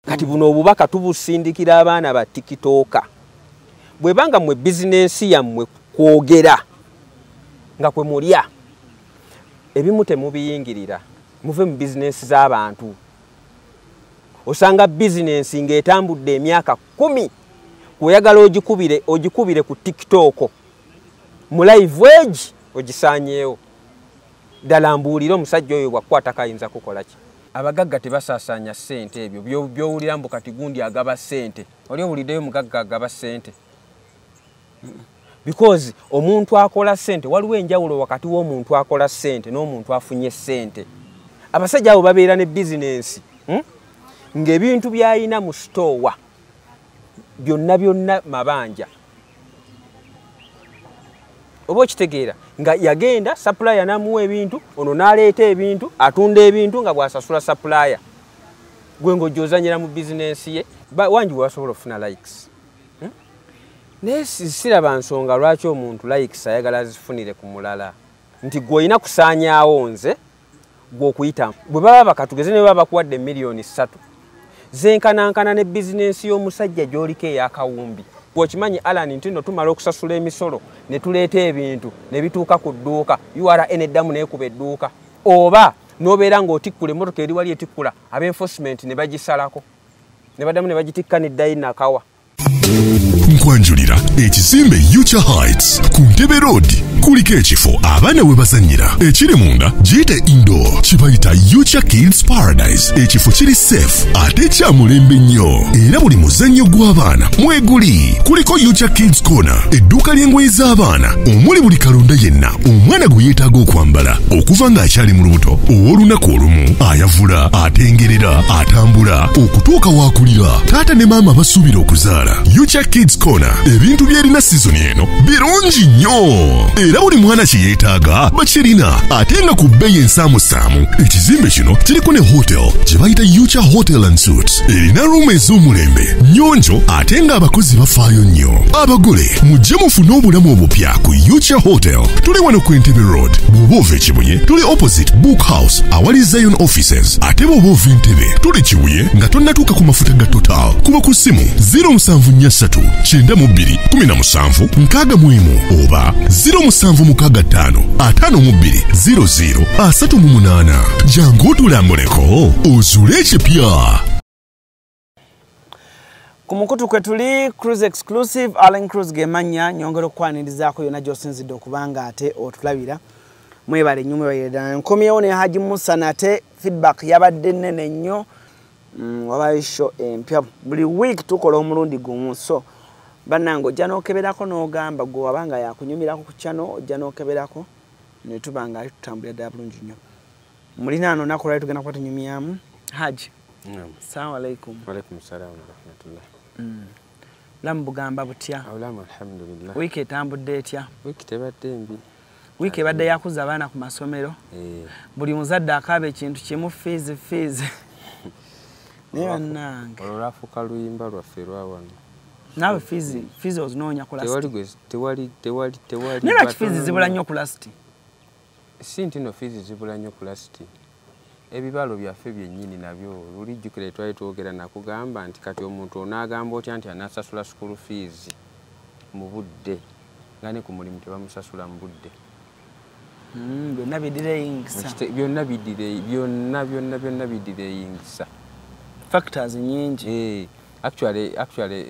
Kati buno obubaka tubusindikira abaana ba TikToker. Bwebanga mwe bizinensi yammwe kwogera nga kwe mulya, ebimu temubiyingirira, muve mu bizinensi z'abantu. Osanga bizinensi ng'etambudde emyaka 10, kweyagala ogikubire ku TikTok mu live age ogisaanyeewo. Ddala mbuulire, omusajja oyo bw'akukwatako ayinza kukola ki? Abagagga tebasaasaanya ssente. Ebyo by'owulira mbu kati gundi agaba ssente, oli owuliddeyo mugagga agaba ssente? Because omuntu akola ssente, waliwo enjawulo wakati w'omuntu akola ssente n'omuntu afunye ssente. Abasajja abo babeera ne bizinensi, ng'ebintu by'alina mu sitoowa byonna byonna mabanja. Oba okitegeera nga yagenda supplier n'amuwa ebintu, ono n'aleeta ebintu, atunda ebintu nga bw'asasula supplier. Gwe ng'ojja ozannyira mu bizinensi ye, wangi bwe basobola okufuna likes. Naye siraba nsonga lwaki omuntu likes ayagala azifunire ku mulala. Nti gwe olina kusaanyaawo nze gwe okuyita. Bwe baba bakatugeze ne baba bakuwadde 3 million, zenkanankana ne bizinensi y'omusajja gy'oliko ey'akawumbi. Bw'okimanyi, Alan, nti nno tumala okusasula emisolo ne tuleeta ebintu ne bituuka ku dduuka, URA neddamu n'ekuba edduuka, oba n'obeera ng'otikkula emmotoka eri wali etikkula, ab'enforcement ne bagisalako ne baddamu ne bagitikka neddayo nakawa. Nkwanjulira ekizimbe Ucha Heights ku Ntebe Road. Kuliko ekifo abaana we bazannyira ekiri munda, giyite indoor, kibayita Ucha Kids Paradise. Ekifo kiri safe ate kya mulembe nnyo, era buli muzannyo gw'abaana mweguli. Kuliko Ucha Kids Corner, edduuka ly'engoye z'abaana omuli buli kalonda yenna omwana gwe yeetaaga okwambala okuva ng'akyali mu lubuto, ow'olunaku olumu, ayavula, atengerera, atambula okutuuka waakulira. Taata ne maama basuubira okuzaala, Ucha Kids Corner ebintu byerina sizoni eno birungi nnyo, era buli mwana kye yeetaaga bakirina ate nga ku bbeeyi ensaamusaamu. Ekizimbe kino kiriko ne hotel gye bayita Ucha Hotel and Suites, erina room ez'omulembe, nnyonjo ate ng'abakozi bafaayo nnyo. Abagole mujje mufune obulamu obupya ku Ucha Hotel. Tuli wano ku Entebbe Road. Bw'oba ova Ekibuye, tuli opposite Book House awali Zion Offices, ate bw'oba ova Entebbe, tuli Kibuye nga tonnatuuka ku mafuta ga Total. Kuba ku ssimu 0743 92 17 61 oba 0765 52 00 38. Jangu otulambuleko ozuule ekipya. Ku mukutu kwe tuli, Cruise Exclusive, Allen Cruise gemanya. Nyongera okukwanirizaako yonna gy'osinzidde okubanga ate otulabira. Mwebale nnyo, mwebalire ddala. Nkomyewo ne Haji Musa nate. Feedback yabadde nnene nnyo. Wabayo show empya buli week, tukola omulundi gumu. So bannange, ojja n'okeberako n'ogamba gwe wabanga yakunyumirako ku channel, ojja n'okeberako ne tuba nga ate tutambulira ddala bulungi nnyo. Mulina ano olunaku lwali tugenda kuba tunyumyamu. Haji, assalamu alaikum. Walaikum salaam warahmatullah. Bulamu bugamba butya? Obulamu alhamdulillah. Wiiki etambudde etya? Wiiki tebadde mbi. Wiiki ebadde yakuza abaana ku masomero. Buli muzadde akaaba ekintu kimu, fees, fees. Naye bannange, olwo lwafuuka luyimba lwaffe lwa wano. Naawe fees, fees ozinoonya ku last. Tewali gwe tewali, tewali, tewali. Naye lwaki fees zibula nnyo ku last? Si nti no fees zibula nnyo ku last. Ebibalo byaffe byennyini nabyo lulijjukira twali twogera, nakugamba nti kati omuntu onaagamba otya nti anaasasula school fees mu budde nga ne ku mulimu tebamusasula mu budde? Byonna bidireyingisa. Byonna bidelay, byonna byonna byonna bidelayingisa. Factors nyingi. Actually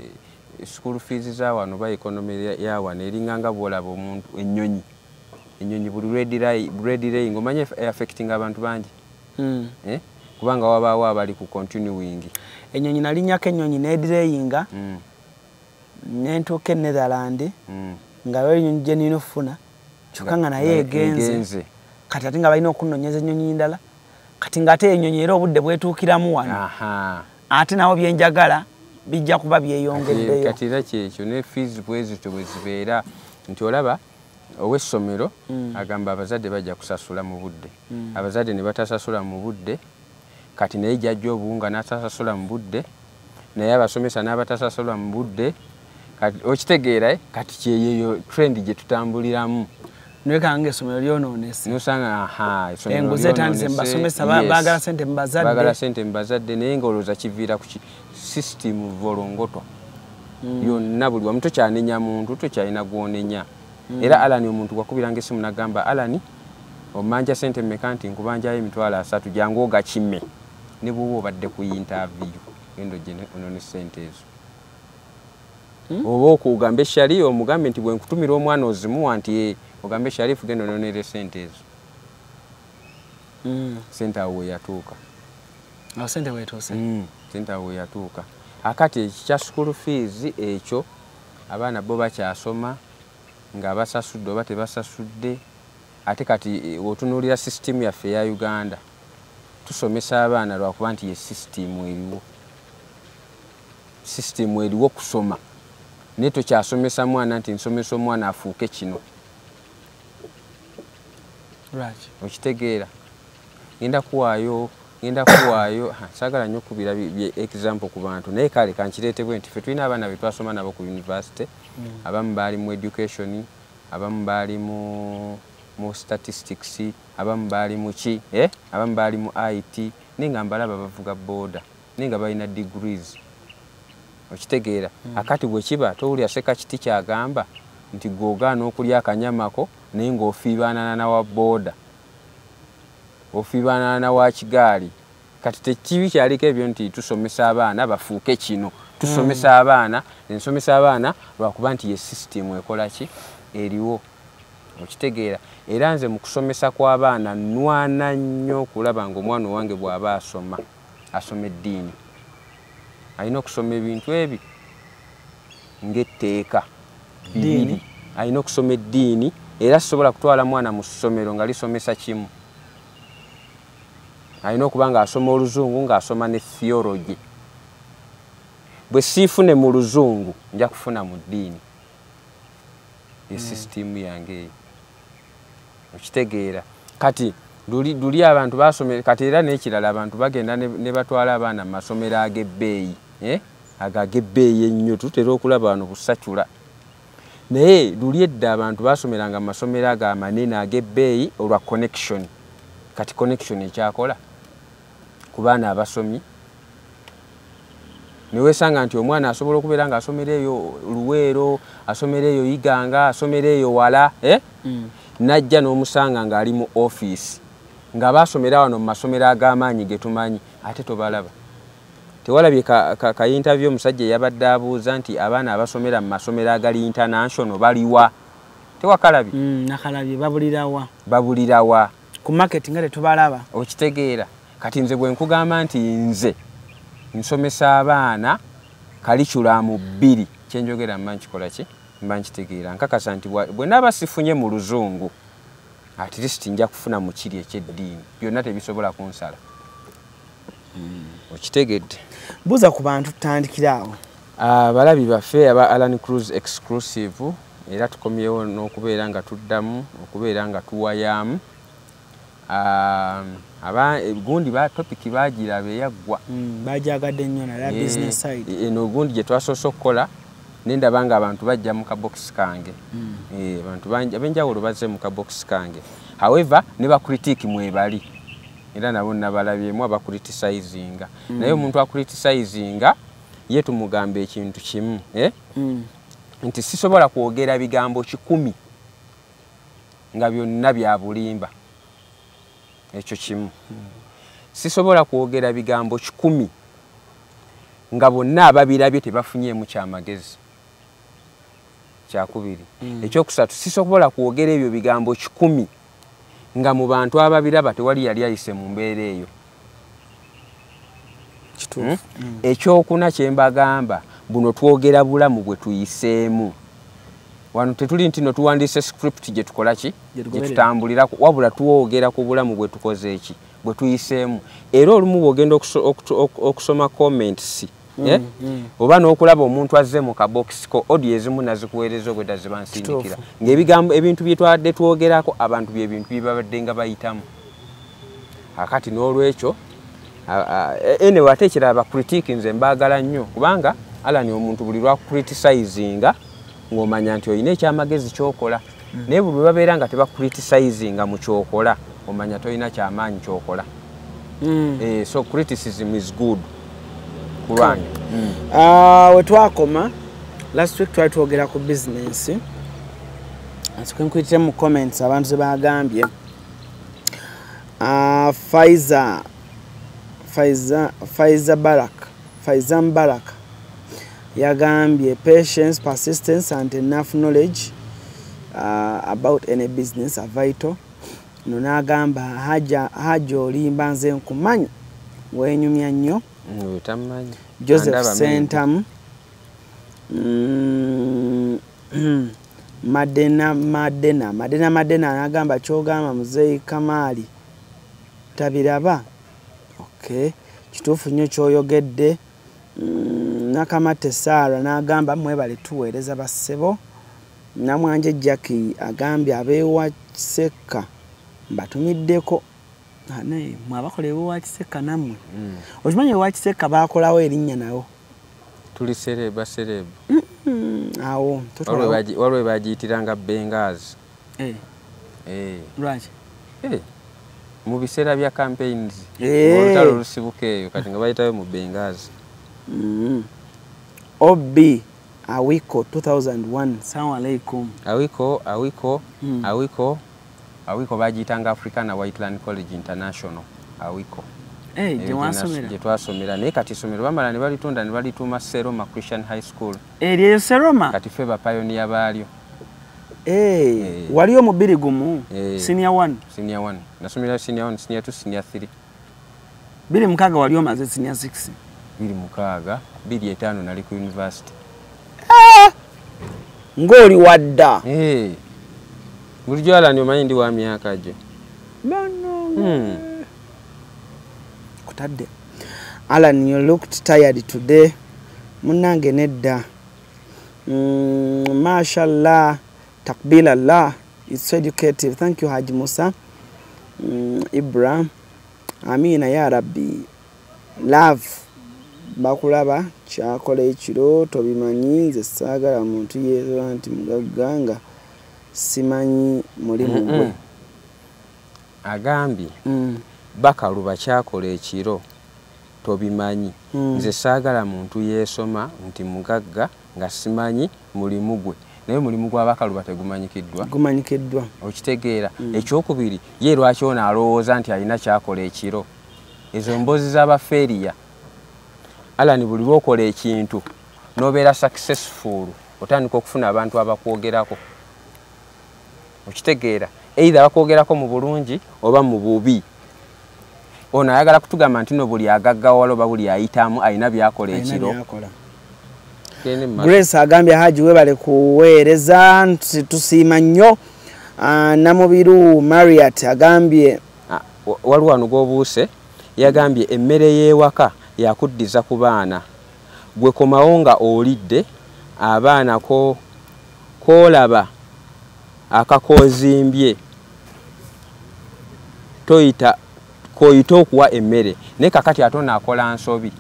school fees za wano ba economy ya wano eringa nga bw'olaba omuntu ennyonyi buli lwedilaying, omanye affecting abantu bangi. Eh? Kubanga wabaawo abali ku continuing. Ennyonyi, nalinnyako ennyonyi nedireyinga, nentuuka e Netherland nga waliwo ennyonyi gye nina okufuna, kyokka nga naye egenze. Kati ate nga balina okunnonyeza ennyonyi ndala. Kati ng'ate ennyonyi era obudde bwetuukiramu wano, ate nawo byenjagala bijja kuba byeyongeddeyo. Kati era kyekyo ne fees bwe zityo bwe zibeera, nti olaba ow'essomero agamba abazadde bajja kusasula mu budde, abazadde ne batasasula mu budde. Kati naye jajja obuwunga n'atasasula mu budde, naye abasomesa n'abatasasula mu budde. Kati okitegeera, eh? Kati kyeyeyo trend gye tutambuliramu. Nwekanga essomero lyonoonese. Nosanga aha essomero enguzi etandise mu basomesa, baagala ssente mu bazadde. Baagala ssente mu bazadde, naye ng'olowooza kiviira ku ki? System volongoto. Yonna buli wamu tokyanenya muntu, tokyalina gw'onenya. Era Alan omuntu gwakubiranga essimu n'agamba, Alan omanja ssente mmeka? Nti nkubanjayo 30,000, jangu ogakime. Ne bw'oba obadde ku interview, genda ogye onone ssente ezo. Oba okugambe Shari, omugambe nti bwe nkutumira omwana ozimuwa, nti ogambe Sharifu genda ononere ssente ezo. Ssente awo we yatuuka. Awo ssente weetuuse. Ssente awo we yatuuka. Akati ekya school fees ekyo, abaana bo bakyasoma nga basasudde oba tebasasudde. Ate kati otunuulira system yaffe eya Uganda, tusomesa abaana lwakuba nti ye system eriwo. System eriwo kusoma, naye tokyasomesa mwana nti nsomesa omwana afuuke kino. Lwaki? Okitegeera? Ngenda kuwaayo, saagala nnyo okubira example ku bantu, naye kale kankireete bwe nti ffe tulina abaana be twasoma nabo ku university. Abamu baali mu education, abamu baali mu statistics, abamu baali mu ki, eh? Abamu baali mu IT, naye nga mbalaba bavuga boda, naye nga balina degrees. Okitegeera? Akati bwe kiba towulira Ssekakiti kyagamba nti gwogaana okulya akanyamako, naye ng'ofiibaanana na wa boda, ofiibaanana na wa kigaali. Kati tekibi kyaliko ebyo nti tusomesa abaana bafuuke kino. Tusomesa abaana, nsomesa abaana lwakuba nti ye system ekola ki eriwo. Okitegeera? Era nze mu kusomesa kw'abaana nwana nnyo okulaba ng'omwana owange bw'aba asoma, asoma eddiini, alina okusoma ebintu ebi ng'etteeka bibiri. Alina okusoma eddiini, era sisobola kutwala mwana mu ssomero nga lisomesa kimu. Alina okuba ng'asoma oluzungu, ng'asoma ne theology. Bwe siifune mu luzungu, nja kufuna mu ddiini. Ye sisitimu yange eyo. Okitegeera? Kati luli abantu basome. Kati era n'ekirala, abantu bagenda ne batwala abaana mu masomero ag'ebbeeyi, eh? Ago ag'ebbeeyi ennyo tutera okulaba wano busacula, naye luli edda abantu basomeranga mu masomero ago amanene ag'ebbeeyi olwa connection. Kati connection ekyakola ku baana abasomi, newesanga nti omwana asobola okubeera ng'asomera eyo Luweero, asomera eyo Iganga, asomera eyo wala, eh? Najja n'omusanga ng'ali mu ofiisi, nga basomera wano mu masomero ag'amaanyi ge tumanyi, ate tobalaba. Tewalabye ka interview omusajja eyabadde abuuza nti abaana abasomera mu masomero agali international baliwa? Tewakalabye? Nakalabye. Babulirawa? Babulirawa? Ku market nga tetubalaba. Okitegeera? Kati nze bwe nkugamba nti nze nsomesa abaana curriculum bbiri, kyenjogera mba nkikola ki? Mba nkitegeera. Nkakasa nti bwe naaba sifunye mu luzungu, at least nja kufuna mu kiri ekyeddiini. Byonna tebisobola kunsala. Okitegedde? Buuza ku bantu, tutandikire awo. Abalabi baffe aba Alan Cruise Exclusive, era tukomyewo n'okubeera nga tuddamu okubeera nga tuwayaamu. Aba gundi ba topic bagiraba eyaggwa. Bajagadde nnyo nala business side. Eno gundi gye twasoose okukola, nendaba nga abantu bajja mu kabokisi kange. Abantu bangi ab'enjawulo bazze mu kabokisi kange. However, ne ba critic mwebali, era nabo nabalabyemu abacriticinga. Naye omuntu acriticinga ye tumugamba ekintu kimu, eh? Nti sisobola kwogera bigambo 100 nga byonna bya bulimba. Ekyo kimu. Sisobola kwogera bigambo 100 nga bonna ababirabye tebafunyeemu kyamagezi. Kyakubiri. Ekyokusatu, sisobola kwogera ebyo bigambo 100 nga mu bantu ababiraba tewali yali ayise mu mbeera eyo. Kituufu. Ekyokuna kye mbagamba, buno twogera bulamu bwe tuyiseemu. Wano tetuli nti no tuwandiise script gye tukola ki, gye gye tugoberera. Tutambulirako, wabula twogera ku bulamu bwe tukoze eki, bwe tuyiseemu. Era olumu bw'ogenda okusoma comments, eh? Oba n'okulaba omuntu azze mu kabokisi ko, audio ezimu nazikuweereza obwedda zibansindikira, ng'ebigambo ebintu bye twadde twogerako abantu bye bintu bye babadde nga bayitamu. Akati n'olwekyo anyway, ate ekirala, ba critic nze mbaagala nnyo, kubanga Alan omuntu buli lwakucriticizinga ng'omanya nti olina ekyamagezi ky'okola. Naye bwe babeera nga tebakucriticizinga mu kyokola, omanya tolina kyamaanyi kyokola. So criticism is good ku lwange. We twakoma last week twali twogera ku business. Nsooke nkuyitire mu comments abantu ze bagambye. Faiza Faiza Faiza Barak, Faiza Mbarak yagambye patience, persistence and enough knowledge about any business are vital. No n'agamba Haja olimba, nze nkumanyi, wenyumya nnyo. Oyo tamumanyi. Joseph Andaba Sentamu, Madena Madena Madena Madena n'agamba kyogamba Muzeeyi Kamaali tabiraba. Okay, kituufu nnyo kyoyogedde. Nakamate Sarah n'agamba mwebale tuweereza bassebo. Namwanje Jackie agambye abeewa Kiseka mbatumiddeko. Naye mwe abakola ewa Kiseka nammwe. Okimanyi ewa Kiseka baakolawo erinnya nawo? Tuli celeb, baceleb. Awo totwala. Waliwo bagiyitiranga Benghazi. Eh. Eh. Lwaki? Eh. Mu biseera bya campaigns. Eh. Olutalo lusibuka eyo kati nga bayitayo mu Benghazi. OB Awiko 2001. Assalamu alaikum. Awiko, Awiko, Awiko, Awiko bagiyitanga Africana Whiteland College International. Awiko. Eh, Eyo gye wasomera. Gye twasomera, naye kati essomero bamala ne balitunda ne balituuma Seroma Christian High School. Eryo Seroma? Kati ffe bapioneer baalyo. Eh, Eh. waliyo mu 2001. Eh. Senior 1. Senior 1. Nasomera senior 1, senior 2, senior 3. 2006 wali omaze senior 6. 2006, 2005 nali ku university. Ng'oli wadda. Eh. Bulijjo Alan omanyi ndi wa myaka gyo. Kutadde. Alan, you looked tired today. Munnange nedda. Mashallah, takbir Allah. It's so educative. Thank you, Haji Musa. Ibra. Amina ya Rabbi. Love. Bakulaba kyakola ekiro tobimanyi, nze saagala muntu yeezola nti mugagga nga simanyi mulimu gwe. Agambye bakaluba kyakola ekiro tobimanyi, nze saagala muntu yeesoma nti mugagga nga simanyi mulimu gwe. Naye mulimu gwa bakaluba tegumanyikiddwa. Gumanyikiddwa. Okitegeera. Ekyokubiri, ye lwaki ono alowooza nti alina kyakola ekiro? Ezo mboozi z'abafeeriya. Alan, buli lw'okola ekintu n'obeera successful, otandika okufuna abantu abakwogerako. Okitegeera. Either bakwogerako mu bulungi oba mu bubi. Ono ayagala kutugamba nti no buli agaggawala oba buli ayitamu alina by'akola Alina ekiro. by'akola. Gende mu maaso. Grace agambye Haji webale kuweereza, nti tusiima nnyo. Namubiru Mariat agambye Waliwo wano gw'obuuse yagambye emmere y'ewaka yakuddiza ku baana, gwe komawo nga olidde abaana koolaba akakoozimbye toyita koyita okuwa emmere. Naye kakati ate ono akola nsobi.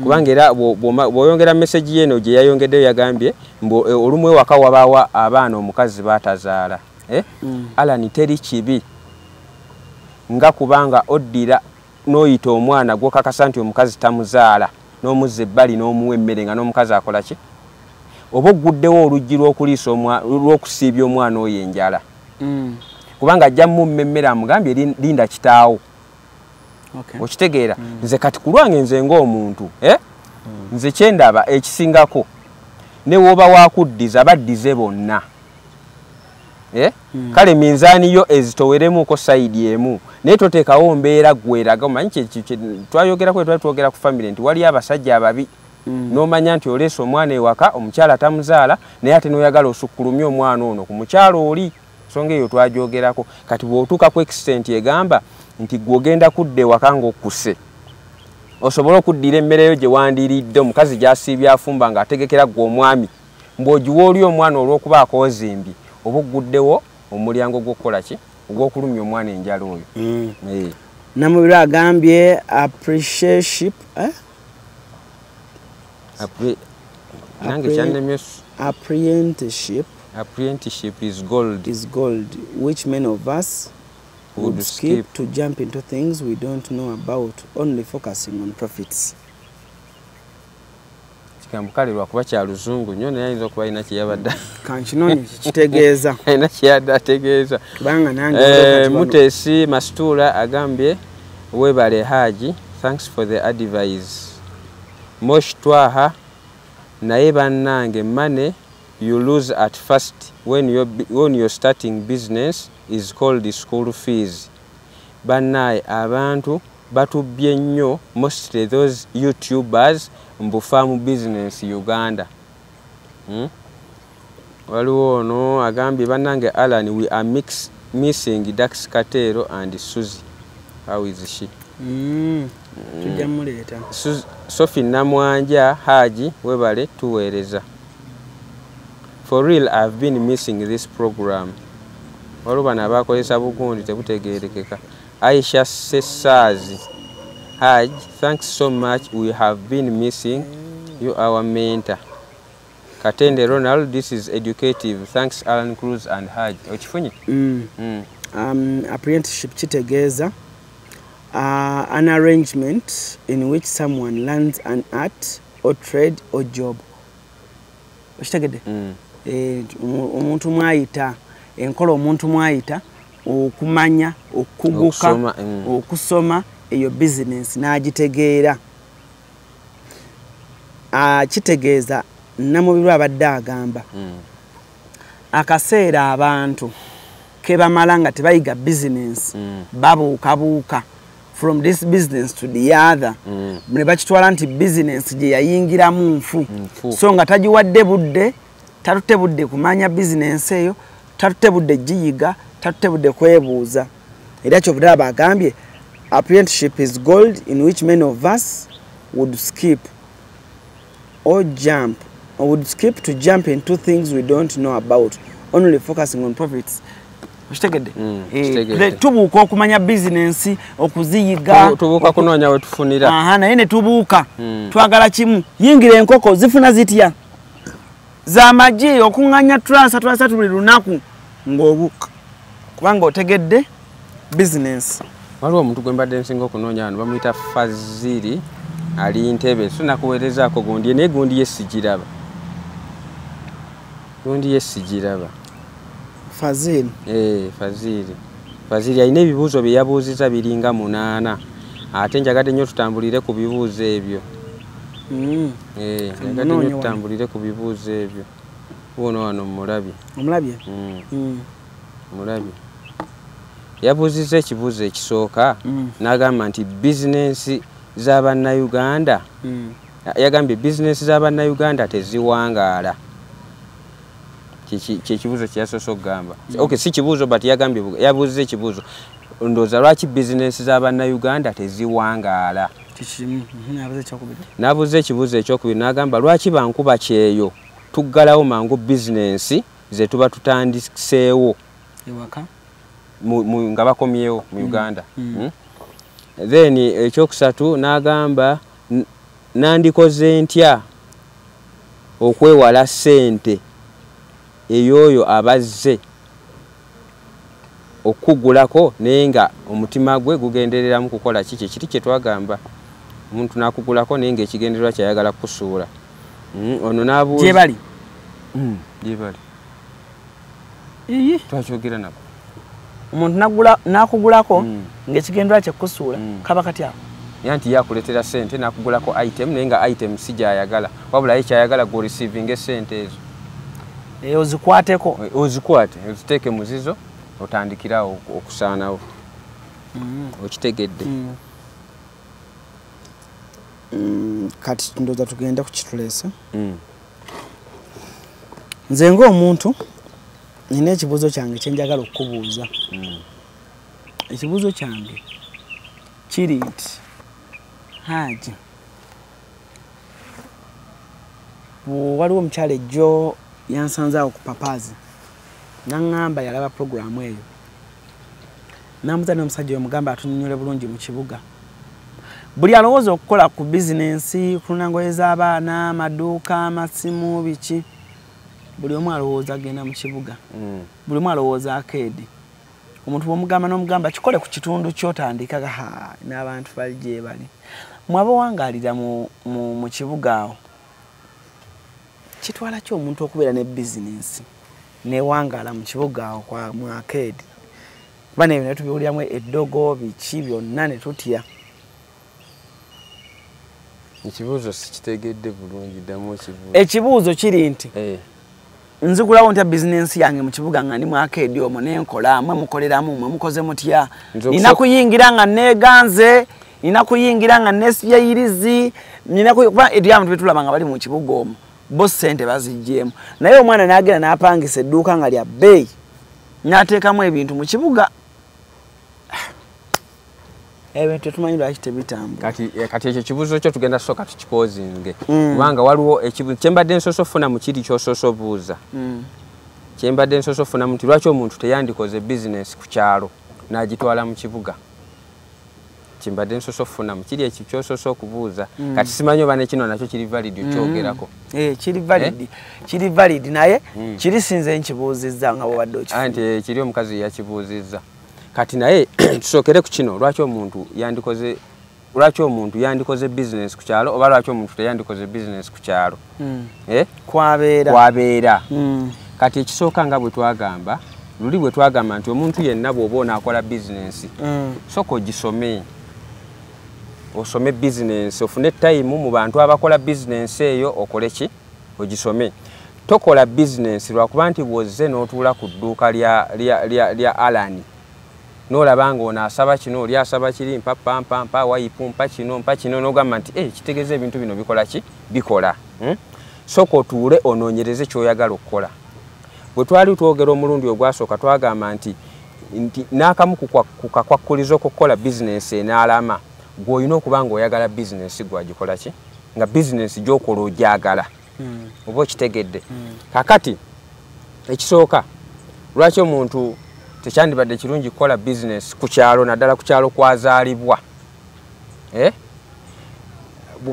Kubanga era bw'oyongera message ye eno gye yayongeddeyo yagambye mbu, olumu ewaka wabaawo abaana omukazi baatazaala. Alan, teri kibi nga kubanga oddira n'oyita omwana gw'okakasa nti omukazi tamuzaala n'omuzza ebbali n'omuwa emmere nga n'omukazi akola ki? Oba ogguddewo oluggi lw'okuliisa lw'okusiibya omwana oyo enjala. Kubanga ajja mumma emmere amugambye linda kitaawo. Okitegeera? Nze kati ku lwange nze ng'omuntu, Nze kye ndaba ekisingako ne w'oba wakuddiza baddize bonna. Kale minzaani yo ezitoweremuko sayidi emu, naye toteekawo mbeera gweraga. Omanyi twayogerako, twali twogera ku family nti waliyo abasajja ababi. N'omanya nti oleese omwana ewaka omukyala tamuzaala, naye ate n'oyagala osukkulumye omwana ono ku mukyala oli. Ensonga eyo twagyogerako. Kati bw'otuuka ku extent egamba nti gwe ogenda kudda ewaka ng'okkuse, osobole okuddira emmere yo gye wandiiridde omukazi gy'asiibye afumba ng'ategekera ggwe omwami, mbw'ogiwa oli omwana olw'okuba akoozimbye, oba ogguddewo omulyango gw'okukola ki? Ogw'okulumya omwana enjala oyo. Namubiru agambye appreciation, Nange kyannemye Apprenticeship. Apprenticeship is gold. Is gold, which many of us would skip to jump into things we don't know about, only focusing on profits. Kigambo kale lwakuba kya luzungu nnyo, naye ayinza okuba alina kyeyabadde. Kankinoonye kikitegeeza. Alina kyeyadde ategeeza. Kubanga nange Mutesi Mastura agambye, webale Haji, thanks for the advice. Mosh Twaha, naye bannange, money you lose at first when you're starting business is called school fees. Bannaye abantu batubbye nnyo, mostly those YouTubers mbu farm business Uganda. Waliwo ono agambye, bannange Alan, we are missing Dax Katero and Suzy. How is she? Tujja muleeta. Sophie Namwanja, Haji, webale tuweereza. For real, I've been missing this program. Waliwo bano abakozesa bugundi tebutegeerekeka. Aisha Sesazi, Haj, thanks so much. We have been missing you, our mentor. Katende Ronald, this is educative. Thanks Alan Cruz and Haj. Okifunye? Apprenticeship kitegeeza an arrangement in which someone learns an art or trade or job. Okitegedde? Omuntu mwayita, enkola omuntu mwayita okumanya, okuguka, okusoma eyo business n'agitegeera. Kitegeeza Namubiru abadde agamba akaseera abantu ke bamala nga tebayiga business, babuukabuuka from this business to the other, ne bakitwala nti business gye yayingiramu nfu, so nga tagiwadde budde, tatutte budde kumanya business eyo, tatutte budde giyiga, tatutte budde kwebuuza. Era kyovudde bagambye apprenticeship is gold in which many of us would skip or jump, or would skip to jump into things we don't know about, only focusing on profits. Okitegedde? Tubuuka okumanya bizinensi, okuziyiga, tubuuka kunoonya we tufunira. Naye ne tubuuka, twagala kimu. Yingira enkoko zifuna zitya? Z'amagi okuŋŋaanya tulasa buli lunaku ng'obuuka, kubanga otegedde bizinensi. Waliwo omuntu gwe mbadde nsinga okunoonya wano, bamuyita Faziri, ali Ntebe. So nakuweerezaako gundi, naye gundi ye sigiraba. Gundi ye sigiraba. Fazili. Fazili. Fazili alina ebibuuzo bye yabuuzizza biringa 8. Ate njagadde nnyo tutambulire ku bibuuzo ebyo. Njagadde nnyo tutambulire ku bibuuzo ebyo. Wuuno wano mmulabye. Omulabye? Mulabye. Yabuuzizza ekibuuzo ekisooka, n'agamba nti bizinensi z'abannayuganda, yagambye bizinensi z'abannayuganda teziwangaala. Kyekibuuzo kye yasoose okugamba. Okay, si kibuuzo, but yagambye, yabuuzizza ekibuuzo. Ndowooza lwaki bizinensi z'abannayuganda teziwangaala? N'abuuza ekibuuzo ekyokubiri n'agamba lwaki bankuba kyeyo tuggalawo mangu bizinensi ze tuba tutandiseewo nga bakomyewo mu Uganda. Then ekyokusatu n'agamba nandikoze ntya okwewala ssente ey'oyo abazze okugulako naye nga omutima gwe gugendereramu kukola kiki kiri kye twagamba, omuntu n'akugulako naye ng'ekigendererwa kyayagala kusuula. Ono n'abuuza gyebali? Gyebali. Twakyogera nako. Omuntu n'akugulako ng'ekigendererwa kye kusuula, kaba kati ako? Era nti ye akuleetera ssente n'akugulako item naye nga item si gy'ayagala, wabula ye ky'ayagala gwe oreceiving essente ezo. Ozikwateko. Ozikwate, oziteeke mu zizo, otandikirawo okusaanawo. Okitegedde. Kati ndowooza tugende ku kituleese. Nze ng'omuntu nina ekibuuzo kyange kye njagala okukubuuza. Ekibuuzo kyange kiri nti Haji, waliwo omukyala ejjo yansanze awo ku Papaazi, n'aŋŋamba yalaba puroguraamu eyo, n'ambuuza n'omusajja oyo mugamba atunnyonnyole bulungi mu kibuga. Buli alowooza okukola ku bizinensi, kuluna ngoye z'abaana, amaduuka, amasimu, biki, Buli omu alowooza agenda mu kibuga. Buli omu alowooza arcade. Omuntu bw'omugamba n'omugamba kikole ku kitundu ky'otandika n'abantu bali gye bali. Mwabawangaalira mu kibuga awo. Kitwala ki omuntu okubeera ne bizinensi newangaala mu kibuga awo kwa mu arcade? Kuba nebyo ne tubiwuliramu eddogo biki byonna ne tutya. Ekibuuzo sikitegedde bulungi, ddamu ekibuuzo. Ekibuuzo kiri nti nzigulawo ntya bizinensi yange mu kibuga nga ndi mu arcade omwo nenkola, mwe mukoleramu, mwe mukoze mutya? Nina kuyingira nga neeganze, nina kuyingira nga neesibye yirizi, nina kuba eri abantu betulaba nga bali mu kibuga omwo bo ssente baziggyemu. Naye omwana n'agenda n'apangisa edduuka nga lya bbeeyi n'ateekamu ebintu mu kibuga. Ebintu tetumanyi lwaki tebitambula. Kati ekyo kibuuzo kyo tugenda kusooka tukipozinge. Kubanga waliwo ekibuuzo kye mbadde nsoose okufuna mu kiri ky'osoose obuuza. Kye mbadde nsoose okufunamu nti lwaki omuntu teyandikoze bizinensi ku kyalo n'agitwala mu kibuga. Kye mbadde nsoose okufunamu kiri ekyo ky'osoose okubuuza. Kati simanyi oba ne kino nakyo kiri valid okyogerako. Kiri valid. Kiri valid naye kiri sinze nkibuuzizza nga bw'obadde okifuna. Anti kiri omukazi yakibuuzizza. Kati naye tusookere ku kino, lwaki omuntu yandikoze business ku kyalo oba lwaki omuntu teyandikoze business ku kyalo? Kwabeera. Kwabeera. Kati ekisooka nga bwe twagamba, luli bwe twagamba nti omuntu yenna bw'oba onaakola business, sooka ogisome. Osome business, ofune time mu bantu abakola business eyo okole ki? Ogisome. Tokola business lwakuba nti bw'ozze n'otuula ku dduuka lya Alan. N'olaba ng'ono asaba kino, oli asaba kiri, mpa pampa, mpa wayipu, mpa kino, mpa kino, n'ogamba nti kitegeeza ebintu bino bikola ki? Bikola. Sooka otuule onoonyereze ky'oyagala okukola. Bwe twali twogera omulundi ogwasooka twagamba nti n'akamu ku kakwakkulizo k'okukola bizinensi enaalama, gw'olina okuba ng'oyagala bizinensi gw'agikola ki? Nga bizinensi gy'okola ogyagala. Oba okitegedde. Kaakati ekisooka, lwaki omuntu tekyandibadde kirungi kukola bizinensi ku kyalo, naddala ku kyalo kwazaalibwa?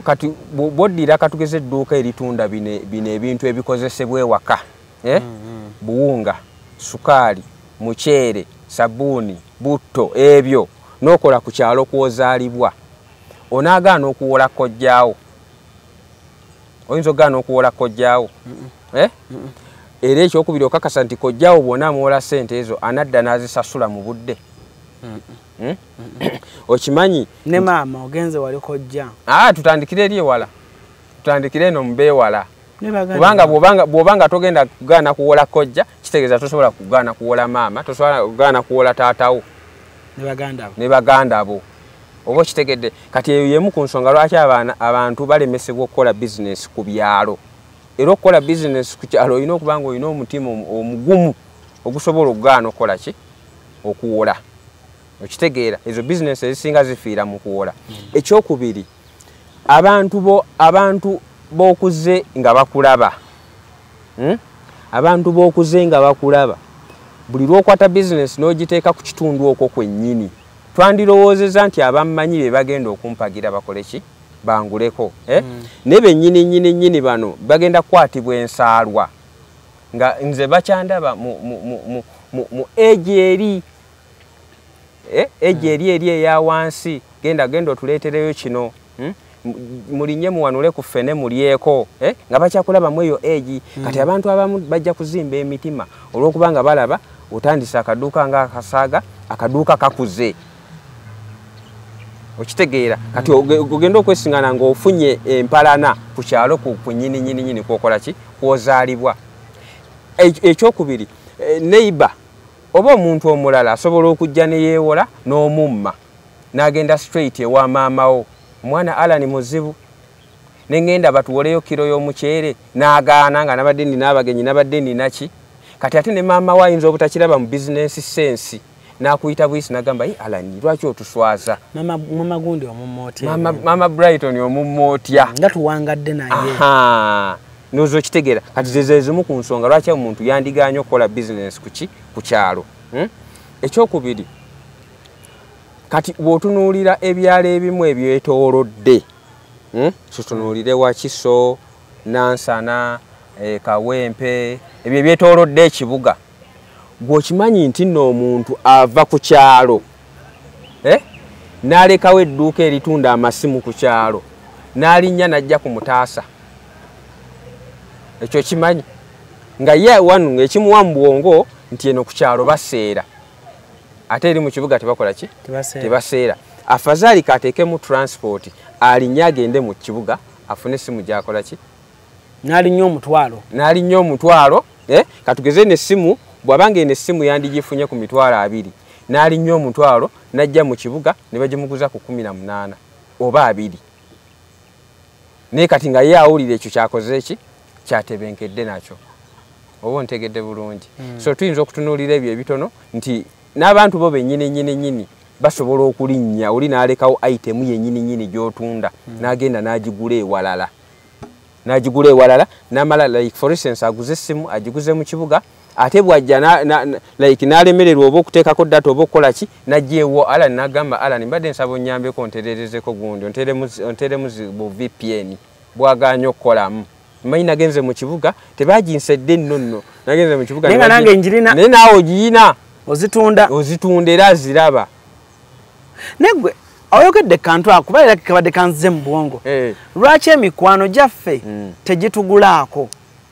Kati bw'oddira katugeze edduuka eritunda bino ebintu ebikozesebwa ewaka, buwunga, sukaali, muceere, sabbuuni, butto, ebyo n'okola ku kyalo kw'ozaalibwa, onaagaana okuwola kojjaawo? Oyinza okugaana okuwola kojjaawo? Era ekyokubiri okakasa nti kojjaawo bw'onaamuwola ssente ezo anadda n'azisasula mu budde. Okimanyi ne maama ogenze wali kojja. Tutandikire eri ewala, tutandikire eno mubeewala. Kubanga bw'obanga togenda kugaana kuwola kojja, kitegeeza tosobola kugaana kuwola maama, tosobola kugaana kuwola taatawo ne baganda bo. Oba okitegedde. Kati eyo y'emu ku nsonga lwaki abantu balemesebwa okukola bizinensi ku byalo. Era okukola bizinensi ku kyalo olina okuba nga olina omutima omugumu ogusobola okugaana okukola ki? Okuwola. Okitegeera. Ezo bizinensi ezisinga zifiira mu kuwola. Ekyokubiri, abantu b'okuze nga bakulaba. Abantu b'okuze nga bakulaba. Buli lw'okwata bizinensi n'ogiteeka ku kitundu okwo kwennyini, twandirowoozezza nti abammanyi be bagenda okumpagira bakole ki? Banguleko. Naye bennyini nnyini nnyini bano bagenda kukwatibwa ensaalwa nga nze bakyandaba mu egi eri egi eri eya wansi, genda otuleetereyo kino, mulinye muwanule ku ffene mulyeko, nga bakyakulabamu eyo egi. Kati abantu abamu bajja kuzimba emitima olw'okubanga balaba otandise akaduuka nga akasaaga, akaduuka kakuze. Okitegeera. Kati ogenda okwesingana ng'ofunye empalana ku kyalo ku nnyini nnyini nnyini kw'okola ki? Kw'ozaalibwa. Ekyokubiri, neighbor oba omuntu omulala asobola okujja ne yeewola n'omumma n'agenda straight ewa maama wo. Omwana Alan muzibu, ne ŋŋenda batuwoleyo kiro y'omuceere n'agaana nga nabadde nina abagenyi, nabadde nina ki. Kati ate ne maama we ayinza obutakiraba mu bizinensi sensi, n'akuyita buyisi n'agamba, Alan lwaki otuswaza? Mama gundi omumma otya? Mama Brighton omumma otya? Nga tuwangadde naye. Ndowooza okitegeera. Kati ze zimu ku nsonga lwaki omuntu yandigaanye okukola bizinensi ku ki? Ku kyalo. Ekyokubiri, kati bw'otunuulira ebyalo ebimu ebyetoolodde, tutunuulire Wakiso, Nansana, Kawempe, Ebyo ebyetoolodde ekibuga. Gw'okimanyi nti nno omuntu ava ku kyalo, n'alekawo edduuka eritunda amasimu ku kyalo, n'alinnya n'ajja ku Mutaasa. Ekyo kimanyi nga ye wano ng'ekimuwa mu bwongo nti eno ku kyalo baseera, ate eri mu kibuga tebakola ki? Tebaseera. Afazaali kateekemu transport, alinnya agende mu kibuga afune essimu gy'akola ki? N'alinnya omutwalo. N'alinnya omutwalo, katugeze n'essimu, bw'abanga eno essimu yandigifunye ku 20,000, n'alinnya omutwalo n'ajja mu kibuga ne bagimuguza ku 18 oba 20. Naye kati nga ye awulira ekyo kyakoze ki? Kyatebenkedde nakyo. Oba ontegedde bulungi. So tuyinza okutunuulira ebyo ebitono nti n'abantu bo bennyini nnyini nnyini basobola okulinnya, oli n'alekawo item yennyini nnyini gy'otunda, n'agenda n'agigula ewalala. N'agigula ewalala, n'amala like for instance aguze essimu, agiguze mu kibuga, ate bw'ajja like n'alemererwa oba okuteekako data oba okukola ki, n'ajja ewo Alan n'agamba Alan mbadde nsaba onnyambeko ontererezeko gundi, onteremu bu VPN bw'agaanye okukolamu. Mmanyi nagenze mu kibuga tebaginsedde nno nno, nagenze mu kibuga naye nga nange njirina. Naye naawe ogiyina. Ozitunda. Ozitunda era aziraba. Naye gwe oyogedde kantu ako kuba era kabadde kanzize mu bwongo. Lwaki emikwano gyaffe tegitugulaako?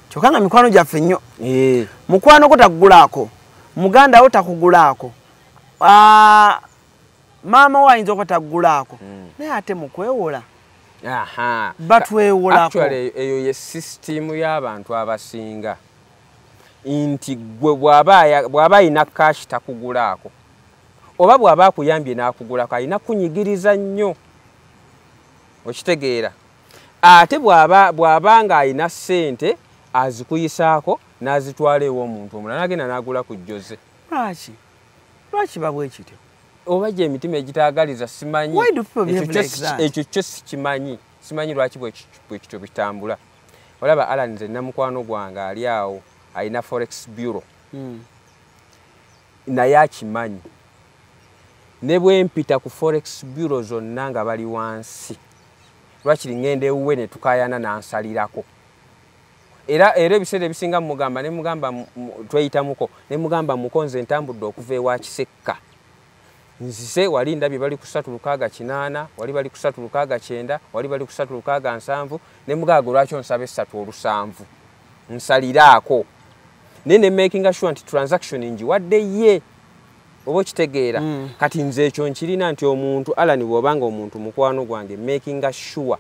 Kyokka nga mikwano gyaffe nnyo. Mukwano gwo takugulaako, muganda wo takugulaako, maama wo ayinza okuba takugulaako, naye ate mukwewola. Batwewolako. Actually eyo ye system y'abantu abasinga nti gwe bw'aba ayina cash takugulaako, oba bw'aba akuyambye n'akugulako alina kunyigiriza nnyo, okitegeera. Ate bw'aba ng'alina ssente azikuyisaako n'azitwala ew'omuntu omulala n'agenda n'agula ku Jose. Lwaki? Lwaki babwe kityo? Oba gye emitima egitaagaliza simanyi. Why do people behave like that? Ekyo kyo sikimanyi. Simanyi lwaki bwe kityo bitambula. Olaba Alan nze nina mukwano gwange ali awo alina forex bureau. Naye akimanyi. Ne bwe mpita ku forex bureau zonna nga bali wansi, lwakiri ŋŋenda ewuwe ne tukaayana n'ansalirako. Era ebiseera ebisinga mugamba ne mugamba tweyitamuko ne mugamba mukonze ntambudde okuva ewa Kisekka. Nzise wali ndabye bali ku 368, wali bali ku 369, wali bali ku 367, ne mugamba lwaki onsaba 370 nsaliraako. Naye ne making sure nti transaction ngiwadde ye, oba okitegeera. Kati nze ekyo nkirina nti omuntu Alan bw'obanga omuntu mukwano gwange making sure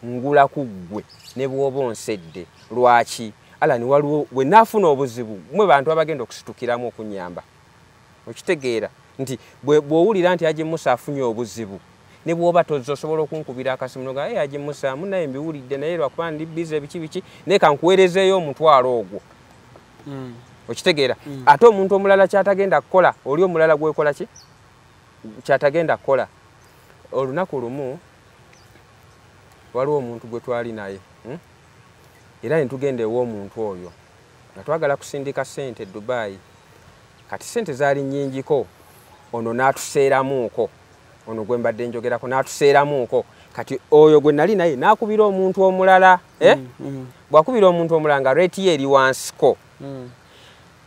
ngula ku ggwe ne bw'oba onsedde. Lwaki? Alan waliwo bwe naafuna obuzibu mmwe bantu abagenda okusitukiramu okunnyamba. Okitegeera nti bw'owulira nti Haji Musa afunye obuzibu ne bw'oba tozze osobola okunkubira akasimu n'ogamba hey, Haji Musa munnaye mbiwulidde naye lwakuba ndi busy biki biki, naye kankuweerezeeyo omutwalo ogwo. Okitegeera. Ate omuntu omulala kyatagenda kukola, oli omulala gwekola ki? Kyatagenda kukola. Olunaku lumu waliwo omuntu gwe twali naye, era ne tugenda ew'omuntu oyo nga twagala kusindika ssente e Dubai. Kati ssente zaali nnyingiko, ono n'atuseeramuuko, ono gwe mbadde njogerako n'atuseeramuuko. Kati oyo gwe nali naye n'akubira omuntu omulala, bw'akubira omuntu omulala nga rate ye eri wansiko.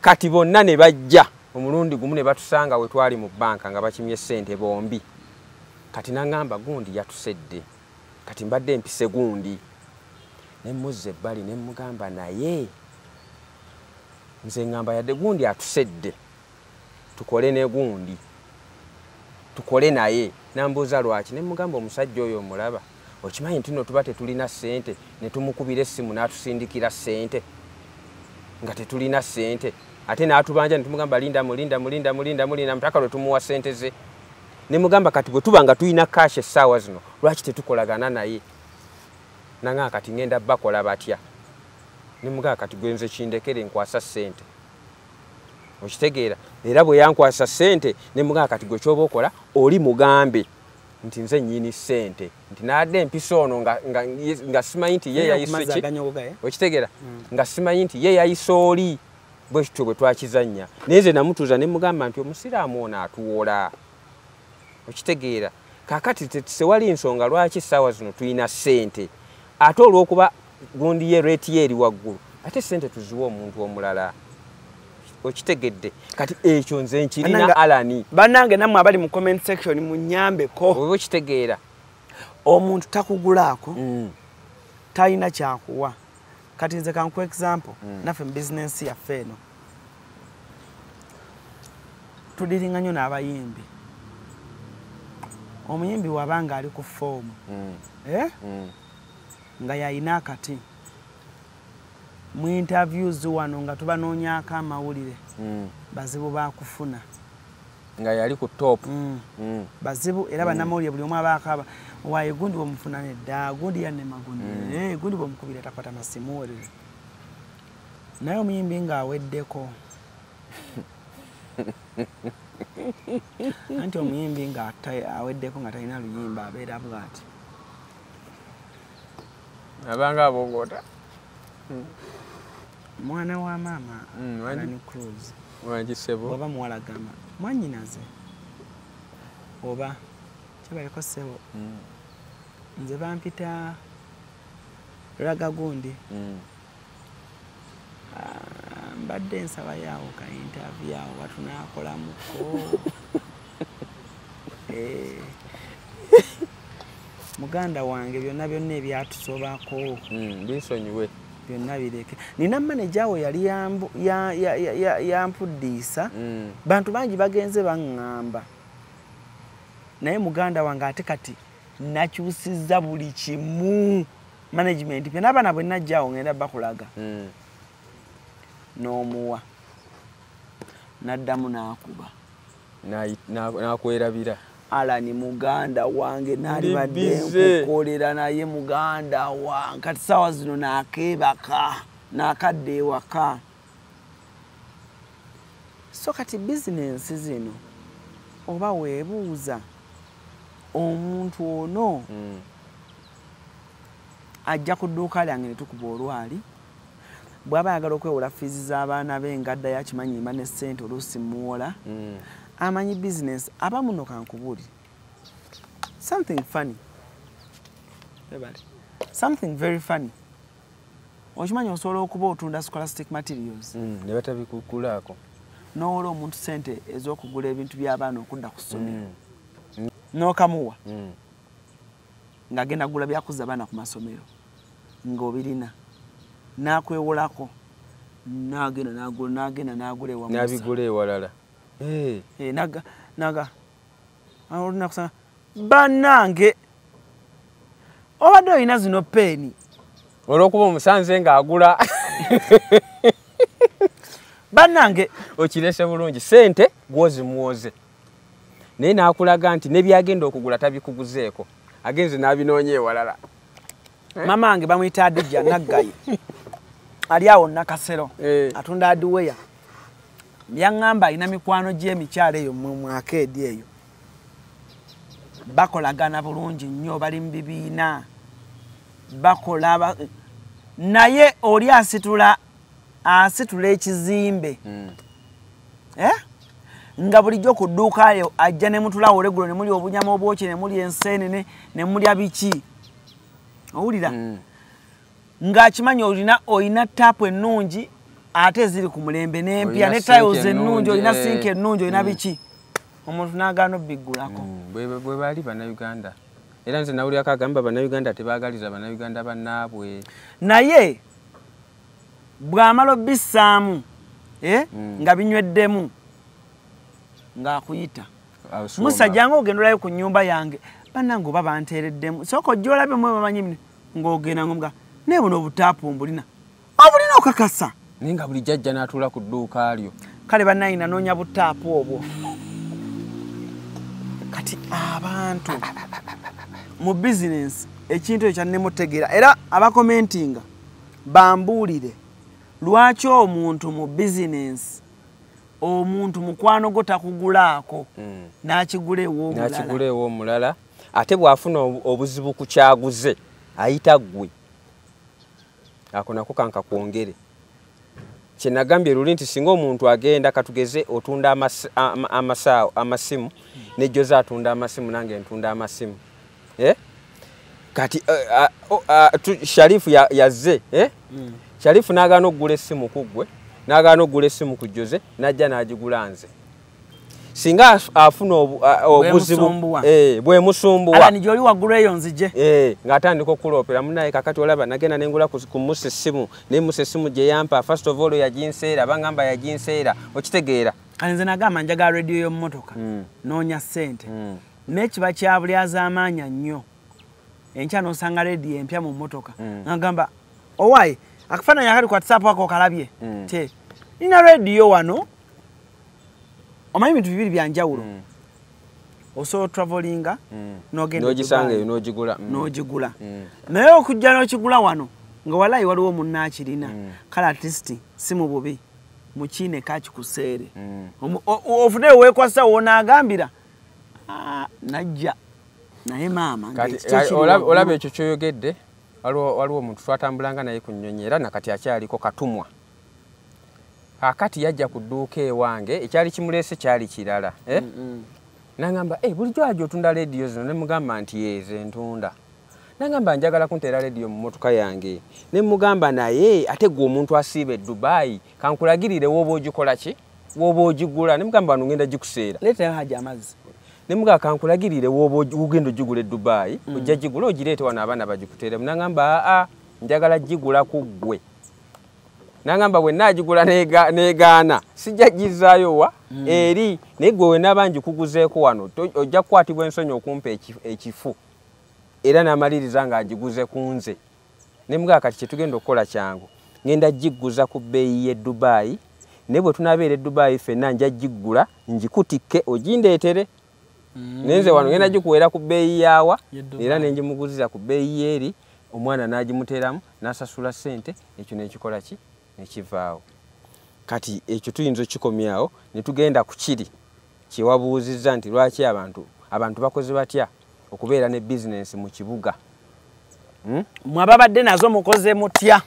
Kati bonna ne bajja omulundi gumu ne batusanga we twali mu bbanka nga bakimye ssente bombi. Kati n'aŋŋamba gundi yatusedde, kati mbadde mpise gundi. Ne mmuzza ebbali ne mmugamba naye nze ŋŋamba yadde gundi atusedde tukole ne gundi, tukole naye. Nambuuza lwaki, ne mmugamba omusajja oyo omulaba, okimanyi nti nno tuba tetulina ssente ne tumukubira essimu n'atusindikira ssente nga tetulina ssente, ate n'atubanja ne tumugamba linda mulinda mulinda mulinda mulinda mpaka lwe tumuwa ssente ze. Ne mugamba kati bwe tuba nga tulina cash essaawa zino lwaki tetukolagana naye? Nanga kati ngenda bakola batya? Ne mugamba kati gwe nze kindekere nkwasa ssente. Okitegeera. Era bwe yankwasa ssente ne mugamba kati gwe ky'oba okola oli mugambe nti nze nnyini ssente, nti n'adde empisa ono nga simanyi nti ye yayise ki? Okitegeera. Nga simanyi nti ye yayise oli. Bwe kityo bwe twakizannya. Naye nze namutuuza ne mugamba nti omusiraamu ono atuwola. Okitegeera. Kaakati tewali nsonga lwaki essaawa zino tulina ssente, ate olw'okuba gundi ye rate ye eri waggulu Ate sente tuziwa omuntu omulala. Okitegedde. Kati ekyo nze nkirina Alani. Bannange nammwe abali mu comment section munnyambeko. Oba okitegeera. Omuntu takugulaako, talina kyakuwa. Kati nze kankuwa example, naffe mu bizinensi yaffe eno. Tudiringa nnyo n'abayimbi. Omuyimbi wabanga ali ku foomu. Nga yalina akati. Mu interviews wano nga tubanoonyaako amawulire. Bazibu baakufuna. Nga yali ku top. Bazibu era bannamawulire buli omu abaakaba. Waaye gundi bw'omufuna nedda, gundi yannema gundi. Gundi bw'omukubira takwata masimu. Naye omuyimbi ng'aweddeko. Anti omuyimbi nga aweddeko nga talina luyimba abeera bw'ati. Abanga abongota. Mwana wa maama Alani Cruz. Wangi ssebo. Oba muwala gamba mwannyinaze oba kyebaliko ssebo. Nze bampita Raga gundi. Mbadde nsaba yaawo ka interview awo watunaakolamuko. Muganda wange byonna byonna ebyatusobako. Binsonyiwe. Byonna bireke. Nina manager we yali yampuddiisa. Bantu bangi bagenze baŋŋamba. Naye muganda wange ate kati nakyusizza buli kimu. Management pya n'abaana bwe najjaawo ngenda bakulaga. N'omuwa. N'addamu n'akuba. N'akwerabira. Alani muganda wange nalibadde nkukolera naye muganda wange kati ssaawa zino naakeebaka naakadde ewaka. So kati bizinensi zino oba weebuuza omuntu ono ajja ku dduuka lyange ne tukuba olwali bw'aba ayagala okwewola fiizi z'abaana be ngaddayo akimanyi mba ne ssente oluusi muwola. Amanyi business aba muno kankubuulire. Something funny. Something very funny. Okimanyi osobola okuba otunda scholastic materials. Ne batabikugulaako. N'owola omuntu ssente ez'okugula ebintu by'abaana okudda ku ssomero. N'okamuwa. Ng'agenda kugula byakuzza abaana ku masomero. Ng'obirina. N'akwewolako. N'agenda n'agula n'agenda n'agula ewa Musa. N'abigula ewalala. Naga naga olunaku bannange obadde olina zino peeni olw'okuba omusanze ng'agula bannange okirese bulungi ssente gw'ozimuwoze naye n'akulaga nti ne byagenda okugula tabikuguzeeko agenze n'abinoonya ewalala. Mama wange bamuyita Adija Naggayi ali awo Nakasero atunda hardware. Yaŋŋamba alina mikwano gy'emikyalo eyo mu akeedi eyo. Bakolagana bulungi nnyo bali mu bibiina. Bakola naye oli asitula ekizimbe. Nga bulijjo ku dduuka lyo ajja ne mutulawo olweggulo ne mulya obunyama obwokye ne mulya enseenene ne mulya biki. Owulira? Ng'akimanyi olina taapu ennungi ate ziri ku mulembe n'empya ne tiles ennungi olina sinki ennungi olina biki. Omuntu n'agaana obiggulako. Bwe baali Bannayuganda. Era nze nawulirako agamba Bannayuganda tebaagaliza Bannayuganda bannaabwe. Naye bw'amala obbissaamu nga binyweddemu ng'akuyita. Musa jangu ogenda olabe ku nnyumba yange bannange oba banteereddemu. Sooka ojja olabe mwe bamanyi ng'ogenda ng'omuga naye buno obutaapu mbulina. Obulina okakasa. Naye nga buli jjajja n'atuula ku dduuka lyo. Kale bannaye nanoonya butaapu obwo. Kati abantu mu bizinensi ekintu ekyo kyannemutegeera era abakomentinga bambuulire lwaki omuntu mu bizinensi omuntu mukwano gwo takugulaako n'akigula ew'omulala. N'akigula ew'omulala ate bw'afuna obuzibu ku kyaguze ayita ggwe. Ako nako kankakwongere. Kye nagambye luli nti singa omuntu agenda katugeze otunda amasaawo amasimu ne Jose atunda amasimu nange ntunda amasimu. Kati Sharifu yazze Sharifu n'agaana okugula essimu ku ggwe, n'agaana okugula essimu ku Jose, n'ajja n'agigula nze. Singa afuna obuzibu bwemusumbuwa. Ala ni joli waggulu eyo nzije. Ng'atandika okuloopera munnaye kakati olaba nagenda nengula ku Musa essimu, naye Musa essimu gye yampa first of all yaginseera, bangamba yaginseera, okitegeera. Kale nze nagamba njagala rediyo y'emmotoka, noonya ssente. Naye kiba kya bulyazaamaanya nnyo. Enkya n'osanga rediyo empya mu mmotoka. Ngagamba owaaye akafaananyi akali ku WhatsApp ako okalabye. Te nina rediyo wano. Omanyi ebintu bibiri bya njawulo. Osobola travelinga n'ogenda n'ogisanga eyo n'ogigula. N'ogigula. Naye okujja n'okigula wano nga walayi waliwo munnaakirina. Kale at least si mu bubi mukiine kakikuseere. Ofuneyo weekwasa w'onaagambira najja naye maama. Olaba ekyo ky'oyogedde, waliwo omuntu twatambulanga naye ku nnyonyi era nakati akyaliko Katumwa. Kaakati yajja ku dduuka ewange, ekyali kimuleese kyali kirala. Nangamba, bulijjo ajja otunda rediyo zino, ne mugamba nti yeeze ntunda. Nangamba njagala kunteera rediyo mu mmotoka yange. Ne mugamba naye ate gwe omuntu asiiba e Dubai, kankulagirire w'oba ogikola ki? W'oba ogigula. Ne mugamba wano ngenda gikuseera. Leetayo Haji amazzi. Ne mugamba kankulagirire w'oba ogenda ogigula e Dubai, ojja gigula ogireete wano abaana bagikuteeremu. Nangamba aa njagala gigula ku ggwe. Nangamba bwe naagigula negaana sijja gizzaayo wa eri, naye gwe we naaba ngikuguzeeko wano ojja kukwatibwa ensonyi okumpa ekifu. Era n'amaliriza ng'agiguze ku nze. Ne mugamba kati kye tugenda okukola kyangu, ngenda gigguza ku bbeeyi y'e Dubai, naye bwe tunaabeera e Dubai ffenna nja giggula ngikutikke ogindeetere. Naye nze wano ngenda gikuweera ku bbeeyi yaawa, era ne ngimuguziza ku bbeeyi y'eri, omwana n'agimuteeramu n'asasula ssente, ekyo n'ekikola ki? Nekivaawo. Kati ekyo tuyinza okukikomyawo ne tugenda ku kiri kye wabuuzizza nti lwaki abantu bakoze batya okubeera ne bizinensi mu kibuga. Mmwe ababadde nazo mukoze mutya?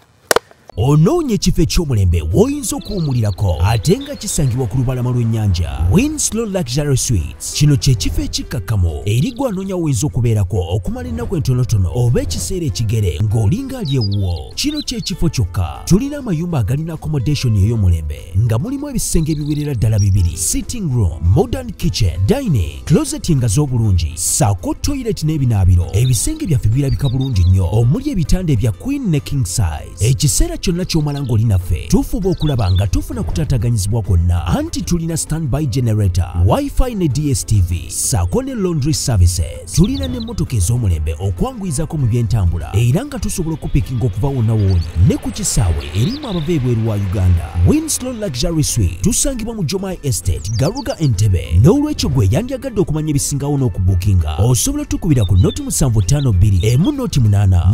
Onoonya ekifo eky'omulembe w'oyinza okuwummulirako ate nga kisangibwa ku lubalama lw'ennyanja. Winslow Luxury Suites. Kino kye kifo ekikkakkamu eri gwe anoonya w'oyinza okubeerako okumala ennaku entonotono oba ekiseera ekigere ng'olinga ali ewuwo. Kino kye kifo kyokka. Tulina amayumba agalina accommodation ey'omulembe nga mulimu ebisenge ebiwerera ddala bibiri, sitting room, modern kitchen, dining, closet engazi obulungi, ssaako toilet n'ebinaabiro. Ebisenge byaffe birabika bulungi nnyo omuli ebitanda ebya queen ne king size. Ekiseera kyonna ky'omala ng'oli naffe tufuba okulaba nga tufuna kutaataganyizibwa kwonna, anti tulina standby generator, wifi ne DSTV, ssaako ne laundry services. Tulina n'emmotoka ez'omulembe okwanguyizako mu by'entambula era nga tusobola okupikinga okuva wonna w'oli ne ku kisaawe erimu abava ebweru wa Uganda. Winslow Luxury Suite tusangibwa mu Jomai Estate, Garuga, Entebbe. N'olwekyo gwe yandyagadde okumanya ebisingawo n'okubukinga, osobola tukubira ku 075 2 1 0 8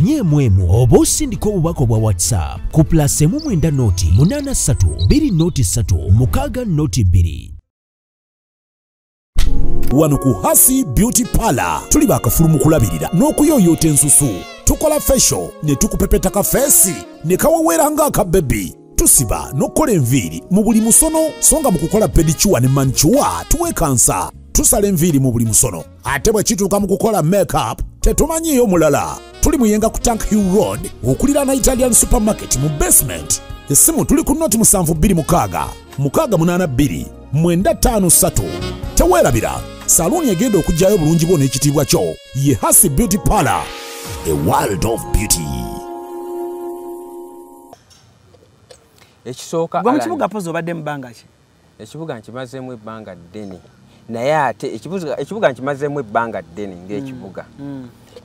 4 1 oba osindika obubaka obwa WhatsApp ku +9 0 8 3 2 0 3 6 0 2. Wano ku Hasi Beauty Parlor tuli bakafulu mu kulabirira n'okuyooyoota ensusu. Tukola facial ne tukupepeta ka feesi ne kawewera ng'akabebi. Tusiba n'okukola enviiri mu buli musono, so nga mu kukola pedicure ne manicure tuwekansa. Tusala enviiri mu buli musono, ate bwe kituuka mu kukola makeup tetumanyiiyo mulala. Tuli Muyenga ku Tank Hill Road okuliraana Italian Supermarket mu basement. Essimu tuli ku 0726 682 953. Teweerabira, saluuni egenda okuggyayo obulungi bwo n'ekitiibwa kyo ye Hasi Beauty Parlor, a world of beauty. Ekisooka, Gwe mu kibuga pozi obadde mu bbanga ki? Ekibuga nkimazeemu ebbanga ddene, naye ate ekibuga nkimazeemu ebbanga ddene ng'ekibuga,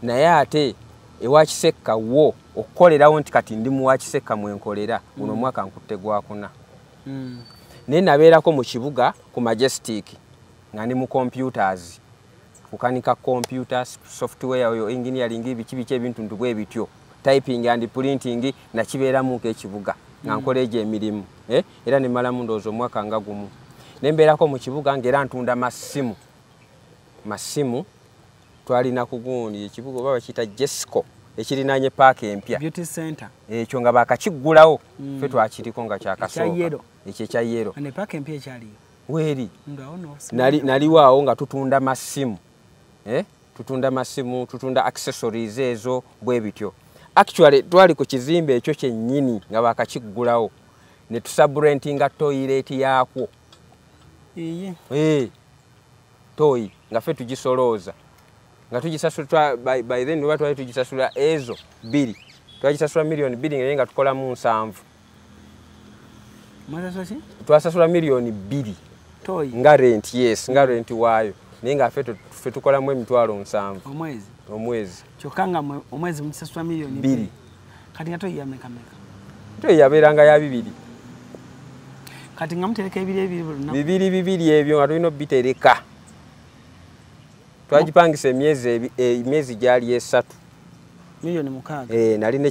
naye ate ewa Kisekka wo okukolerawo nti kati ndi mu wa Kisekka mwenkolera guno omwaka nkutte gwakuna. Naye nabeerako mu kibuga ku Majestic nga ndi mu computers, kukanika computer software oyo engineering biki biki ebintu ntu bwe bityo, typing and printing, nakibeeramu nk'ekibuga nga nkola egyo emirimu, era ne mmalamu ndowooza omwaka nga gumu. Ne mbeerako mu kibuga ng'era ntunda masimu. Twalina ku gundi ekibuga oba bakiyita Jesco ekirinaanye paaka empya, Beauty Center, ekyo nga baakakiggulawo, ffe twakiriko nga kyakasooka, ekyo ekya yellow. Ne paaka empya ekyaliyo weeri. Naliwo nga tutunda masimu, tutunda masimu, tutunda accessories ezo bwe bityo. Actually twali ku kizimbe ekyo kyennyini nga bakakiggulawo ne tusubrentinga toilet yaakwo. Toyi nga ffe tugisolooza nga tugisasula by then oba twali tugisasula ezo 2 twagisasula miliyoni 2 naye nga tukolamu 7. Twasasula miliyoni 2 toyi nga rent, yes, nga rent waayo naye nga ffe tukolamu emitwalo 7 omwezi. Omwezi kyokka nga omwezi mugisasula miliyoni 2. Kati nga toyi yameka meka? Toyi yabeeranga ya 2. Kati nga mutereka ebiri ebiri buli lunaku? Bibiri bibiri ebyo nga tulina obitereka. Twagipangisa emyezi gyali 3. Miliyoni 6. Nali ne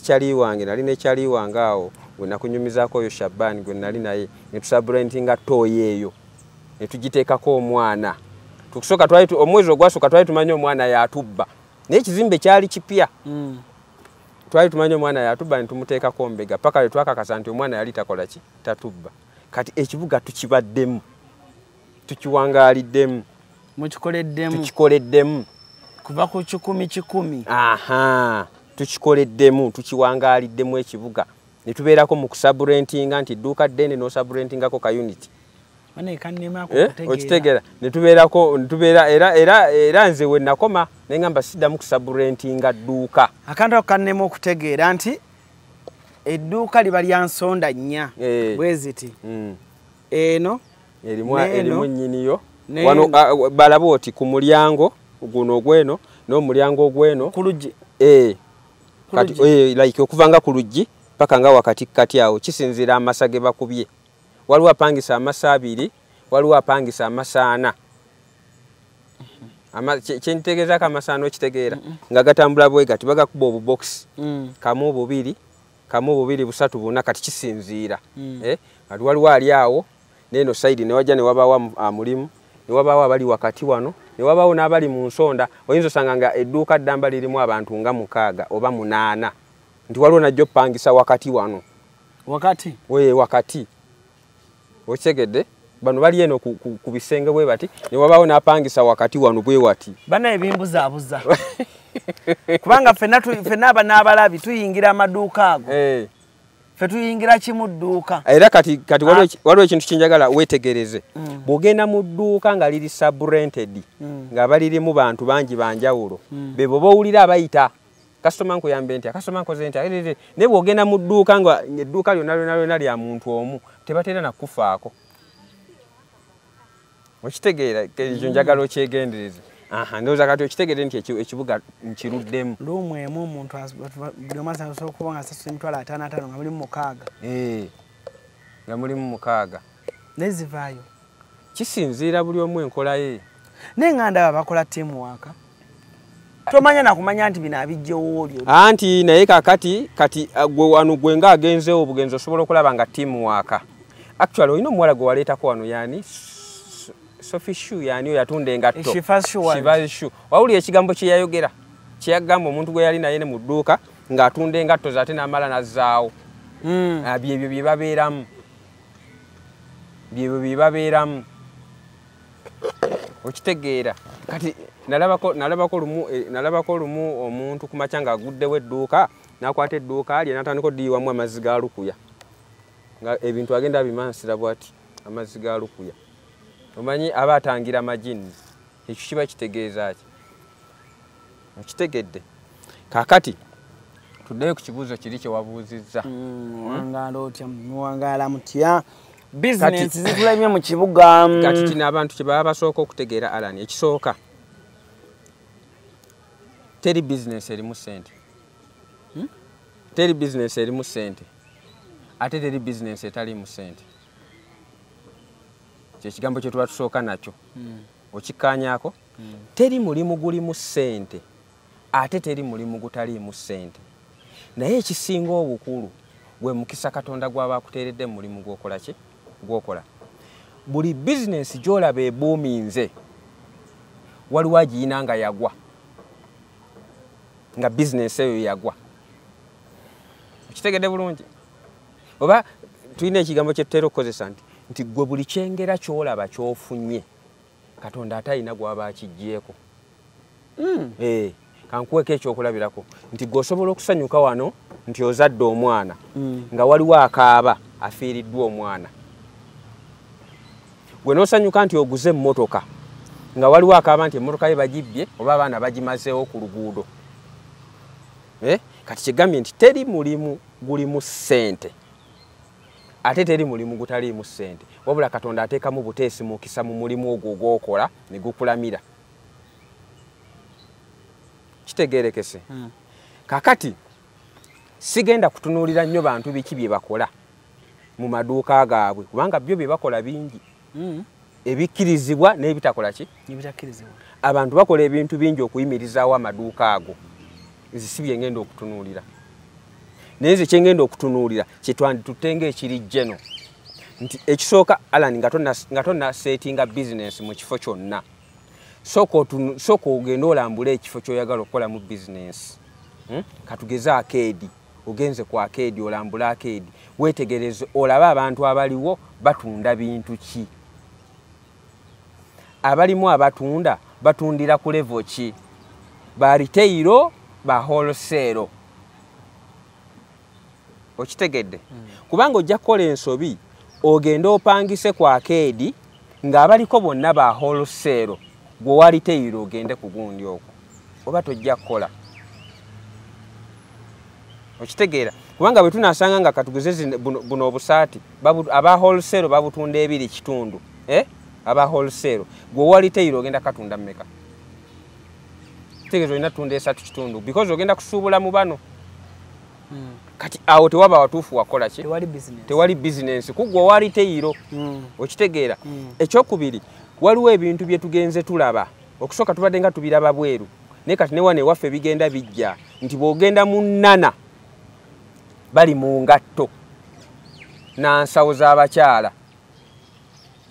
kyali wange awo gwe nakunyumizaako oyo Shaban gwe nali naye ne tusubrentinga toyi eyo ne tugiteekako omwana. Tukusooka twali omwezi ogwasooka twali tumanyi omwana yatubba naye ekizimbe kyali kipya. Twali tumanyi omwana yatubba ne tumuteekako mbega paka lwe twakakasa nti omwana yali takola ki, tatubba. Kati ekibuga tukibaddemu, tukiwangaaliddemu, mukikoleddemu, tukikoleddemu kuva ku 100 100. Aha, tukikoleddemu, tukiwangaaliddemu ekibuga ne tubeerako mu kusubrentinga nti dduuka ddene n'osubrentingako ka unit. Okitegeera ne tubeerako ne tubeera era nze we nakoma ne ngamba siddamu kusubrentinga dduuka. Akantu ako kannema okutegeera nti edduuka liba lya nsonda 4 bwe ziti. Eno erimu nnyiniyo wano balaba oti ku mulyango guno ogweno n'omulyango ogweno ku luggi. Kati like okuva nga ku luggi paka nga wakati kati awo kisinziira amasa ge bakubye. Waliwo apangisa amasa 2, waliwo apangisa amasa 4. Kyentegeezaako amasa 4 okitegeera nga gatambula bwe gati bagakuba obubokisi kamu bubiri kamu bubiri busatu buna kati kisinziira. Kati waliwo ali awo n'eno side ne wajja ne wabaawo amulimu ne wabaawo abali wakati wano ne wabaawo n'abali mu nsonda. Oyinza osanga nga edduuka ddamba lirimu abantu nga 6 oba 8 nti waliwo najja oppangisa wakati wano. Wakati? Wakati. Okitegedde? Bano bali eno ku bisenge bwe bati ne wabaawo n'apangisa wakati wano bwe wati. Bana ebimbuzaabuza. Kubanga ffenna aba n'abalabi tuyingira amaduuka ago. Ffe tuyingira kimu dduuka. Era kati waliwo ekintu kyenjagala weetegereze. Bw'ogenda mu dduuka nga liri subrented nga balirimu bantu bangi banjawulo be bw'oba owulira abayita kasitoma nkuyambe ntya, kasitoma nkoze ntya, naye bw'ogenda mu dduuka nga edduuka lyonna lyonna lyonna lya muntu omu tebatera na kufaako. Okitegeera ekyo njagala okyegendereze. Ndowooza kati okitegeere nti ekibuga nkiruddemu. Luumu emu omuntu buli omu asobola okuba nga asasula emitwalo 55 nga mulimu 6. Nga mulimu 6. Naye zivaayo. Kisinziira buli omu enkola ye. Naye nga ndaba bakola ttiimu waaka. Tomanya nakumanya nti bino abijjewo olyo. Anti naye kakati kati gwe wano gwe nga agenzeewo obugenzi osobola okulaba nga ttiimu waaka. Actually olina omuwala gwe waleetako wano yaani Sophie Shu yaani oyo yatunda engatto. Shifa Shu. Wawulira ekigambo kye yayogera kye yagamba omuntu gwe yali naye ne mu dduuka ng'atunda engatto ze ate n'amala n'azzaawo. Byebyo bye babeeramu. Byebyo bye babeeramu. Okitegeera. Kati nalabako lumu omuntu ku makya ng'aguddewo edduuka n'akwata edduuka lye n'atandika oddiyiwamu amazzi ga lukuya. Nga ebintu agenda abimansira bw'ati amazzi ga lukuya. Omanyi aba atangira majini. Ekyo kiba kitegeeza ki? Okitegedde. Kaakati tuddeyo ku kibuuzo kiri kye wabuuzizza. Muwangaala otya? Muwangaala mutya? Bizinensi zitulemye mu kibuga. Kati kino abantu kye baba basooka okutegeera Alan, ekisooka teri bizinensi erimu ssente. Teri bizinensi erimu ssente. Ate teri bizinensi etaliimu ssente. Kye kigambo kye tuba tusooka nakyo. Okikkaanyaako? Teri mulimu gulimu ssente ate teri mulimu gutaliimu ssente. Naye ekisinga obukulu gwe mukisa Katonda gw'aba akuteeredde mu mulimu gw'okola ki? Gw'okola. Buli bizinensi gy'olaba ebuuminze waliwo agiyina nga yagwa. Nga bizinensi eyo yagwa. Okitegedde bulungi? Oba tulina ekigambo kye tutera okukozesa nti gwe buli kyengera ky'olaba ky'ofunye Katonda ate alina gw'aba akiggyeeko. Kankuweko ekyokulabirako nti gwe osobola okusanyuka wano nti ozadde omwana nga waliwo akaaba afiiriddwa omwana. Gwe n'osanyuka nti oguze emmotoka nga waliwo akaaba nti emmotoka ye bagibbye oba abaana bagimazeewo ku luguudo. Kati kigambye nti teri mulimu gulimu ssente, ate teri mulimu gutaliimu ssente, wabula Katonda ateekamu buteesi mukisa mu mulimu ogwo ogwokola ne gukulamira. Kitegeerekese. Kakati sigenda kutunuulira nnyo bantu biki bye bakola mu maduuka gaabwe, kubanga byo bye bakola bingi ebikkirizibwa n'ebitakola ki? Ebitakkirizibwa. Abantu bakola ebintu bingi okuyimirizaawo amaduuka ago. Nze si bye ngenda okutunuulira, naye nze kyengenda okutunuulira kyetwanditutte ng'ekiri jeno nti ekisooka, Alan, nga tonnaseetinga bizinensi mu kifo kyonna, sooka ogende olambule ekifo ky'oyagala okukolamu bizinensi. Katugeze arcade, ogenze ku arcade olambule arcade, weetegereze olabe abantu abaliwo batunda bintu ki, abalimu abatunda batundira ku level ki, ba retail, ba wholesale. Okitegedde? Kubanga ojja kukola ensobi ogende opangise ku arcade ng'abaliko bonna ba wholesale, gwe wa retail ogende ku gundi okwo, oba tojja kukola. Okitegeera? Kubanga bwe tunaasanga nga katugeze buno obusaati aba wholesale babutunda 2.5, aba wholesale, gwe wa retail ogenda katunda mmeka? Kitegeeza olina tunda 3.5 because ogenda kusuubula mu bano. Kati awo tewaba watuufu wakola ki? Tewali business. Tewali business ku gwe wa retail. Okitegeera? Ekyokubiri, waliwo ebintu bye tugenze tulaba. Okusooka tubadde nga tubiraba bweru, naye kati ne wano ewaffe bigenda bijja nti bw'ogenda mu nnana bali mu ngatto na nsawo z'abakyala.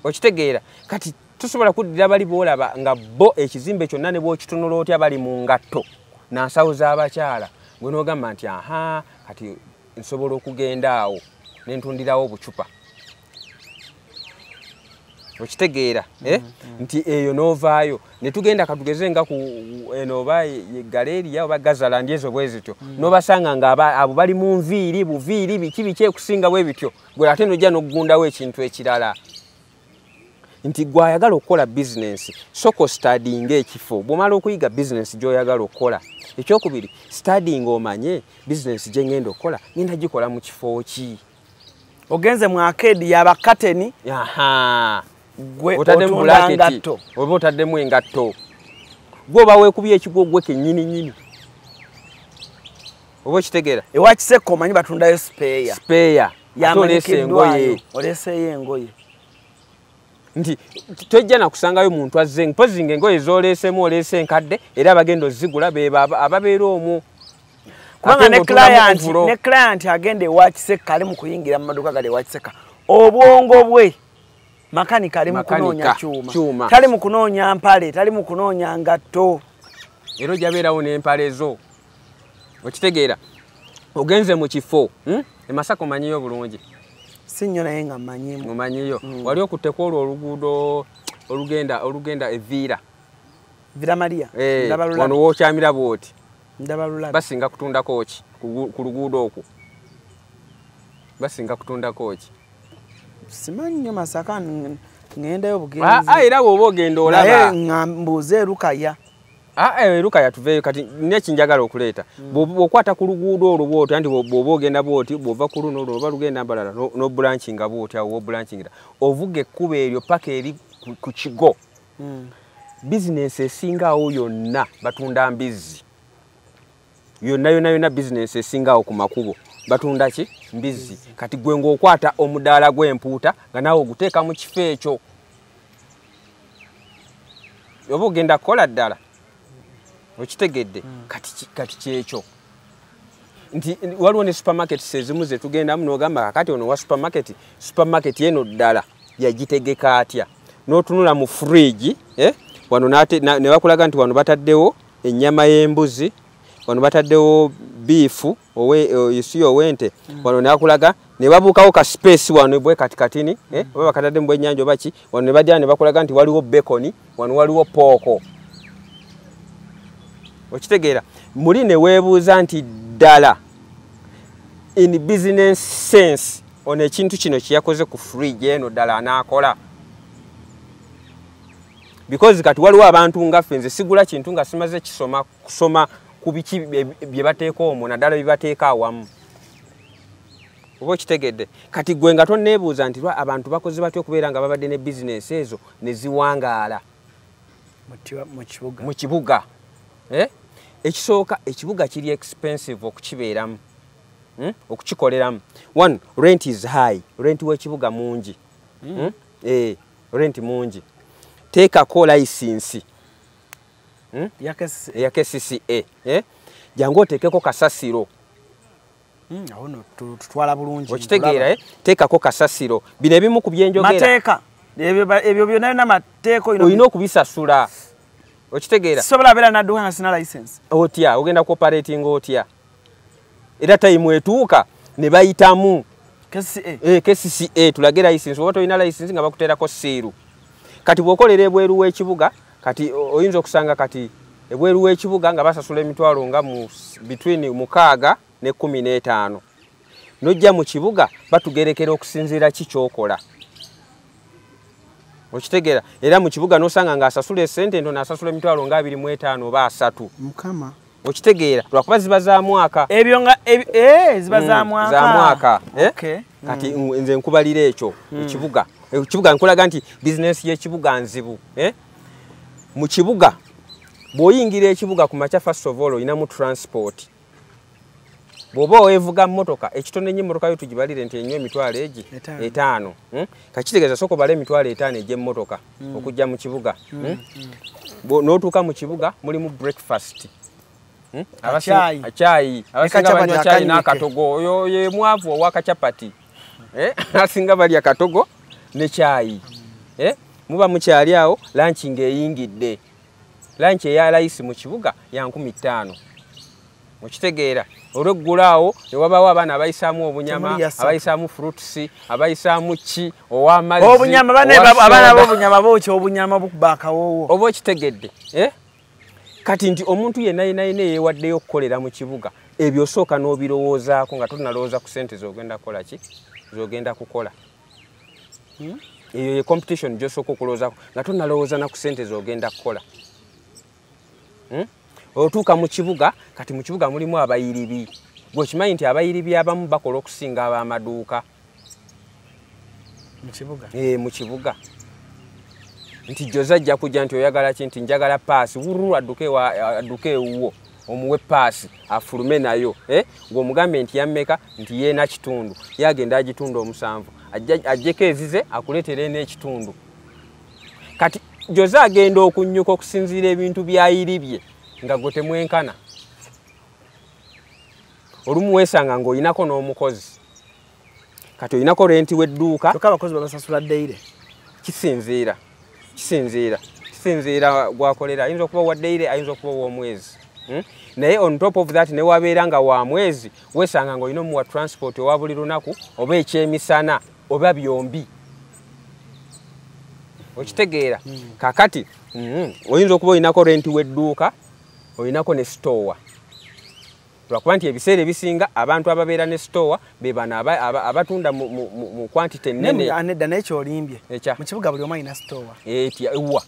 Okitegeera? Kati tusobola kuddira bali boolaba nga bo ekizimbe kyonna ne bw'okitunula otya bali mu ngatto na nsawo z'abakyala, gwe n'ogamba nti aha, kati nsobola okugenda awo ne ntundirawo obucupa. Okitegeera? Nti eyo n'ovaayo ne tugenda katugeze nga ku eno oba galeria oba Gazaland ezo bwe zityo, n'obasanga nga abo bali mu nviiri buviiri biki biki ekusinga bwe bityo, gwe ate n'ojja n'okugundawo ekintu ekirala. Nti gwe ayagala okukola bizinensi, sooka ostudyinga ekifo. Bw'omala okuyiga bizinensi gy'oyagala okukola, ekyokubiri studyinga omanye bizinensi gye ngenda okukola ngenda gikola mu kifo ki. Ogenze mu arcade y'abakateni, gwe otaddemu otunda bulaketi ngatto. Oba otaddemu engatto, gwe oba weekubye ekigwo gwe kennyini nnyini, oba okitegeera? Ewa Kisekka omanyi batundayo spare. Spare, ate oleese Yamanyikiddwayo. engoye. Oleeseeyo engoye. Nti tojja nakusangayo muntu azze mpozi ng'engoye z'oleesemu oleese enkadde, era abagenda ozigula beba ababeera omwo. Kubanga Ate ne ng'otundamu client ovulo. Ne client agenda ewa Kisekka ali mu kuyingira mu maduuka gali ewa Kisekka, obwongo bwe makanika ali mu Makanika, kunoonya kyuma. Kyuma. Tali mu kunoonya mpale, tali mu kunoonya ngatto. Era ojja beerawo n'empale zo. Okitegeera? Ogenze mu kifo, E Masaka omanyiyo bulungi? Si nnyo, naye nga mmanyimu. Omanyiyo. Wali okutteko olwo oluguudo olugenda Eviira? Villa Maria. Ndaba Wano lulabi. wookyamira bw'oti. Ndaba lulabi. Basinga kutundako ki ku luguudo okwo? Basinga kutundako ki? Simanyi nnyo Masaka, ŋŋendayo Ah, bugenzi. ah, era bw'oba ogenda Naye olaba. nga mbuuze Erukaya. Ah, Erukaya tuveeyo. Kati nekinjagala okuleeta, bw'okwata ku luguudo olwo bw'oti, anti bw'oba ogenda bw'oti, bw'ova ku luno olwo oba lugenda Mbalala n'obulanchinga bw'oti, awo w'obulanchingira ovuga ekkubo eryo paka eri ku kigo, bizinensi esingaawo yonna batunda mbizzi. Yonna yonna yonna bizinensi esingaawo ku makubo batunda ki? Mbizzi. Kati gwe ng'okwata omudaala gw'empuuta nga naawe oguteeka mu kifo ekyo, oba ogenda kukola ddala. Okitegedde? Kati kyekyo nti waliwo ne supermarkets ezimu zetugendamu n'ogamba kakati ono wa supermarket, supermarket eno ddala yagitegeka atya? N'otunula mu fridge, wano ne bakulaga nti wano bataddewo ennyama y'embuzi, wano bataddewo beef isi ow'ente, wano ne bakulaga ne babuukawo ka space wano bwe kati katini, oba bakataddemu bwennyanja oba ki, wano ne bajja ne bakulaga nti waliwo bacon, wano waliwo pork. Okitegeera? Muli ne weebuuza nti ddala in business sense ono ekintu kino kyeyakoze ku fridge eno ddala anaakola? Because kati waliwo abantu nga ffe, nze sigula kintu nga simaze kisoma, kusoma ku biki bye bateeka omwo, naddala bye bateeka awamu. Oba okitegedde? Kati gwe nga tonneebuuza nti lwa abantu bakoze batya okubeera nga babadde ne bizinesi ezo ne ziwangaala mu kibuga. Mu kibuga, eh? Ekisooka, ekibuga kiri expensive okukibeeramu, Okukikoleramu. One, rent is high. Rent w'ekibuga mungi. Rent mungi. Teekako license Ya KCCA. Eya KCCA, eh? Jangu oteekeko kasasiro. Awo nno tutwala bulungi. Okitegeera, eh? Teekako kasasiro. Bino ebimu ku byenjogera. Mateeka ebyo ebyo byonna byonna mateeka olina. Olina okubisasula. Okitegeera? Sisobola beera nadduka nga sina license. Otya ogenda ku operating otya? Era time etuuka ne bayitamu. KCCA. Eh, KCCA tulage license. Oba tolina license nga bakuteerako seal. Kati bw'okolera ebweru w'ekibuga, kati oyinza okusanga kati ebweru w'ekibuga nga basasula emitwalo nga mu between 6 ne 15. Nojja mu kibuga batugerekera okusinziira ki kyokola. Okitegeera? Era mu kibuga n'osanga ng'asasula esente entono, asasula emitwalo nga 25 oba 30. Mukama. Okitegeera? Lwakuba ziba za mwaka. Ebyo nga ziba za mwaka. Za mwaka, eh? Okay. Kati nze nkubalira ekyo ekibuga. Ekibuga nkulaga nti bizinesi y'ekibuga nzibu, eh? Mu kibuga bw'oyingira ekibuga ku makya, first of all olinamu transport. Bw'oba weevuga mmotoka, ekitono ennyo emmotoka yo tugibalire nti enywa emitwalo egi 5. 5, Kakitegeeza sooka obale emitwalo 5 egy'emmotoka okujja mu kibuga, N'otuuka mu kibuga mulimu breakfast. Kacaayi. Caayi. Abasinga Kacapati banywa caayi akanyike. n'akatogo. Oyo ye mwavu owakacapati, eh? Asinga balya katogo ne caayi, eh? Muba mukyali awo, lunch ng'eyingidde. Lunch eya layisi mu kibuga ya 5,000. Okitegeera? Olweggulo awo ne wabaawo abaana abayisaamu obunyama, Temuli yassa. abayisaamu fruits, abayisaamu ki ow'amazzi, Obunyama bane owa abaana soda. b'obunyama bookya obunyama bukuba akawoowo. Oba okitegedde, eh? Kati nti omuntu yenna yenna yenna yeewaddeyo okukolera mu kibuga, ebyo osooka n'obirowoozaako nga tonalowooza ku sente z'ogenda kukola ki, z'ogenda kukola. Eyo ye competition gy'osooka okulowoozaako nga tonalowooza na ku sente z'ogenda kukola. Otuuka mu kibuga, kati mu kibuga mulimu abayiribi. Gwe okimanyi nti abayiribi abamu bakola okusinga ab'amaduuka? Mu kibuga. E, mu kibuga nti Jose ajja kujja nti oyagala ki? Nti njagala paasi. Wuru, adduke ewuwo omuwe paasi afulume nayo, eh? Ng'omugambe nti yammeka? Nti yeena kitundu. Ye agenda agitunda omusanvu, ajjeko ezize akuleetere n'ekitundu. Kati Jose agenda okunyuka okusinziira ebintu byayiribye nga gwe temwenkana. Olumu weesanga ng'oyinako n'omukozi, kati olinako rent w'edduuka. Kyokka abakozi babasasula daily. Kisinziira gwakolera. Ayinza okuba wa daily, ayinza okuba ow'omwezi, Naye on top of that, ne wabeera nga wa mwezi, weesanga ng'olina omuwa transport owa buli lunaku oba ekyemisana oba byombi. Okitegeera? Kakati oyinza okuba olinako rent w'edduuka, olinako ne store. Lwakuba nti ebiseera ebisinga abantu ababeera ne store be bano abatunda mu quantity ennene. Nedda, naye kyolimbye. Ekya? Mu kibuga buli omu alina store. Etya? Ewa?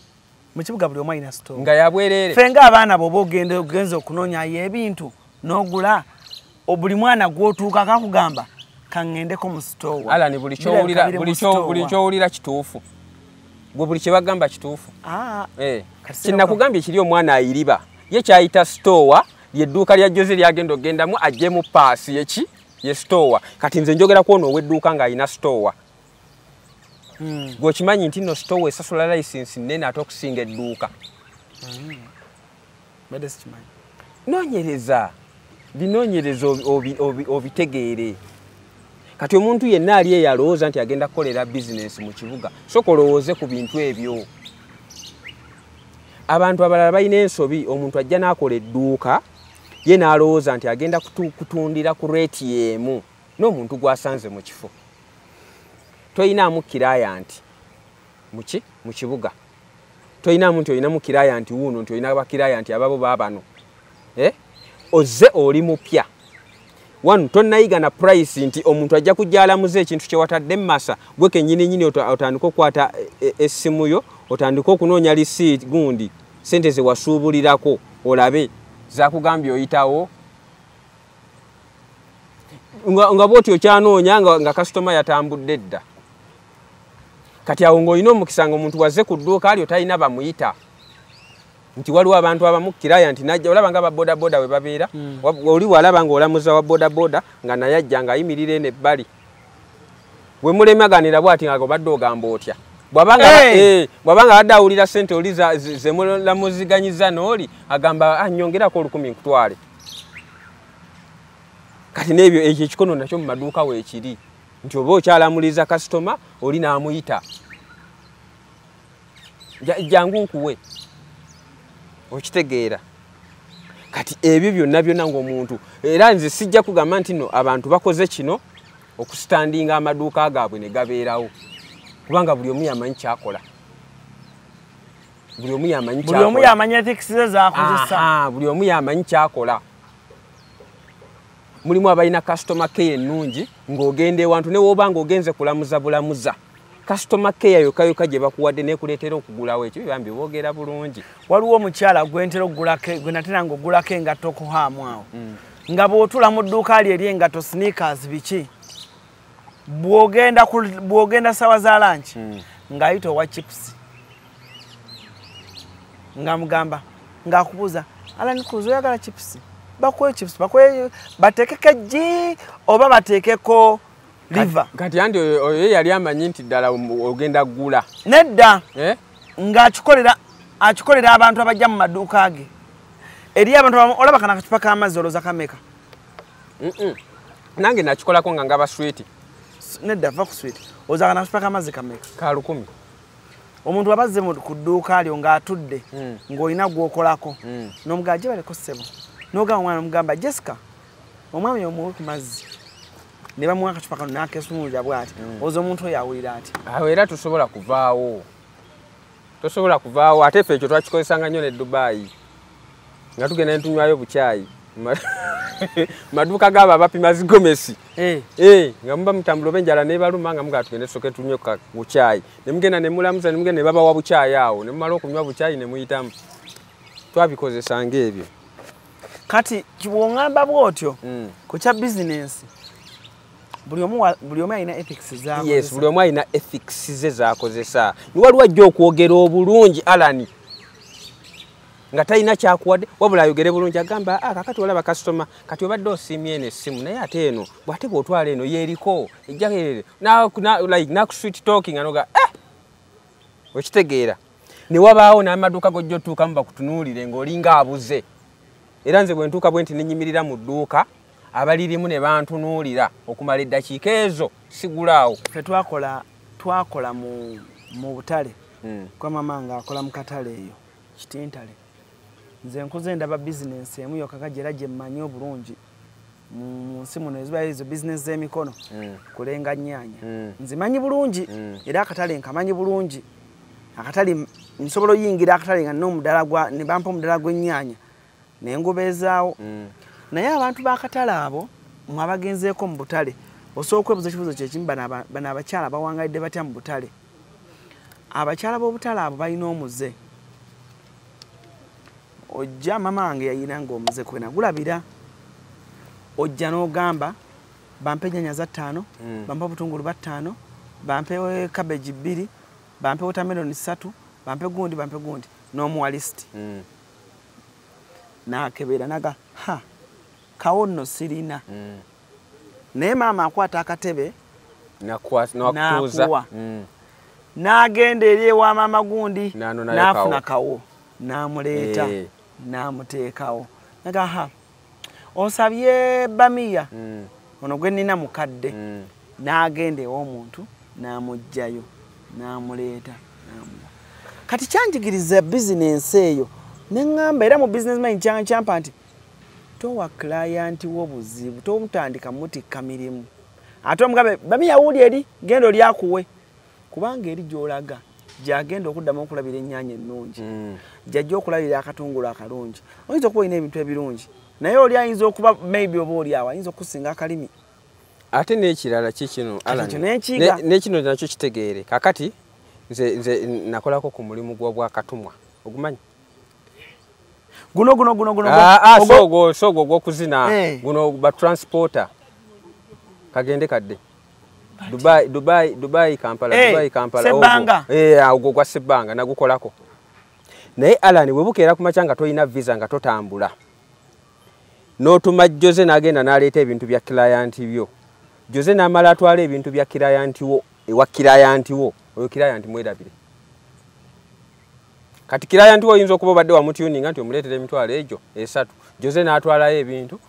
Mu kibuga buli omu alina store. Nga yabwereere? Ffe ng'abaana bw'oba ogenda ogenza okunoonyayo ebintu n'ogula, buli mwana gw'otuukako akugamba kaŋŋendeko mu store. Alani, buli kyowulira, buli kyowulira kituufu? Gwe buli kyebagamba kituufu? Ah, Eh, kati kinakugambye kiri, omwana ayiriba ye kyayita store lyedduuka lya Jose lyagenda ogendamu aggyemu paasi yeki ye store. Kati nze njogera ku ono ow'edduuka ng'alina store. Gwe okimanyi nti nno store esasula license nnene ate okusinga edduuka? Mbadde sikimanyi. Noonyereza, binoonyereza obitegeere. Kati omuntu yenna ali eyo alowooza nti agenda kukolera bizinesi mu kibuga, soka olowooze ku bintu ebyo. Abantu abalala balina ensobi. Omuntu ajja n'akola edduuka ye n'alowooza nti agenda kutundira ku rate y'emu n'omuntu gw'asanze mu kifo. Toyinaamu client muki mu kibuga, toyinaamu nti olinamu client wuuno, nti olina ba client ababo baabano. Ozze oli mupya. Wano tonnayiga na price nti omuntu ajja kujja alamuza ekintu kye watadde mu masa, gwe kennyini nnyini otandika okukwata essimu yo, otandika okunoonya receipt gundi sente ze wasuubulirako olabe zakugambye oyitawo. Nga bw'otyo okyanoonya nga kasitoma yatambudde dda. Kati awo ng'olina omukisa ng'omuntu wazze ku dduuka lyo talina bamuyita. Nti waliwo abantu abamu kiraya nti najja olaba nga ba boda boda we babeera, oli walaba ng'olamuza wa boda boda nga naye ajja ng'ayimirira eno ebbali. Bwe mulemaganira bw'ati nga obadde ogamba otya. Bw'abanga abadde awulira ssente oli ze mulamuziganyiza n'oli agamba nnyongerako 1000 nkutwale. Kati n'ebyo ekyo ekikono nakyo mu maduuka weekiri nti oba okyalamuliza kasitoma oli n'amuyita jangu nkuwe, okitegeera. Kati ebyo byonna byonna ng'omuntu, era nze sijja kugamba nti no abantu bakoze kino okusitandinga amaduuka gaabwe ne gabeerawo, kubanga buli omu yamanyi kyakola. Buli omu yamanyi Buli omu yamanyi ethics ze z'akozesa. Buli omu yamanyi kyakola. Mulimu abalina customer care ennungi ng'ogenda ewantu ne w'oba ng'ogenze kulamuza bulamuza. Customer care yokka yokka gye bakuwadde n'ekuleetera okugulawo ekyo bambi boogera bulungi. Waliwo omukyala gwe ntera okugulako, gwe nateranga okugulako engatto ku haamu awo. Nga bw'otuula mu dduuka lye ery'engatto sneakers biki, bw'ogenda ssaawa za lunch ng'ayita owa chips. Ng'amugamba, ng'akubuuza, Alan Cruz oyagala chips? Bakuwe chips, bakuwe bateekeko eggi oba bateekeko liver. Kati andi oyo yali amanyi nti ddala ogenda ggula. Nedda. Ng'akikolera akikolera abantu abajja mu maduuka ge. Eri abantu olaba kana akacupa k'amazzi olowooza kameka? Nange nakikolako nga ngaba sweet. Nedda va ku sweet. Olowooza kana akacupa k'amazzi kameka? Ka 1000. Omuntu abazze ku dduuka lyo ng'atudde ng'olina gw'okolako n'omugamba gye baleko ssebo. N'ogamba omwana omugamba Jessica omwami omuwe ku mazzi. Ne bamuwa akacupa kano n'akeesumuluza bw'ati. Olowooza omuntu oyo awulira ati? Awo era tosobola kuvaawo. Tosobola kuvaawo ate ffe ekyo twakikozesanga nnyo ne Dubai. Nga tugenda ne tunywayo bukyayi. Maduuka gaabo abapima zigomesi. Nga muba mutambula oba enjala n'ebaluma nga mugamba tugende tusooke tunywe bukyayi. Ne mugenda ne mulamuza ne mugenda ne babawa bukyayi awo. Ne mumala okunywa bukyayi ne muyitamu. Twabikozesanga ebyo. Kati bw'oŋŋamba bw'otyo ku kya bizinensi buli omu alina ethics z'akozesa. Yes, buli omu alina ethics ze z'akozesa. Waliwo ajja okwogera obulungi Alan nga talina kyakuwadde wabula ayogere bulungi agamba kakati olaba kasitoma kati obadde osiimye eno essimu naye ate eno bw'ate bw'otwala eno yeeriko ejja like naku sweet talking anoga okitegeera. Ne wabaawo n'amaduuka g'ojja otuukamu bakutunuulire ng'olinga abuze. Era nze bwe ntuuka bwe nti ne mu dduuka abalirimu ne bantunuulira okumala eddakiika ezo sigulaawo. Ffe twakola mu butale kwa mama ng'akola mu katale eyo Kitintale. Nze nkuze ndaba bizinensi emu yokka gyera gye mmanyi obulungi mu nsi muno eziba ezo bizinensi z'emikono kulenga nnyaanya. Nzimanyi bulungi era akatale nkamanyi bulungi. Akatale nsobola oyingira akatale nga n'omudala gwa ne bampa omudala gw'ennyaanya ne ngobeezaawo. Naye abantu b'akatale abo mwe abagenzeeko mu butale osobola okwebuuza ekibuuzo kye kimu bano abakyala bawangalidde batya mu butale. Abakyala b'obutale abo balina omuze. Ojja mama wange yayinanga omuze kwe nagulabira. Ojja n'ogamba bampe ennyaanya za 5, bampe obutungulu ba 5, bampe cabbage 2, bampe watermelon 3, bampe gundi bampe gundi n'omuwa list. N'akebera naga ha kawo nno sirina. Naye maama akwata akatebe n'akutuuza n'agenda eri ewa maama gundi n'afuna kawo n'amuleeta n'amuteekawo naga ha osabye bamiya ono gwe nnina mukadde n'agenda ew'omuntu n'amuggyayo n'amuleeta n'amuwa. Kati kyanjigiriza bizinensi eyo ne ŋŋamba era mu business mind kyampa nti towa client wo buzibu tomutandika mutikka mirimu ate omugambe bamiya wuli eri genda olyakuwe kubanga eri gy'olaga Gyagenda okuddamu okulabira ennyaanya ennungi, gyajja okulabira akatungulu akalungi. Oyinza okuba olina ebintu ebirungi, naye oli ayinza okuba maybe oba oli awo ayinza okusinga akalimi. Ate n'ekirala kikino, n'ekino nakyo kitegeere. Kakati nze nakolako ku mulimu gw'obwakatumwa, ogumanyi? Guno guno guno guno. Sogo sogo gw'okuzina guno, ba transporter kagende kadde Dubai, Dubai, Dubai, Kampala, Dubai, Kampala. Sebbanga. Ogwo gwa Sebbanga nagukolako. Naye Alan, bwe bukeera ku makya nga tolina visa, nga totambula, n'otuma Jose n'agenda n'aleeta ebintu bya client byo. Jose n'amala atwala ebintu bya client wo ewa client wo, oyo client mwerabire. Kati client wo oyinza okuba obadde wamutuninga nti omuleetera 300,000, Jose n'atwalayo ebintu,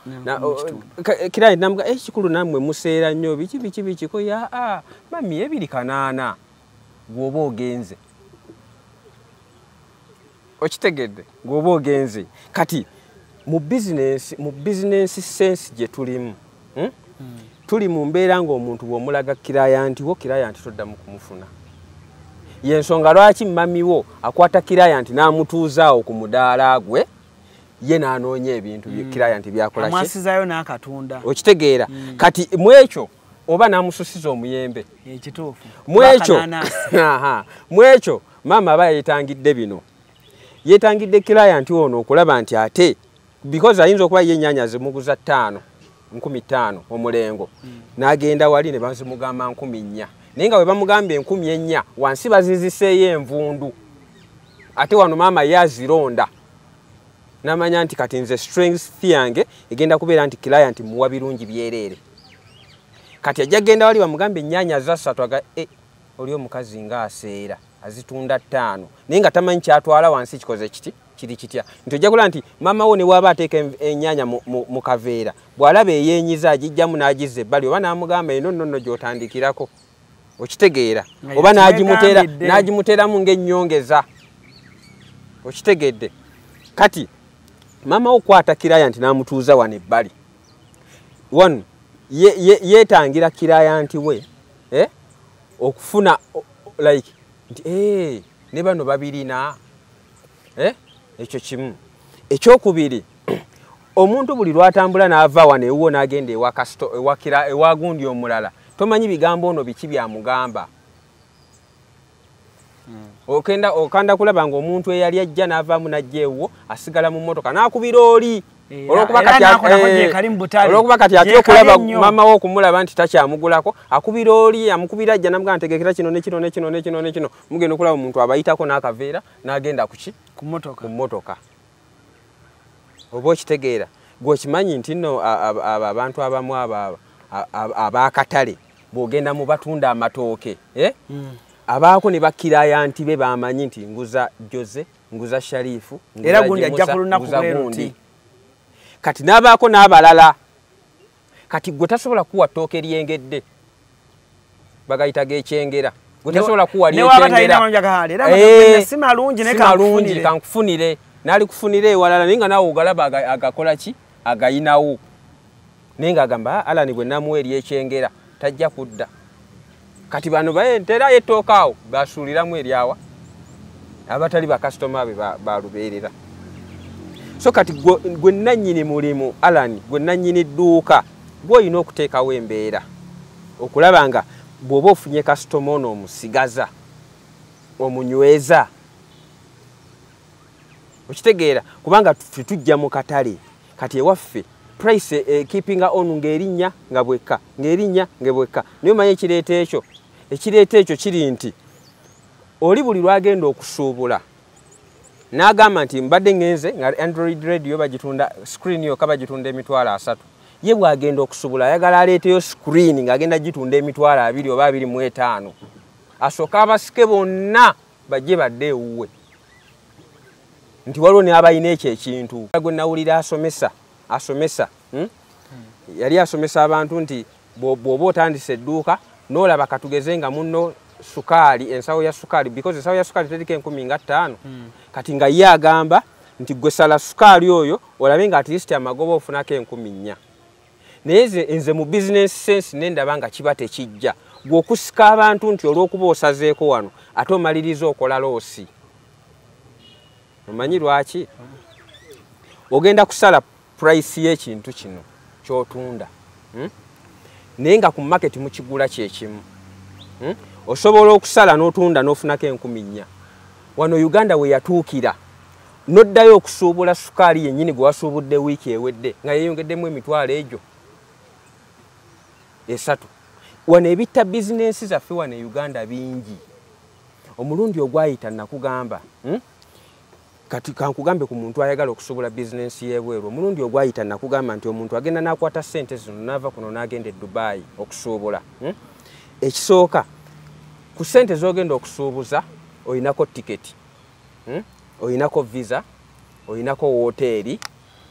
client namuga, "Ekikulu nammwe museera nnyo, biki biki biki?" Ko ya mami 2,800 gw'oba ogenze. Okitegedde? Gw'oba ogenze. Kati mu business sense gye tulimu, Tuli mu mbeera ng'omuntu bw'omulaga client wo, client toddamu kumufuna. Yensonga lwaki mami wo akwata client n'amutuuzaawo ku mudaala gwe, ye n'anoonya ebintu client byakola ki? Amwasizaayo n'akatunda. Okitegeera? Kati mu ekyo oba n'amususiza omuyembe. Ekituufu. Mwekyo mwekyo maama aba yeetangidde bino, yeetangidde client ono okulaba nti ate because ayinza okuba ye ennyaanya zimuguza 5, 5,000 omulengo, n'agenda wali ne bazimugamba 4,000, naye nga bwe bamugamba 4,000 wansi baziziseeyo envundu. Ate wano maama ye azironda n'amanya nti kati nze strength yange egenda kubeera nti client muwa birungi byereere. Kati ajja genda wali bamugambe ennyaanya za 3, aga oli omukazi ng'aseera azitunda 5, naye nga tamanyi kyatwala wansi kikoze kiti kiri kitya. Nti ojja kulaba nti maama wo ne bw'aba ateeka ennyaanya mu kaveera, bw'alaba eyeenyiza agijjamu n'agizza ebbali, oba n'amugamba eno nno nno gy'otandikirako. Okitegeera? Oba n'agimuteeramu ng'ennyongeza. Okitegedde? Kati maama wo kwata client n'amutuuza wano ebbali wano, yeetangira client we okufuna like nti ne bano babirina. Ekyo kimu. Ekyokubiri, omuntu buli lwatambula n'ava wano ewuwo n'agenda ewa kasito ewa gundi omulala, tomanyi bigambo ono biki byamugamba. Okenda okanda kulaba ng'omuntu eyali ajja n'avaamu n'ajja ewuwo asigala mu mmotoka n'akubira oli, olwokuba kati ate okulaba maama we okumulaba nti takyamugulako, akubira oli, amukubira ajja namugamba ntegekera kino nekino nekino nekino nekino. Mugenda okulaba omuntu abayitako n'akaveera n'agenda kuki? Ku mmotoka. Oba okitegeera? Gwe okimanyi nti nno abantu abamu abo ab'akatale, bw'ogenda mu batunda amatooke, abaako ne baclient be bamanyi nti nguza Jose, nguza Sharifu, era gundi ajja ku lunaku bwe. Kati n'abaako n'abalala. Kati gwe tasobola kuwa ttooke lyengedde, bagayita g'ekyengera, gwe tasobola kuwa lyekyengera. Si malungi kankufunire, n'alikufunira ewalala, naye nga naawe ogalaba agakola ki, agayinawo, naye ng'agamba Alani bwe namuwa eryekyengera tajja kudda. Kati bano baentera ettooka awo basuuliramu eryawa abatali bakasitoma be balubeerera. So kati gwe nannyini mulimu, Alani, gwe nannyini dduuka, gw'olina okuteekawo embeera okulaba nga bw'oba ofunye kasitoma ono omusigaza, omunyweza. Okitegeera? Kubanga ffe tujja mu katale, kati ewaffe price keepinga on ng'erinnya nga bwekka, ng'erinnya nga bwekka. Naye omanyi ekireeta ekyo? Ekireeta ekyo kiri nti oli buli lwagenda okusuubula n'agamba nti mbadde ngenze nga Android radio bagitunda, screen yokka bagitunda 30,000. Ye bw'agenda okusuubula ayagala aleeteyo screen ng'agenda gitunda 20,000 oba 25,000, asooke abasike bonna bajje badde ewuwe nti waliwo n'abalina ekyo ekintu. Gwe nawulira asomesa, Yali asomesa abantu nti bw'oba otandise edduuka n'olaba katugeze nga munno sukaali, ensawo ya sukaali, because ensawo ya sukaali teriko 5,000. Kati nga ye agamba nti gwe sala sukaali oyo olabe nga at least amagoba ofunako 4,000. Naye nze mu business sense nendaba nga kiba tekijja. Gwe okusika abantu nti olw'okuba osazeeko wano ate omaliriza okola loss. Omanyi lwaki? Ogenda kusala price y'ekintu kino ky'otunda, Naye nga ku market mukigula kyekimu, Osobola okusala n'otunda n'ofunako 4,000. Wano Uganda we yatuukira n'oddayo okusuubula sukaali yennyini gwe wasuubudde wiiki ewedde nga yeeyongeddemu emitwalo egyo 3. Wano ebitta bizinensi zaffe wano e Uganda bingi. Omulundi ogwayita nakugamba, Kati kankugambe ku muntu ayagala okusobola bizinensi y'ebweru. Omulundi ogwayita nakugamba nti omuntu agenda n'akwata ssente zino n'ava kuno n'agenda e Dubai okusuubula, Ekisooka, ku ssente z'ogenda okusuubuza oyinako tiketi, Oyinako visa, oyinako woteeri,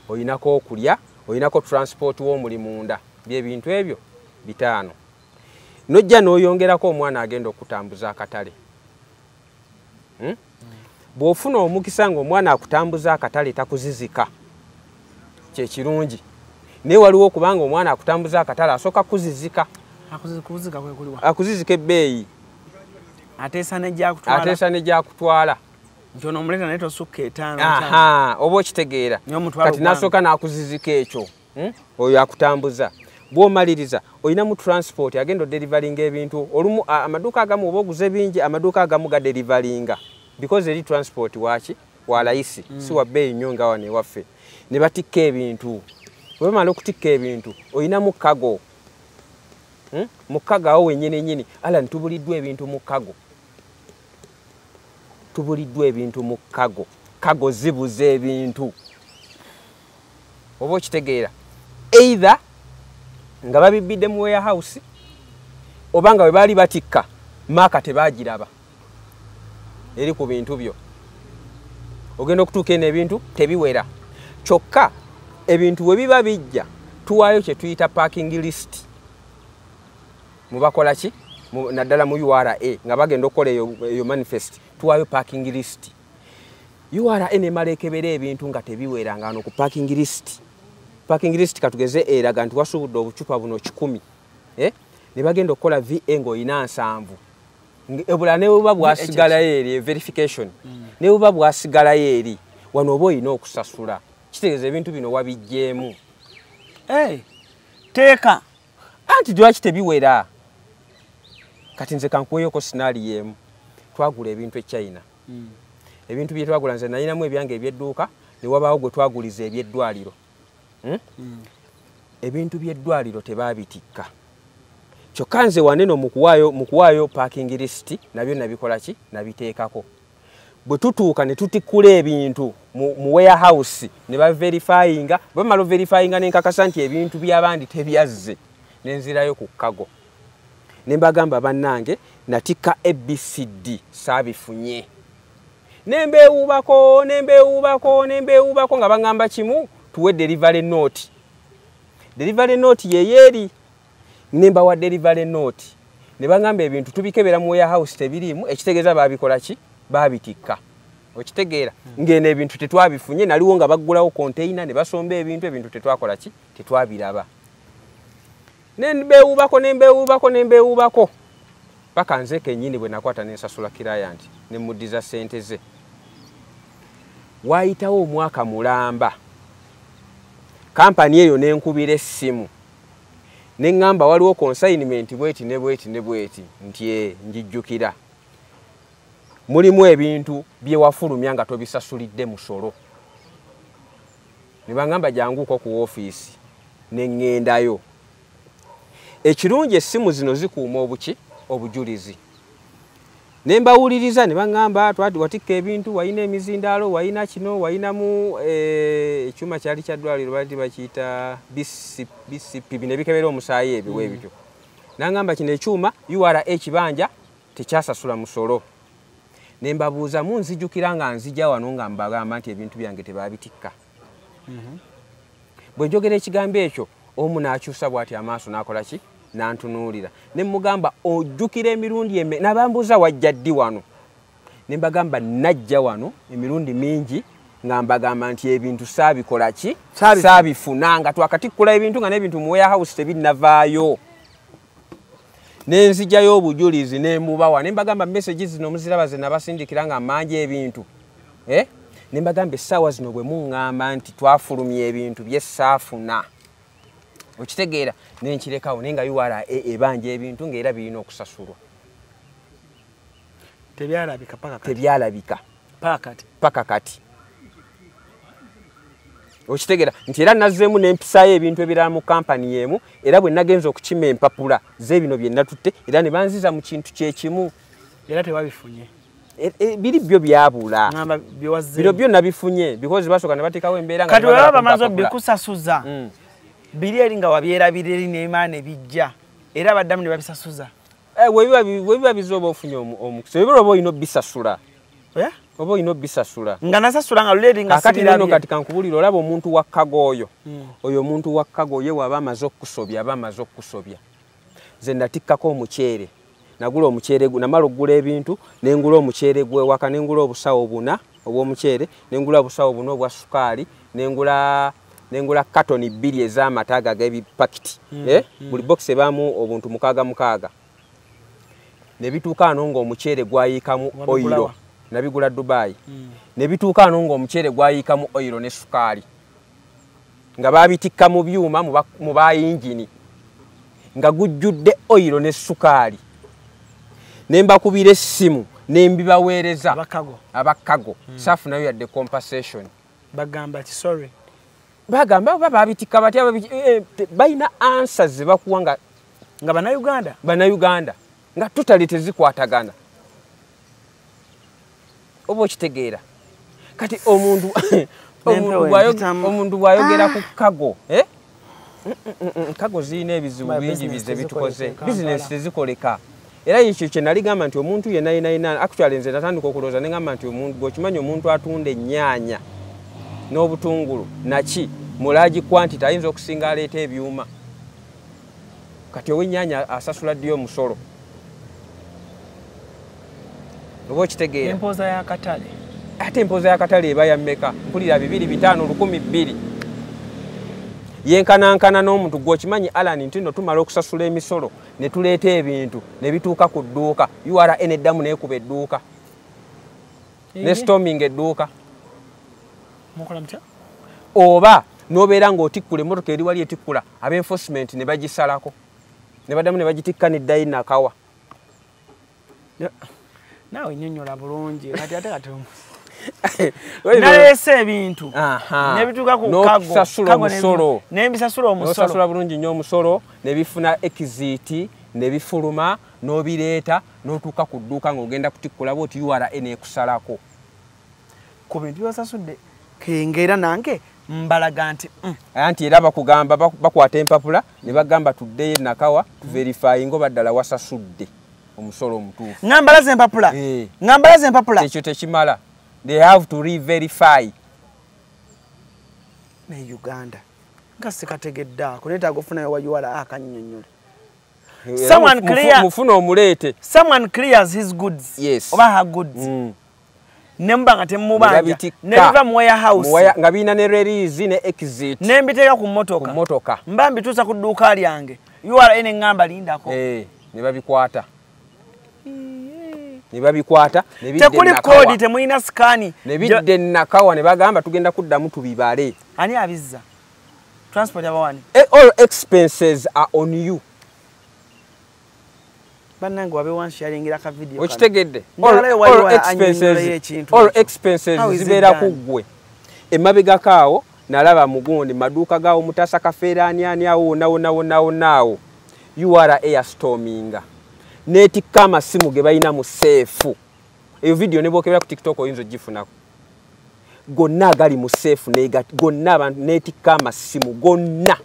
oyinako okulya, oyinako transport w'omuli munda. Byebintu ebyo 5. Nojja n'oyongerako omwana agenda okutambuza akatale, Bw'ofuna omukisa ng'omwana akutambuza akatale takuzizika, kyekirungi. Naye waliwo okubanga omwana akutambuza akatale asooka kuzizika. Akuzizika ebbeeyi. Ateesa nejjakutwala. Ateesa nejjakutwala. Nti ono omuleeta naye tosukka 5. Aha, oba okitegeera. Kati n'asooka n'akuzizika ekyo, Oyo akutambuza. Bw'omaliriza olinamu transport agenda odelivaringa ebintu. Olumu amaduuka agamu oba oguze bingi, amaduuka agamu gadelivaringa because eri transport waki wa layisi, si wa bbeeyi nnyo nga wano ewaffe. Ne batikka ebintu. Bwe bamala okutikka ebintu olinamu cargo, Mu cargo awo wennyini nnyini, Alan, tubuliddwa ebintu mu cargo. Tubuliddwa ebintu mu cargo. Cargo zibuza ebintu. Oba okitegeera, either nga babibbidde mu warehouse oba nga bwe baali batikka mark tebaagiraba eri ku bintu byo. Ogenda okutuuka eno ebintu tebiwera. Kyokka ebintu bwe biba bijja tuwaayo kye tuyita packing list. Mubakola ki naddala mu URA nga bagenda okukola eyo manifest, tuwaayo packing list. URA nemala ekebera ebintu nga tebiwera nga wano ku packing list. Packing list katugeze eraga nti wasuubudde obucupa buno 100, Ne bagenda okukola VA ng'olina 70. Ebula ne buba bwasigalayo eri verification. Ne buba bwasigalayo eri wano oba olina okusasula. Kitegeeza ebintu bino wabiggyeemu. Teeka. Anti lwaki tebiwera? Kati nze kankuweeyoko scenario emu. Twagula ebintu e China. Ebintu bye twagula nze nalinamu ebyange eby'edduuka ne wabaawo gwe twaguliza eby'eddwaliro. Ebintu by'eddwaliro tebaabitikka. Kyokka nze waneno mu kuwaayo packing list nabyo nabikola ki? Nabiteekako. Bwe tutuuka ne tutikkula ebintu mu warehouse ne baverifyinga, bwe bamala overifyinga ne nkakasa nti ebintu by'abandi tebyazze, ne nzirayo ku cargo. Ne mbagamba, bannange, natikka ABCD saabifunye. Ne mbeewuubako, ne mbeewuubako, ne mbeewuubako nga baŋŋamba kimu, tuwe delivery note. Delivery note yeeyo eri. Ne mbawa delivery note. Ne baŋŋamba ebintu tubikebera mu warehouse tebiriimu, ekitegeeza baabikola ki? Baabitikka. Okitegeera? Ng'eno ebintu tetwabifunye, naliwo nga baggulawo container ne basomba ebintu, ebintu tetwakola ki? Tetwabiraba. Ne mbeewuubako, ne mbeewuubako, ne mbeewuubako. Paka nze kennyini bwe nakwata ne nsasula client ne muddiza ssente ze. Waayitawo omwaka mulamba. Kampani eyo n'enkubira essimu. Ne ŋŋamba waliwo consignment bweti ne bweti ne bweti nti ee njijjukira. Mulimu ebintu bye wafulumya nga tobisasulidde musolo. Ne baŋŋamba janguko ku woofiisi ne ŋŋendayo. Ekirungi essimu zino zikuuma obuki? Obujulizi. Ne mbawuliriza ne baŋŋamba watikka ebintu, walina emizindaalo, walina kino, walinamu ekyuma kyali kya ddwaliro baali bakiyita BCP, bino ebikebera omusaayi ebyo bwe bityo. N'aŋŋamba kino ekyuma URA ekibanja tekyasasula musolo. Ne mbabuuza, munzijukira nga nzija wano nga mbagamba nti ebintu byange tebaabitikka. Bwe njogera ekigambo ekyo omu n'akyusa bw'ati amaaso n'akola ki? N'antunuulira. Ne mmugamba ojjukira emirundi eme n'abambuuza wajja ddi wano? Ne mbagamba najja wano emirundi mingi nga mbagamba nti ebintu saabikola ki? Saabifuna nga twakatikkula ebintu nga n'ebintu mu warehouse tebinnavaayo. Nenzijjayo obujulizi ne mbubawa, ne mbagamba message zino muziraba ze nabasindikira nga mmanja ebintu, eh? Ne mbagamba essaawa zino bwe muŋŋamba nti twafulumya ebintu byessaafuna, okitegeera, nenkirekawo, naye nga URA ebanja ebintu ng'era birina okusasulwa. Tebyalabika paka kati. Tebyalabika. Paka kati. Paka kati, okitegeera nti era nazzeemu nempisaayo ebintu ebirala mu kampani y'emu, era bwe nagenza okukima empapula z'ebino bye natutte, era ne banziza mu kintu kyekimu. Era tewabifunye? Biri byo byabula. Ngamba byewazze. Biro byo nabifunye because basooka ne bateekawo embeera nga Kati tebagala bwe baba bamaze kumpa papula. obikusasuza, biri eri nga wabyerabira eri n'emaana ebijja, era baddamu ne babisasuza? Bwe biba bize oba ofunye omukisa, ebiro oba olina obisasula. Eh? Oba olina obisasula. Nga nasasula nga luli eri nga Kakati nno sibirabye. kati kankubulira, olaba omuntu wa cargo oyo, oyo omuntu wa cargo ye waba amaze okukusobya, aba amaze okukusobya. Nze natikkako omuceere, nagula omuceere, namala okugula ebintu, nengula omuceere gwewaka, nengula obusawo buna obw'omuceere, nengula obusawo buna obwa sukaali, nengula katoni 2 ez'amata ago ag'ebipakiti, eh? Buli bokisi ebaamu obuntu mukaaga mukaaga. Ne bituuka ano ng'omuceere gwayiikamu Wabigula oil. wa? Nabigula Dubai. Ne bituuka ano ng'omuceere gwayiikamu oil ne sukaali, nga babitikka mu byuma mu bayingini nga gujjudde oil ne sukaali. Ne mbakubira essimu ne mbibaweereza. Aba cargo? Aba cargo. Saafunayo yadde compensation. Bagamba ki? Sorry. Bagamba oba babitikka batya, balina answers ze bakuwa nga Nga bannayuganda. Bannayuganda, nga totally tezikwatagana, oba okitegeera. Kati omuntu N'empewo empitamu. Omuntu bw'ayogera ku cargo, eh? Cargo zirina ebizibu My bingi business bize bitukoze. tezikoleka. Bizinesi tezikoleka, era ekyo kye nali gamba nti omuntu yenna yenna yenna, actually nze natandika okulowooza ne ngamba nti omuntu bw'okimanyi, omuntu atunda ennyaanya n'obutungulu naki mu large quantity ayinza okusinga aleeta ebyuma. Kati ow'ennyaanya asasula ddi omusolo, oba okitegeera? Empooza y'akatale. Ate empooza y'akatale eba ya mmeka? Mpulira bibiri bitaano, 2,000, yenkanankana n'omuntu. Gwe okimanyi, Alan, nti nno tumala okusasula emisolo ne tuleeta ebintu ne bituuka ku dduuka, URA neddamu neekuba edduuka ne storming edduuka. Mukola mutya? Oba n'obeera ng'otikkula emmotoka eri wali etikkula, ab'enforcement ne bagisalako ne baddamu ne bagitikka neddayo Nakawa. Naawe nnyonnyola bulungi. Kati ate kati naleese ebintu nebituuka ku cargo, N'okusasula cargo omusolo. Nembisasula omusolo. N'osasula bulungi nnyo omusolo, ne bifuna exit ne bifuluma, n'obireeta n'otuuka ku dduuka ng'ogenda kutikkula bwoti, URA n'ekusalako ku bintu byosasudde. Kengeera nange mbalaga nti Anti era bakugamba bakwata empapula ne bagamba tuddeyo Nakawa tuverifyinga oba ddala wasasudde omusolo omutuufu. Nga mbalaza empapula. Eh. Nga mbalaza empapula. Ekyo tekimala, they have to re-verify. Ne Uganda nga sikategedde ako, neetaaga ofunayo wa URA akannyonnyola. Era Someone mufune omuleete. Someone clears his goods Yes. oba her goods, ne muba nga temumubanja, Nebabitikka. ne biva mu warehouse, Nga birina ne release ne exit, ne mbiteeka ku ku mmotoka, mmotoka, mba mbituusa ku dduuka lyange, URA neŋŋamba lindako. Eh, ne babikwata, ne babikwata ne bidda Tekuli e Nakawa. code, temulina scan. Ne bidda e Nakawa ne bagamba tugenda kuddamu tubibale. Ani abizza? Transport abawani? All expenses are on you. Bannange, wabe wansharingira ka video kano. Okitegedde? Njagalayo waliwo annyonnyolayo ekintu All ekyo. expenses How is it zibeera ku done? ggwe. Emabegako awo nalaba mugundi maduuka gaawo Mutasa Kafeera ani ani awo wonna wonna wonna wonna awo, URA yastorminga neetikka amasimu ge balina mu safe. Eyo video ne bwokebera ku TikTok oyinza ogifunako, gonna agali mu safe gonna abantu neetikka amasimu gonna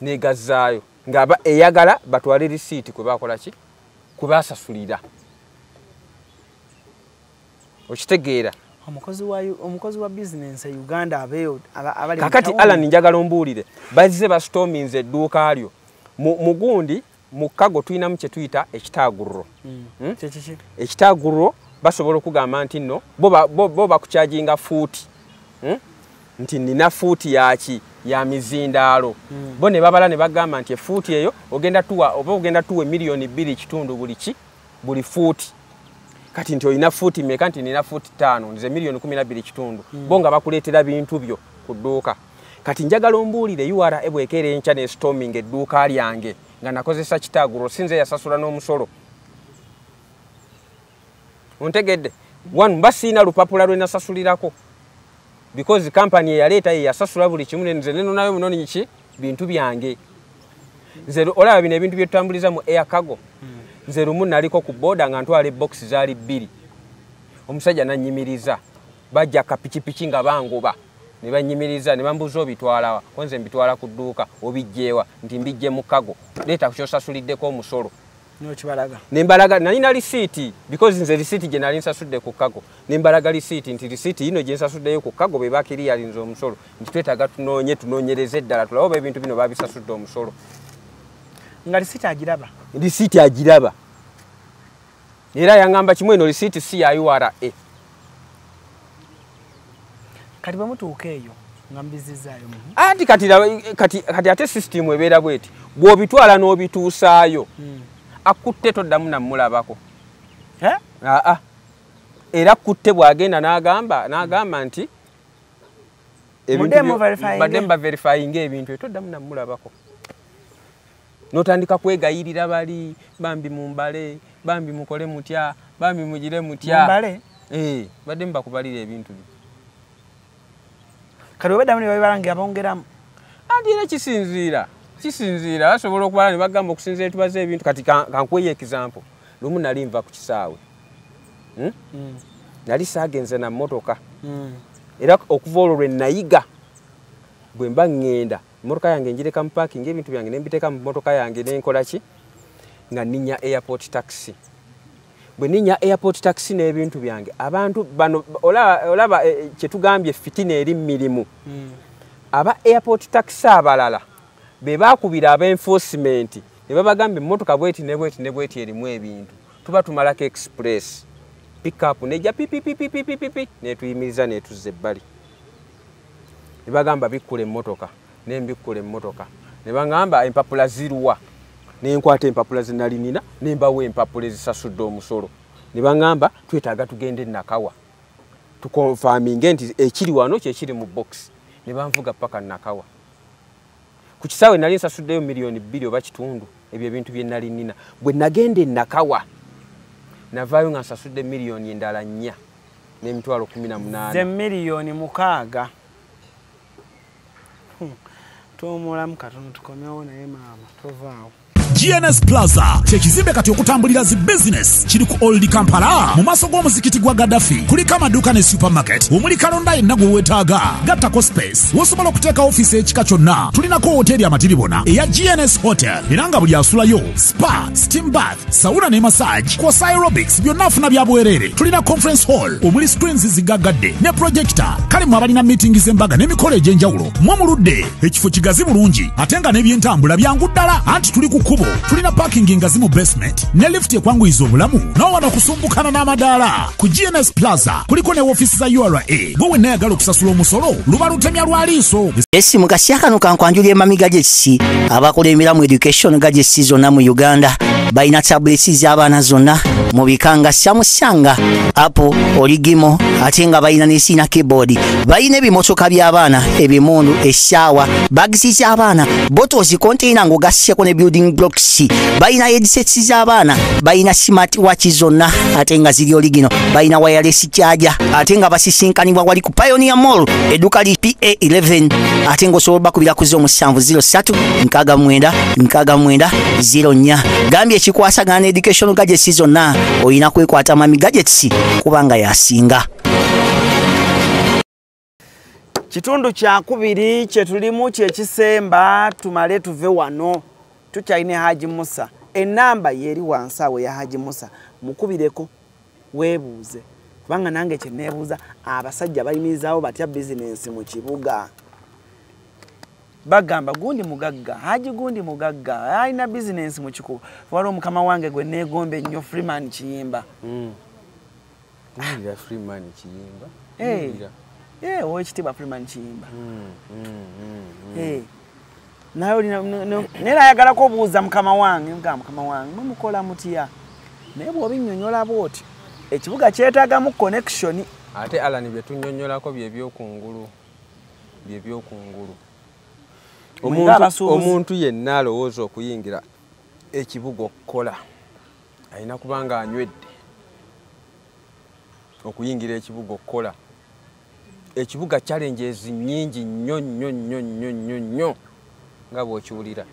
negazaayo ng'aba eyagala batwale risiiti kwe bakola ki, kwe basasulira, okitegeera? Omukozi wa bizinensi e Uganda abeeyo abali mu Kakati tawuni. Alan, njagala ombuulire, bazze bastorminze edduuka lyo. Mugundi mu cargo tulinamu kye tuyita ekitaaguliro. Hmm? Kyekiki? Ekitaaguliro basobola okugamba nti nno bo bakucharginga fuuti, Nti nina fuuti yaki. ya mizindaalo. Bo ne babala ne bagamba nti efuuti eyo ogenda tuwa oba ogenda tuwe 2.5 million buli fuuti. Kati nti olina fuuti mmeka? Nti nina fuuti 5, nze 12.5 million. Bo nga bakuleetera bintu byo ku dduuka. Kati njagala ombuulire, URA bw'ekeera enkya ne storming edduuka lyange nga nakozesa Kitaguro, sinze yasasula n'omusolo. Ontegedde? One, mba siina lupapula lwe nasasulirako, because company eyaleeta ye yasasula buli kimu, nze nenonayo munoni ki bintu byange. Nze olaba bino ebintu bye tutambuliza mu air cargo. Nze lumu naliko ku boda nga ntwala ebokisi zaali 2, omusajja nannyimiriza, bajja kapikipiki nga bangoba ne bannyimiriza ne bambuuza obitwalawa? Ko nze mbitwala ku dduuka. Obijjeewa? Nti mbijje mu cargo. Leeta ku kyosasuliddeko omusolo. Nokibalaga? Nembalaga, nalina risiiti, because nze risiiti gye nali nsasudde ku cargo, nembalaga risiiti nti risiiti yino gye nsasuddeyo ku cargo be bakiriyalinze omusolo, nti twetaaga tunoonye tunoonyereze eddala tulabe oba ebintu bino babisasudde omusolo. Nga risiiti agiraba? Risiiti agiraba, era yaŋŋamba kimu, eno risiiti si ya URA. Kati bwe mutuuka eyo nga mubizizaayo? Anti kati ate system ebeera bweti, bw'obitwala n'obituusaayo, akutte toddamu nammulabako. Aa, era kutte bw'agenda n'agamba nti badde mubaverifyinga ebintu, toddamu nammulabako. N'otandika kwegayirira bali, bambi mumbale, bambi mukole mutya, bambi mugire mutya. Mumbale? Badde mubakubalira ebintu byo. Kati obaddamu ne babibala nga bongeramu? Anti era kisinziira basobola okubala ne bagamba okusinziira tubaze ebintu. Kati kankuweyo example, lumu nali nva ku kisaawe, nali saagenze na mmotoka, era okuva olwo lwe nayiga bwe mba ŋŋenda emmotoka yange njireka mu parking, ebintu byange ne mbiteeka mu mmotoka yange ne nkola ki, nga nninnya airport taxi. Bwe nninnya airport taxi n'ebintu byange, abantu bano olaba kye tugambye fitina eri mirimu. Aba airport taxi abalala be baakubira aba enforcement ne babagamba emmotoka bweti ne bweti ne bweti erimu ebintu, tuba tumalako express pickup nejja pipipipipipipi netuyimiriza netuzza ebbali, ne bagamba bikkula emmotoka, ne mbikkula emmotoka, ne bagamba empapula ziruwa, ne nkwata empapula ze nali nina ne mbawa empapula ezisasudde omusolo, ne bagamba twetaaga tugende Nakawa tukonfaminge nti ekiri wano kyekiri mu box, ne banvuga paka Nakawa. Ku kisaawe nali nsasuddeyo 2.5 million oba kitundu, ebyo ebintu bye nali nina. Bwe nagenda e Nakawa navaayo nga nsasudde 4 million endala 18,000. Ze 6 million. Tuwummulamu katono tukomewo, naye maama tovaawo. GNS Plaza kyekizimbe kati okutambulira zi business kiri ku Old Kampala mu maaso g'omuzikiti gwa Gaddafi. Kuliko amaduuka ne supermarket omuli kalonda yenna gwe weetaaga, gattako space wosobola okuteeka ofiisi ekika kyonna. Tulinako woteeri amatiribona eya GNS Hotel, era nga buli asulayo spa, steam bath, sauna ne massage kwosa aerobics byonna afuna bya bwereere. Tulina conference hall omuli screens zigaggadde ne projector, kale mwe abalina meeting z'embaga n'emikolo egy'enjawulo mwe muludde. Ekifo kigazi bulungi ate nga n'ebyentambula byangu ddala, anti tuli ku kkubo. Tulina parking ngazi mu basement ne lift ekwanguyiza obulamu n'owano okusumbukana n'amadaala. Ku GNS Plaza kuliko ne woofiisi za URA. Gwe wenna ayagala okusasula omusolo luba lutemya lwa liiso. Esi mu kasya kano kankwanjulira Mami Gadgets abakola emiramu education gadgets zonna mu Uganda. Balina tablets z'abaana zonna mu bika nga Samsung, Apple, Origimo, ate nga balina ne sina keyboard. Balina ebimotoka by'abaana, ebimundu, essaawa, bags z'abaana, bottles, container ng'ogasseko ne building blocks. Balina headsets z'abaana, balina smart watch zonna ate nga ziri original. Balina wireless charger ate nga basisinkanibwa wali ku Pioneer Mall, edduka li PA11, ate ng'osobola bakubira ku 0703 69 69 04. Gambye ekikwasagana education gadgets zonna olina kwekwata Mami Gadgets kubanga yasinga. Kitundu kyakubiri kye tulimu kyekisemba, tumale tuve wano. Tukyalina Haji Musa, enamba yeri wansi awo ya Haji Musa, mukubireko weebuuze, kubanga nange kye neebuuza, abasajja bayimirizaawo batya bizinensi mu kibuga? Bagamba gundi mugagga, Haji gundi mugagga, alina bizinensi mu kikubo. Waliwo omukama wange gwe neegomba ennyo, Freeman Kiyimba. Wulira Freeman Kiyimba. Owekitiibwa Freeman Kiyimba. Naye olina naye nayagalako obuuza mukama wange, ngamba mukama wange mumukola mutya, naye bw'obinnyonnyola bw'oti ekibuga kyetaagamu connection. Ate Alan bye tunnyonnyolako bye byokungulu, bye byokungulu. Omuntu yenna alowooza okuyingira ekibuga okukola alina kuba nga anywedde okuyingira ekibuga okukola. Ekibuga challenges nnyingi nnyo nnyo nnyo nnyo nnyo nnyo nga bw'okiwulira.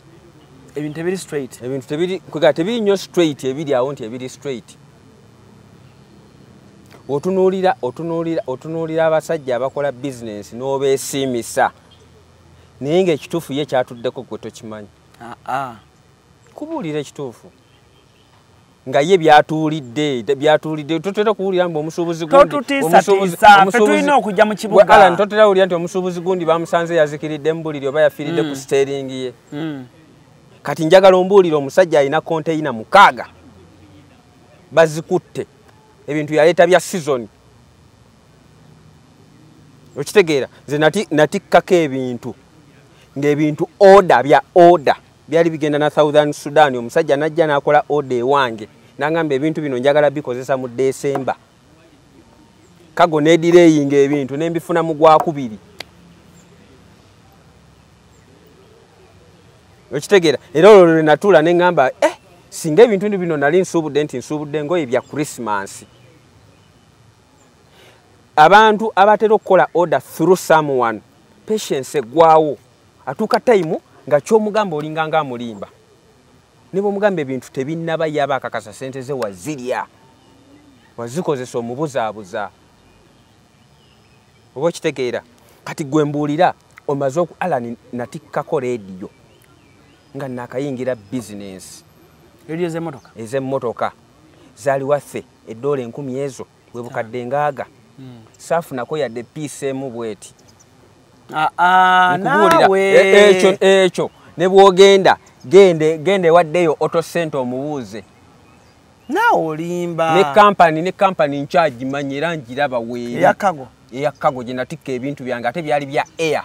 Ebintu tebiri straight. Ebintu tebiri, kwega tebiri nnyo straight, ebiri awo nti ebiri straight. Otunuulira, otunuulira, otunuulira abasajja abakola business n'obeesiimisa, naye ng'ekituufu ye kyatuddeko gwe tokimanyi. Kubuulira ekituufu nga ye byatuulidde, byatuulidde. Totera kuwulira mbu omusuubuzi gundi, Totutiisatiisa, ffe tulina okujja mu kibuga. Alan, totera kuwulira nti omusuubuzi gundi bamusanze yazikiridde mu buliri oba yafiiridde ku steering ye. Kati njagala ombuulire omusajja alina konteyina 6 bazikutte, ebintu yaleeta bya season. Okitegeera? Nze natikkako ebintu ng'ebintu order bya order byali bigenda na Southern Sudan. Omusajja najja n'akola order ewange n'angamba ebintu bino njagala bikozesa mu December. Kago n'edireyinga ebintu ne mbifuna mu gwakubiri. Okitegeera? Era olwo lwe natuula ne ŋŋamba, singa ebintu bino nali nsuubudde nti nsuubudde engoye bya Christmas. Abantu abatera okukola order through someone, patience eggwawo. Atuuka time nga ky'omugamba olinga nga amulimba. Ne bw'omugamba ebintu tebinnaba yaba akakasa ssente ze wazirya, wazikozesa omubuzaabuza. Oba okitegeera? Kati gwe mbuulira omaze oku Alan natikkako leediyo nga nakayingira bizinensi. Leediyo z'emmotoka? Ez'emmotoka zaali waffe eddoola 1000 ezo bwe bukadde ngaaga. Saafunako yadde piisi emu bw'eti. Naawe. Ekyo ne bw'ogenda gende ewaddeyo auto center omubuuze. Naawe olimba. Ne kampani nkyagimanyi era ngiraba weeri. Eya Kago. Eya Kago gye natikka ebintu byange ate byali bya air.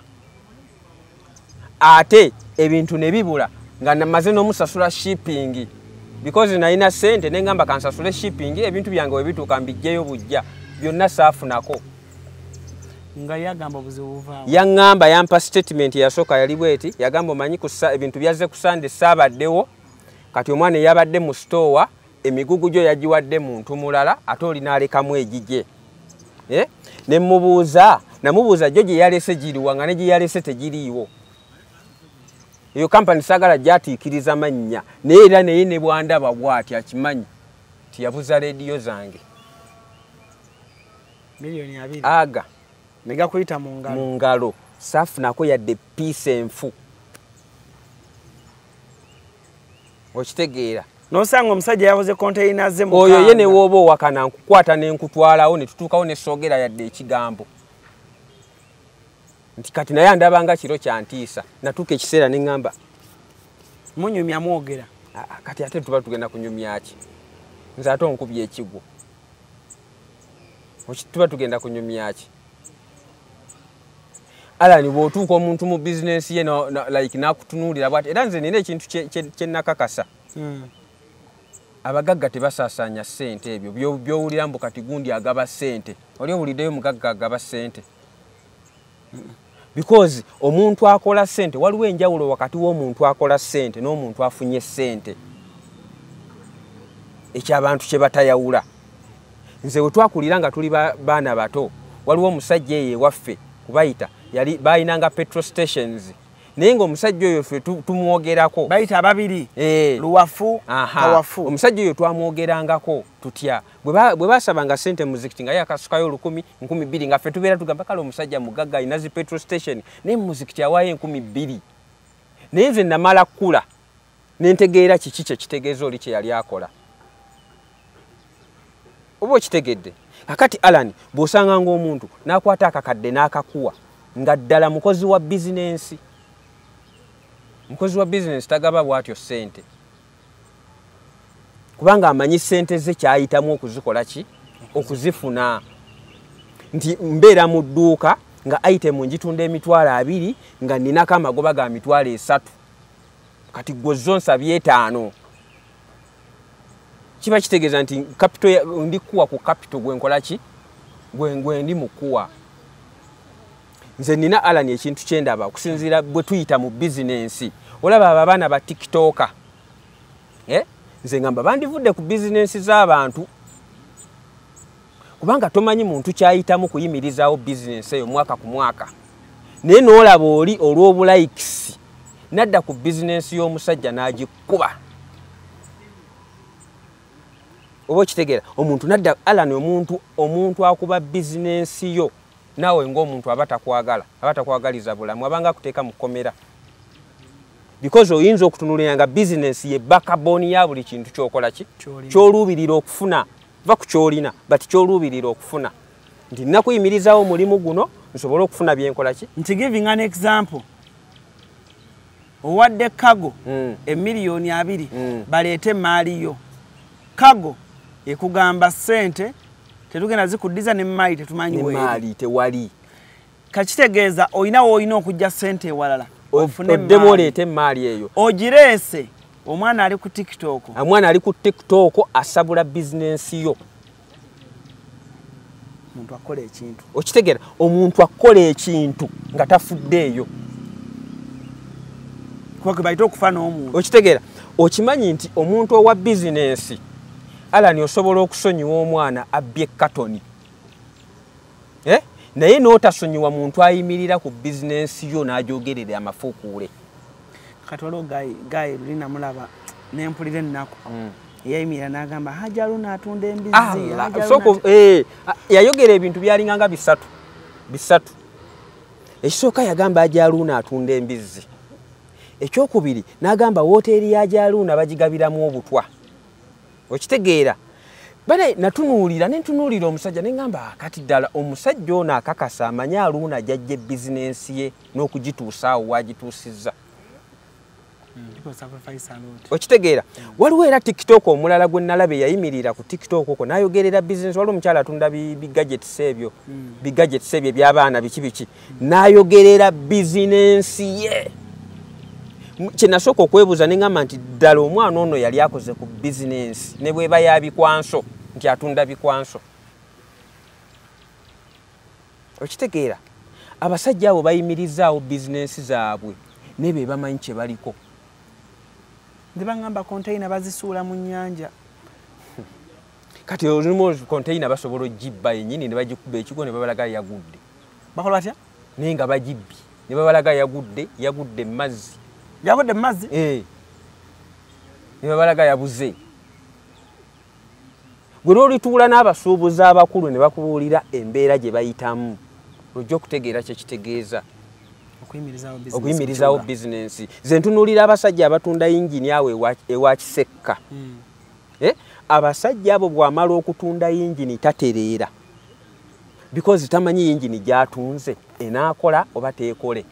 Ate ebintu ne bibula nga namaze n'omusasula shipping. Because nalina ssente ne ngamba kansasule shipping, ebintu byange we bituuka mbiggyeyo bujja. Byonna saafunako. Nga yagamba obuzibu buvaawo. Yaŋŋamba, yampa statement eyasooka yali bw'eti, yagamba omanyi ebintu byazze ku Sunday saabaddewo, kati omwana eyabadde mu store emigugu gyo yagiwadde muntu mulala ate oli n'alekamu egigye. Ne mubuuza, namubuuza gyo gye yalese giriwa nga ne gye yalese tegiriiwo. Eyo kampani saagala gyatiikiriza mannya, naye era naye ne bw'andaba bw'ati akimanyi nti yabuza leediyo zange. Miliyoni 2. Aga. Ne gakuyita mu ngalo. Mu ngalo. Saafunako yadde piisi enfu. Okitegeera? N'osanga omusajja yabuze konteyina ze mukaaga. Oyo ye ne w'oba owakana nkukwata ne nkutwalawo ne tutuukawo ne soogera yadde ekigambo. Nti kati naye andaba nga kiro kyantiisa. Natuuka ekiseera ne ŋŋamba, Munyumya mwogera. Kati ate tuba tugenda kunyumya ki? Nze ate onkubye ekigwo. Tuba tugenda kunyumya ki? Alan bw'otuuka omuntu mu bizinensi ye like n'akutunuulira bw'ati, era nze nina ekintu kye nakakasa. Abagagga tebasaasaanya ssente ebyo by'owulira mbu kati gundi agaba ssente. Oli owuliddeyo mugagga agaba ssente? Because omuntu akola ssente, waliwo enjawulo wakati w'omuntu akola ssente n'omuntu afunye ssente. Ekyo abantu kye batayawula. Nze we twakulira nga tuli baana bato, waliwo omusajja eyo ewaffe kubayita, yali bayinanga petrol stations. Naye ng'omusajja oyo ffe tumwogerako. Bayita ababiri. Luwafu, Kawafu. Omusajja oyo twamwogerangako tutya. Bwe basabanga ssente muzikiti nga ye akasukayo 1000, 2000 nga ffe tubeera tugamba kale omusajja mugagga alina zi petrol station, naye muzikiti awaayo 2000. Naye nze namala kkula ne ntegeera kiki kye kitegeeza oli kye yali akola. Oba okitegedde? Kakati Alan, bw'osanga ng'omuntu n'akwata akakadde n'akakuwa nga ddala mukozi wa bizinensi. Mukozi wa bizinensi tagaba bw'atyo ssente. Kubanga amanyi ssente ze kyayitamu okuzikola ki? Okuzifuna. Nti mbeera mu dduuka Nga item njitunda 20,000 nga ninako amagoba ga 30,000. Kati gwe zonsa 5. Kiba kitegeeza nti capital ndi kuwa ku capital gwe nkola ki? Gwe ndi mukuwa. Nze nina Alan ekintu kyendaba okusinziira bwe tuyita mu bizinensi. Olaba abo abaana ba TikToker. Nze ngamba bandivudde ku bizinensi z'abantu. Kubanga tomanyi muntu kyayitamu kuyimirizaawo bizinensi eyo mwaka ku mwaka. Naye n'olaba oli olw'obulayikisi nadda ku bizinensi y'omusajja n'agikuba. Oba okitegeera omuntu nadda Alan omuntu akuba bizinensi yo naawe ng'omuntu aba takwagala, aba takwagaliza bulamu, abanga akuteeka mu kkomera. Because oyinza okutunuulira nga bizinensi ye backbone ya buli kintu ky'okola ki? Ky'oluubirira okufuna. Va ku ky'olina, but ky'oluubirira okufuna. Nti nina kuyimirizaawo omulimu guno nsobole okufuna bye nkola ki? Nti giving an example. Owadde Kago 2,000,000 baleete emaali yo. Kago ekugamba ssente tetugenda zikuddiza n'emmaali tetumanyi weeri. N'emmaali tewali. Kakitegeeza olina w'olina okujja ssente ewalala. Oddemu oleete emmaali eyo. Ogireese omwana ali ku TikTok. Omwana ali ku TikTok asabula bizinensi yo. Omuntu akola ekintu. Okitegeera omuntu akola ekintu nga tafuddeeyo. Kuba ke bayita okufa n'omuntu. Okitegeera okimanyi nti omuntu owa bizinensi Alan osobola okusonyiwa omwana abbye katoni. Naye n'otasonyiwa muntu ayimirira ku bizinensi yo n'ajogerera amafuukuule. Kati waliwo gayi luli namulaba ne mpulira ennaku. Yayimirira n'agamba Hajji Haruna atunda embizzi. Yayogera ebintu byalinganga bisatu. Ekisooka yagamba Hajji Haruna atunda embizzi. Ekyokubiri n'agamba wooteeri ya Hajji Haruna bagigabiramu obutwa. Okitegeera. Bane natunuulira ne ntunuulira omusajja ne ngamba kati ddala omusajja ono akakasa amanyi Haruna gy'aggye bizinensi ye n'okugituusaawo w'agituusizza. Okitegeera. Waliwo era TikTok omulala gwe nalaba yayimirira ku TikTok okwo n'ayogerera bizinensi. Waliwo omukyala atunda bigadgets ebyo, bigadgets ebyo eby'abaana biki biki, n'ayogerera bizinensi ye. Kye nasooka okwebuuza ne ngamba nti ddala omwana ono yali akoze ku bizinensi ne bw'eba ya bikwanso nti atunda bikwanso. Okitegeera. Abasajja abo bayimirizaawo bizinensi zaabwe ne be bamanyi kye baliko. Nze bangamba konteyina bazisuula mu nnyanja. Kati olumu konteyina basobola ogibba yennyini ne bagikuba ekigo ne babalaga yagudde. Bakola batya? Naye nga bagibbi ne babalaga yagudde mu mazzi. Yagudde mu mazzi? Ne babalaga yabuze. Gwe n'olituula n'abasuubuzi abakulu ne bakubuulira embeera gye bayitamu, ojja okutegeera kye kitegeeza. Okuyimirizaawo bizinensi. Nze ntunuulira abasajja abatunda yingini awo ewa Kisekka. Abasajja abo bw'amala okutunda yingini tatereera. Because tamanyi yingini gy'atunze enaakola oba teekole.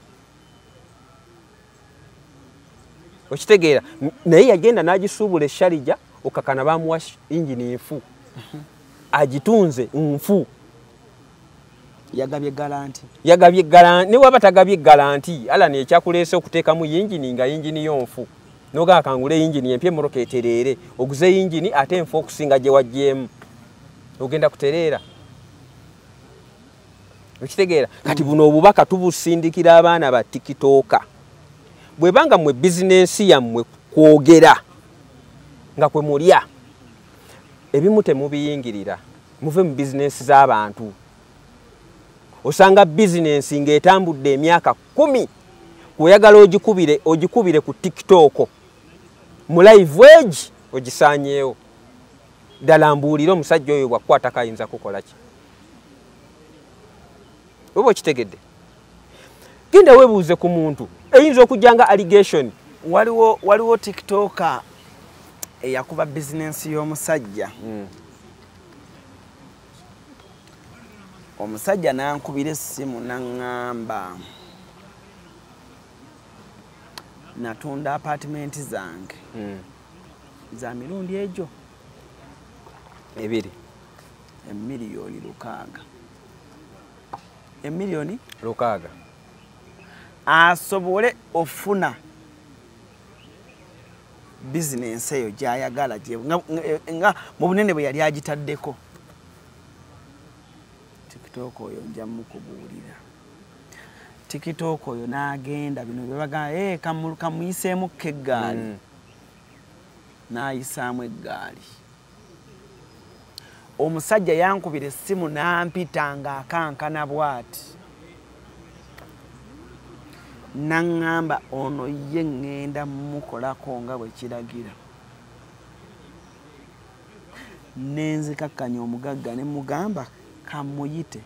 Okitegeera. Naye yagenda n'agisuubula e Sharjah okakana bamuwa yingini nfu. Agitunze nfu. Yagabye galanti. Yagabye galanti. Ne waba tagabye galanti, Alan ekyakuleese okuteekamu yingini nga yingini yo nfu. N'ogamba kangule yingini empya emmotoka etereere. Oguze yingini ate enfu okusinga gye waggyeemu. Ogenda kutereera. Okitegeera. Kati buno obubaka tubusindikira abaana ba TikToker. Bwebanga mmwe bizinensi yammwe kwogera nga kwe mulya, ebimu temubiyingirira. Muve mu bizinensi z'abantu. Osanga bizinensi ng'etambudde emyaka 10 kweyagala ogikubire ku TikTok mu live age ogisaanyeewo. Ddala mbuulire omusajja oyo bw'akukwatako ayinza kukola ki? Oba okitegedde? Genda weebuuze ku muntu eyinza okujja nga allegation. Waliwo TikToker eyakuba bizinensi y'omusajja. Omusajja n'ankubira essimu n'aŋŋamba natunda apaatimenti zange za mirundi egyo 2 6,000,000. Emiliyoni 6 asobole ofuna bizinensi eyo gy'ayagala nga mu bunene bwe yali agitaddeko. TikTok oyo nja mukubuulira. TikTok oyo n'agenda bino bye bagamba kamuyiseemu eggaali. N'ayisaamu eggaali. Omusajja yankubira essimu n'ampita ng'akankana bw'ati. N'aŋŋamba ono ye ŋŋenda mmukolako nga bwe kiragira. Ne nzikakkanya omugagga ne mugamba kamuyite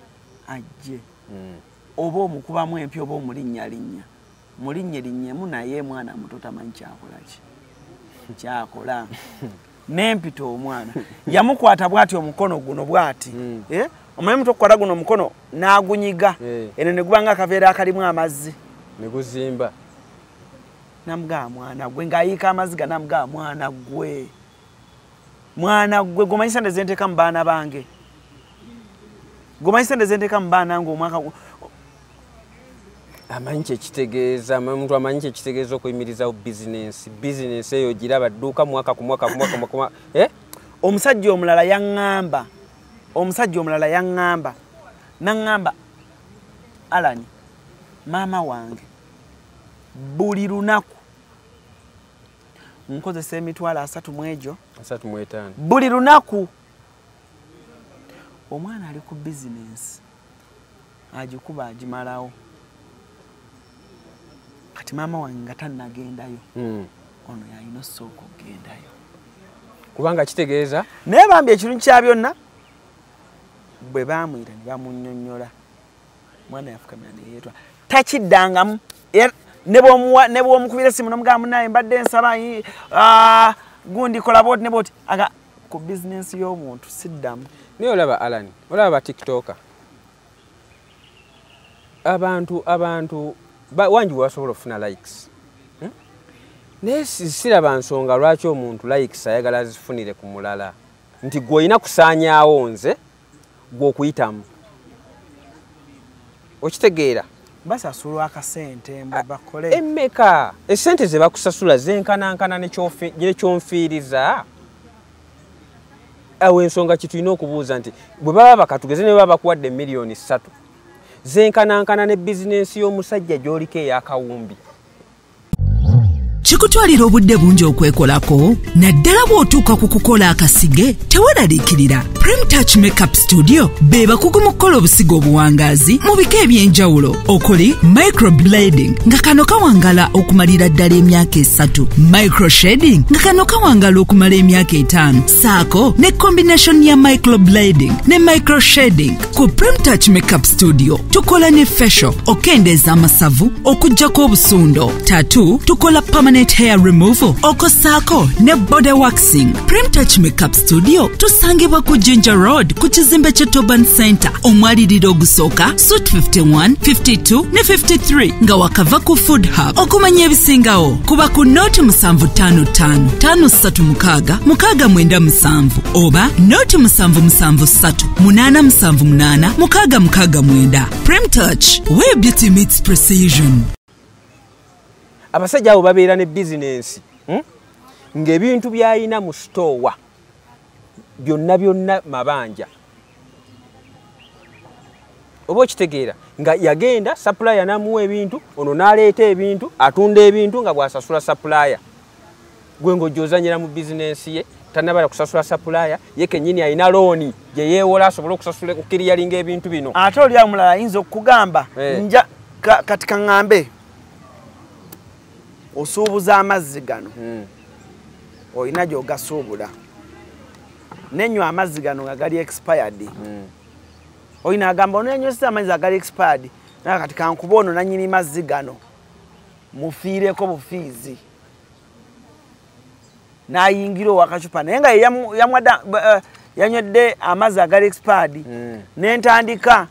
ajje. Oba omukubamu empya oba omulinnyalinnya. Mulinnyelinnyemu naye mwana muto tamanyi kyakola ki. Kyakola. Nempita omwana. Yamukwata bw'ati omukono guno bw'ati. Omanyi muto okukwata guno omukono n'agunyiga. Eno ne guba ng'akaveera akalimu amazzi. Ne guzimba. Namugamba mwana gwe ng'ayiika amazzi namugamba mwana gwe. Mwana gwe gomanyi ssente ze nteeka mu baana bange. Gomanyi ssente ze nteeka mu baana ng'omwaka amanyi kyekitegeeza, omuntu amanyi kyekitegeeza okuyimirizawo bizinensi. Bizinensi eyo giraba dduuka mwaka ku mwaka ku mwaka ku mwaka. Omusajja omulala yaŋŋamba, n'aŋŋamba Alan, maama wange buli lunaku nkozesa emitwalo 35 35 buli lunaku. Omwana ali ku bizinensi agikuba agimalawo. Kati maama wange nga tannagendayo, ono yalina osooka okugendayo. Kubanga kitegeeza naye bambi ekirungi kya byonna bwe baamuyita ne bamunnyonnyola, mwana yafukamira ne yeetwa takiddangamu. Ne bw'omukubira essimu n'omugamba munnaye mbadde nsaba gundi kola bw'oti ne bw'oti, aga ku bizinensi y'omuntu siddamu. Naye olaba Alan, olaba ba TikToker abantu wangi basobola okufuna likes. Naye siraba nsonga lwaki omuntu likes ayagala azifunire ku mulala. Nti gwe olina kusaanyaawo nze gwe okuyitamu. Okitegeera? Basasulwa akasente mbu bakole. Emmeka? Essente ze bakusasula zenkanankana nekyonfiiriza. Awo ensonga kitulina okubuuza nti bwe baba bakatugeze ne baba bakuwadde miliyoni 3 zenkanankana ne bizinensi y'omusajja gy'oliko ey'akawumbi. Kikutwalira obudde bungi okwekolako, naddala bw'otuuka ku kukola akasige, teweeraliikirira. Prime Touch Makeup Studio be bakugu mu kukola obusigo obuwangaazi mu bika eby'enjawulo okuli microblading nga kano kawangala okumalira ddala emyaka 3, microshading nga kano kawangala okumala emyaka 5, saako ne combination ya microblading ne microshading. Ku Prime Touch Makeup Studio tukola ne facial, okendeeza amasavu, okuggyako obusundo, tattoo, tukola permanent hair removal, okosaako ne body waxing. Prime Touch Makeup Studio tusangibwa ku Ginger Road ku kizimbe kye Toban Center, omwaliriro ogusooka suite 51, 52 ne 53 nga wakava ku Food Hub. Okumanya ebisingawo kuba ku noti 755 536 697 oba noti 773 878 669. Prime Touch, where beauty meets precision. Abasajja abo babeera ne bizinensi ng'ebintu by'alina mu sitoowa byonna byonna mabanja. Oba okitegeera nga yagenda supplier n'amuwa ebintu, ono n'aleeta ebintu, atunda ebintu nga bw'asasula supplier. Gwe ng'ojja ozannyira mu bizinensi ye, tannabala kusasula supplier, ye kennyini alina looni gye yeewola asobole okusasula okukiriyalinga ebintu bino. Ate oli omulala ayinza okukugamba nja kati kaŋŋambe osuubuza amazzi gano, olina gy'ogasuubula, nenywa amazzi gano nga gali expired. Olina agamba ono yanywesa amazzi agali expired, naye kati kankuba ono nannyini mazzi gano mufiireko bufiizi, n'ayingira owakacupa naye nga yanywedde amazzi agali expired, nentandika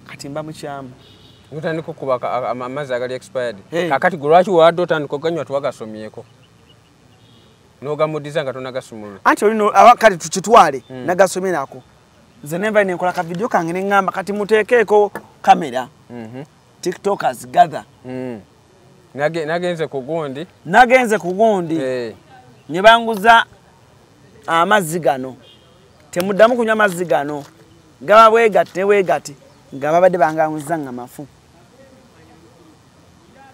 kati mba mukyamu. Otandika okuba amazzi agali expired. Kakati gwe lwaki wadde otandika oganywa tewagasomyeko? N'ogamudiza nga tonagasumulula. Anti olino kati tukitwale nagasomye nako. Nze nenva nenkola ka video kange neŋŋamba kati muteekeeko kamera. TikTokers gather. Nagenze ku gundi. Nagenze ku gundi. Ne banguza amazzi gano. Temuddamu kunywa amazzi gano. Gaba bwegati ne bwegati nga babadde banganguza nga mafu.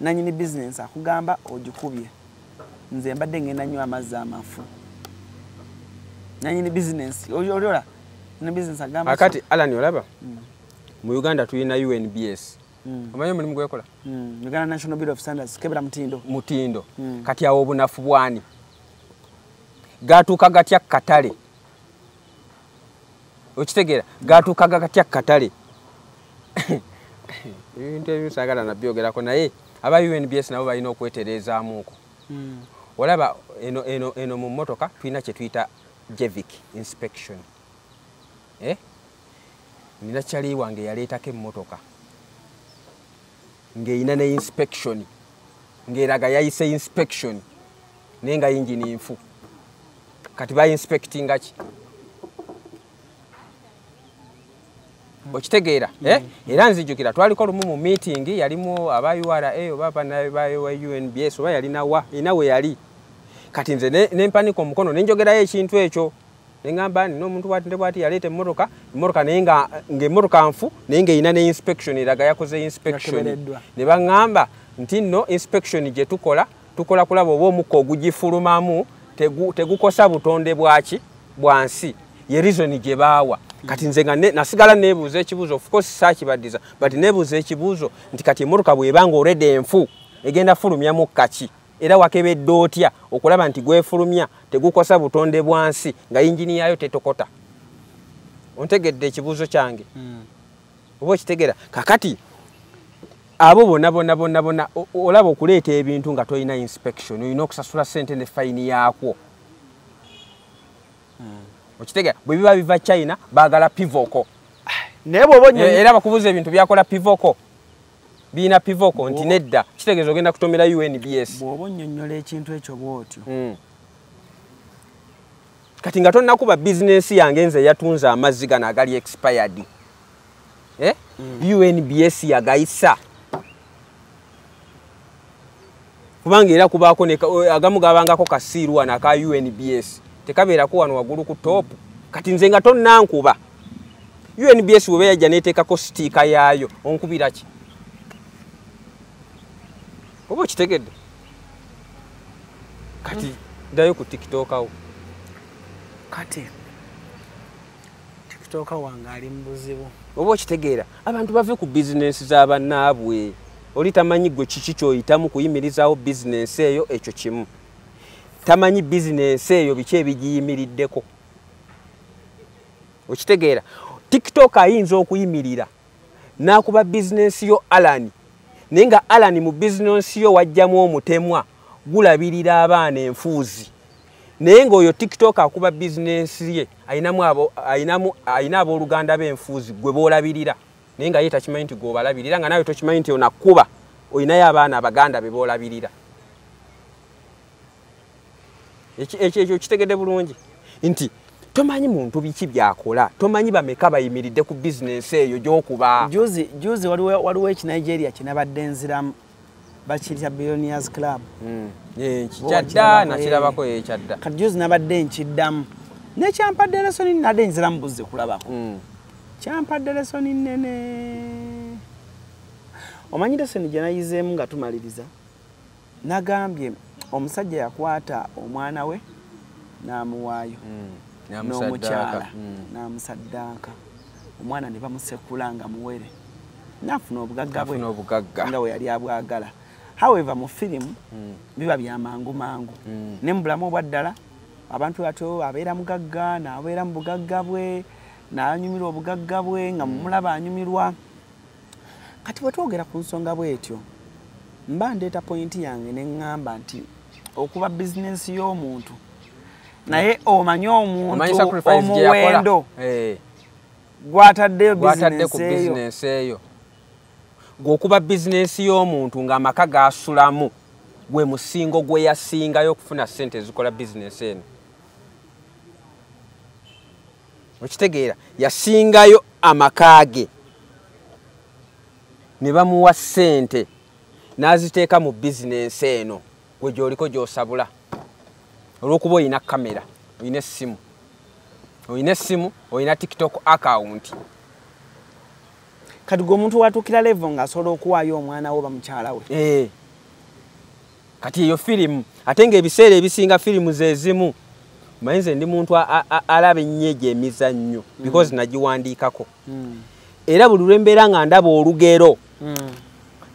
Nanyini business akugamba ogikubye. Nze mbadde ngenda nywa amazzi amafu. Nanyini business oliola ne business agamba. Akati Alan olaba. Mu Uganda tulina UNBS. Omanyi omulimu gwekola? Uganda National Bureau of Standards kebera mutindo. Mutindo. Kati awo obunafu bwani. Gatuuka gatya katale. Okitegeera gatuuka gatya katale. Ebintu ebimu saagala nabyogerako naye aba UNBS nabo balina okwetereezaamuko. Olaba eno mu mmotoka tulina kye tuyita JEVIC inspection. Nina kyali wange yaleetako emmotoka ng'erina ne inspection ng'eraga yayise inspection naye nga yingini nfu. Kati ba inspectinga ki? Okitegeera era nzijukira twaliko lumu mu meeting yalimu aba URA oba ba UNBS oba yalina wa ina we yali. Kati nze nempanika omukono ne njogerayo ekintu ekyo ne ŋŋamba nina omuntu bw'ati ne bw'ati yaleeta emmotoka naye nga ng'emmotoka nfu naye ng'erina ne inspection eraga yakoze inspection. Ne baŋŋamba nti nno inspection gye tukola tukola kulaba oba omukka ogugifulumamu tegukosa butonde bwaki bwa nsi. Ye reason gye baawa. Kati nze nga nasigala neebuuza ekibuuzo, of course saakibaddiza, but neebuuza ekibuuzo nti kati emmotoka bw'ebanga already enfu egenda fulumya mukka ki? Era wakebedde otya okulaba nti gwefulumya tegukosa butonde bwa nsi nga yingini yaayo tetokota? Ontegedde ekibuuzo kyange? Oba okitegeera? Kakati abo bonna bonna bonna bonna olaba okuleeta ebintu nga tolina inspection, olina okusasula ssente ne fayini yaakwo. Okitegeera? Bwe biba biva China baagala pivoko. Naye bw'oba era bakubuuza ebintu byakola pivoko. Biina pivoko nti nedda kitegeeza ogenda kutomera UNBS. Bw'oba onnyonnyola ekintu ekyo bw'otyo. Kati nga tonnakuba bizinensi yange nze yatunze amazzi gano agali expired. UNBS yagayisa. Kubanga era kubaako agamu gabangako kasiiru wano aka UNBS. Tekabeerako wano waggulu ku top. Kati nze nga tonnankuba. UNBS bw'eba yajja n'eteekako sitiika yaayo onkubira ki? Oba okitegedde? Kati ddayo ku TikTok awo. Kati TikTok wange ali mu buzibu. Oba okitegeera abantu bave ku bizinensi z'abannaabwe. Oli tamanyi gwe kiki ky'oyitamu kuyimirizaawo bizinensi eyo, ekyo kimu. Tamanyi bizinensi eyo biki ebigiyimiriddeko. Okitegeera TikTok ayinza okuyimirira n'akuba bizinensi yo Alan, naye nga Alan mu bizinensi yo wajjamu omutemwa gulabirira abaana enfuuzi. Naye ng'oyo TikTok akuba bizinensi ye ayina abooluganda b'enfuuzi gwe boolabirira, naye nga ye takimanyi nti gw'obalabirira, nga naawe tokimanyi nti onakuba olinayo abaana abaganda be boolabirira. Ekyo kitegedde bulungi nti tomanyi muntu biki byakola, tomanyi bameka bayimiridde ku bizinensi eyo gy'okuba. Juzi waliwo ekinigeria kinabadde nziramu bakiyita Billionaires Club. Kyadda nakirabako ekyadda. Kati juzi nabadde nkiddamu nekyampadde lesoni, nadde nziramu buzze kulabako. Kyampadde lesoni nnene. Omanyi lesoni gye nayizeemu nga tumaliriza, nagambye omusajja yakwata omwana we n'amuwaayo n'omukyala n'amusaddaaka, omwana ne bamusekula nga muwere n'afuna obugagga bwe nga we yali abwagala. However mu firimu biba bya mangu mangu, ne mu bulamu obwa ddala abantu batyo abeera mugagga n'abeera mu bugagga bwe n'anyumirwa obugagga bwe nga mumulaba anyumirwa. Kati bwe twogera ku nsonga bw'etyo mba ndeeta pointi yange ne ŋŋamba nti okuba bizinensi y'omuntu naye omanyi omuntu omuwendo gwataddeyo bizinensi eyo. Gw'okuba bizinensi y'omuntu ng'amaka g'asulamu gwe musingo gwe yasingayo okufuna ssente ezikola bizinensi eno. Okitegeera, yasingayo amaka ge ne bamuwa ssente n'aziteeka mu bizinensi eno gwe gy'oliko gy'osabula, olw'okuba oyina kamera, oyina essimu, oyina TikTok account. Kati gwe omuntu watuukira level ng'asobola okuwaayo omwana we oba mukyala we. Kati eyo firimu, ate ng'ebiseera ebisinga firimu ze zimu. Manyi nze ndi muntu alaba ennyo egyo emizannyo because nagiwandiikako. Era buli lwe mbeera nga ndaba olugero,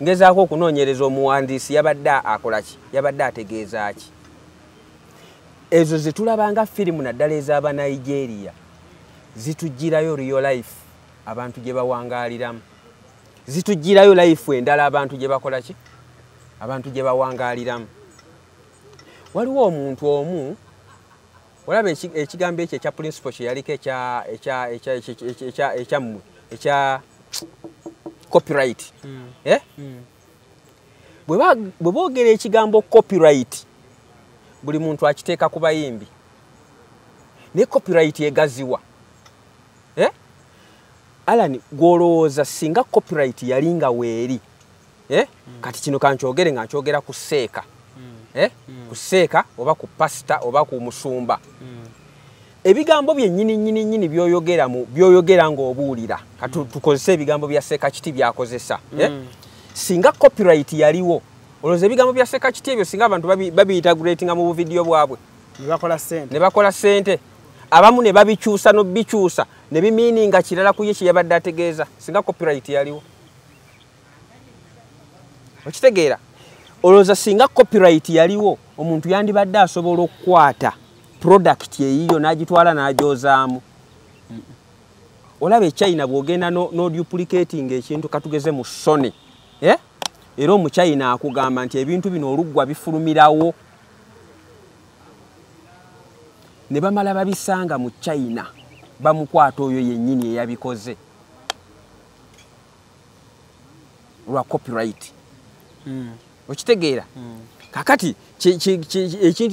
ngezaako okunoonyereza omuwandiisi yabadde akola ki, yabadde ategeeza ki. Ezo ze tulabanga firimu naddala ez'Abanigeria zitugirayo real life abantu gye bawangaaliramu, zitugirayo life endala abantu gye bakola ki, abantu gye bawangaaliramu. Waliwo omuntu omu olaba ekigambo ekyo ekya principle kye yaliko ekyammwe ekya copyright. Bwe boogera ekigambo copyright, buli muntu akiteeka ku bayimbi, naye copyright egaziwa. Alan, gw'olowooza singa copyright yali nga weeri, kati kino kankyogere nga nkyogera ku seeka, ku seeka oba ku pasita oba ku musumba, ebigambo byennyini nnyini nnyini by'oyogera ng'obuulira, kati tukozese ebigambo bya Seeka Kiti by'akozesa. Singa copyright yaliwo, olowooza ebigambo bya Seeka Kiti ebyo singa abantu babiyintegratinga mu buvidiyo bwabwe ne bakola ssente, abamu ne babikyusa n'obikyusa ne bimiininga kirala ku ye kye yabadde ategeeza, singa copyright yaliwo. Okitegeera? Olowooza singa copyright yaliwo, omuntu yandibadde asobola okukwata product eyiyo n'agitwala n'agyozaamu. Olaba e China bw'ogenda n'oduplicating ekintu, katugeze mu Sony, era omuchina akugamba nti ebintu bino oluggwa bifulumirawo, ne bamala babisanga mu China, bamukwata oyo yennyini eyabikoze lwa copyright. Okitegeera? Kakati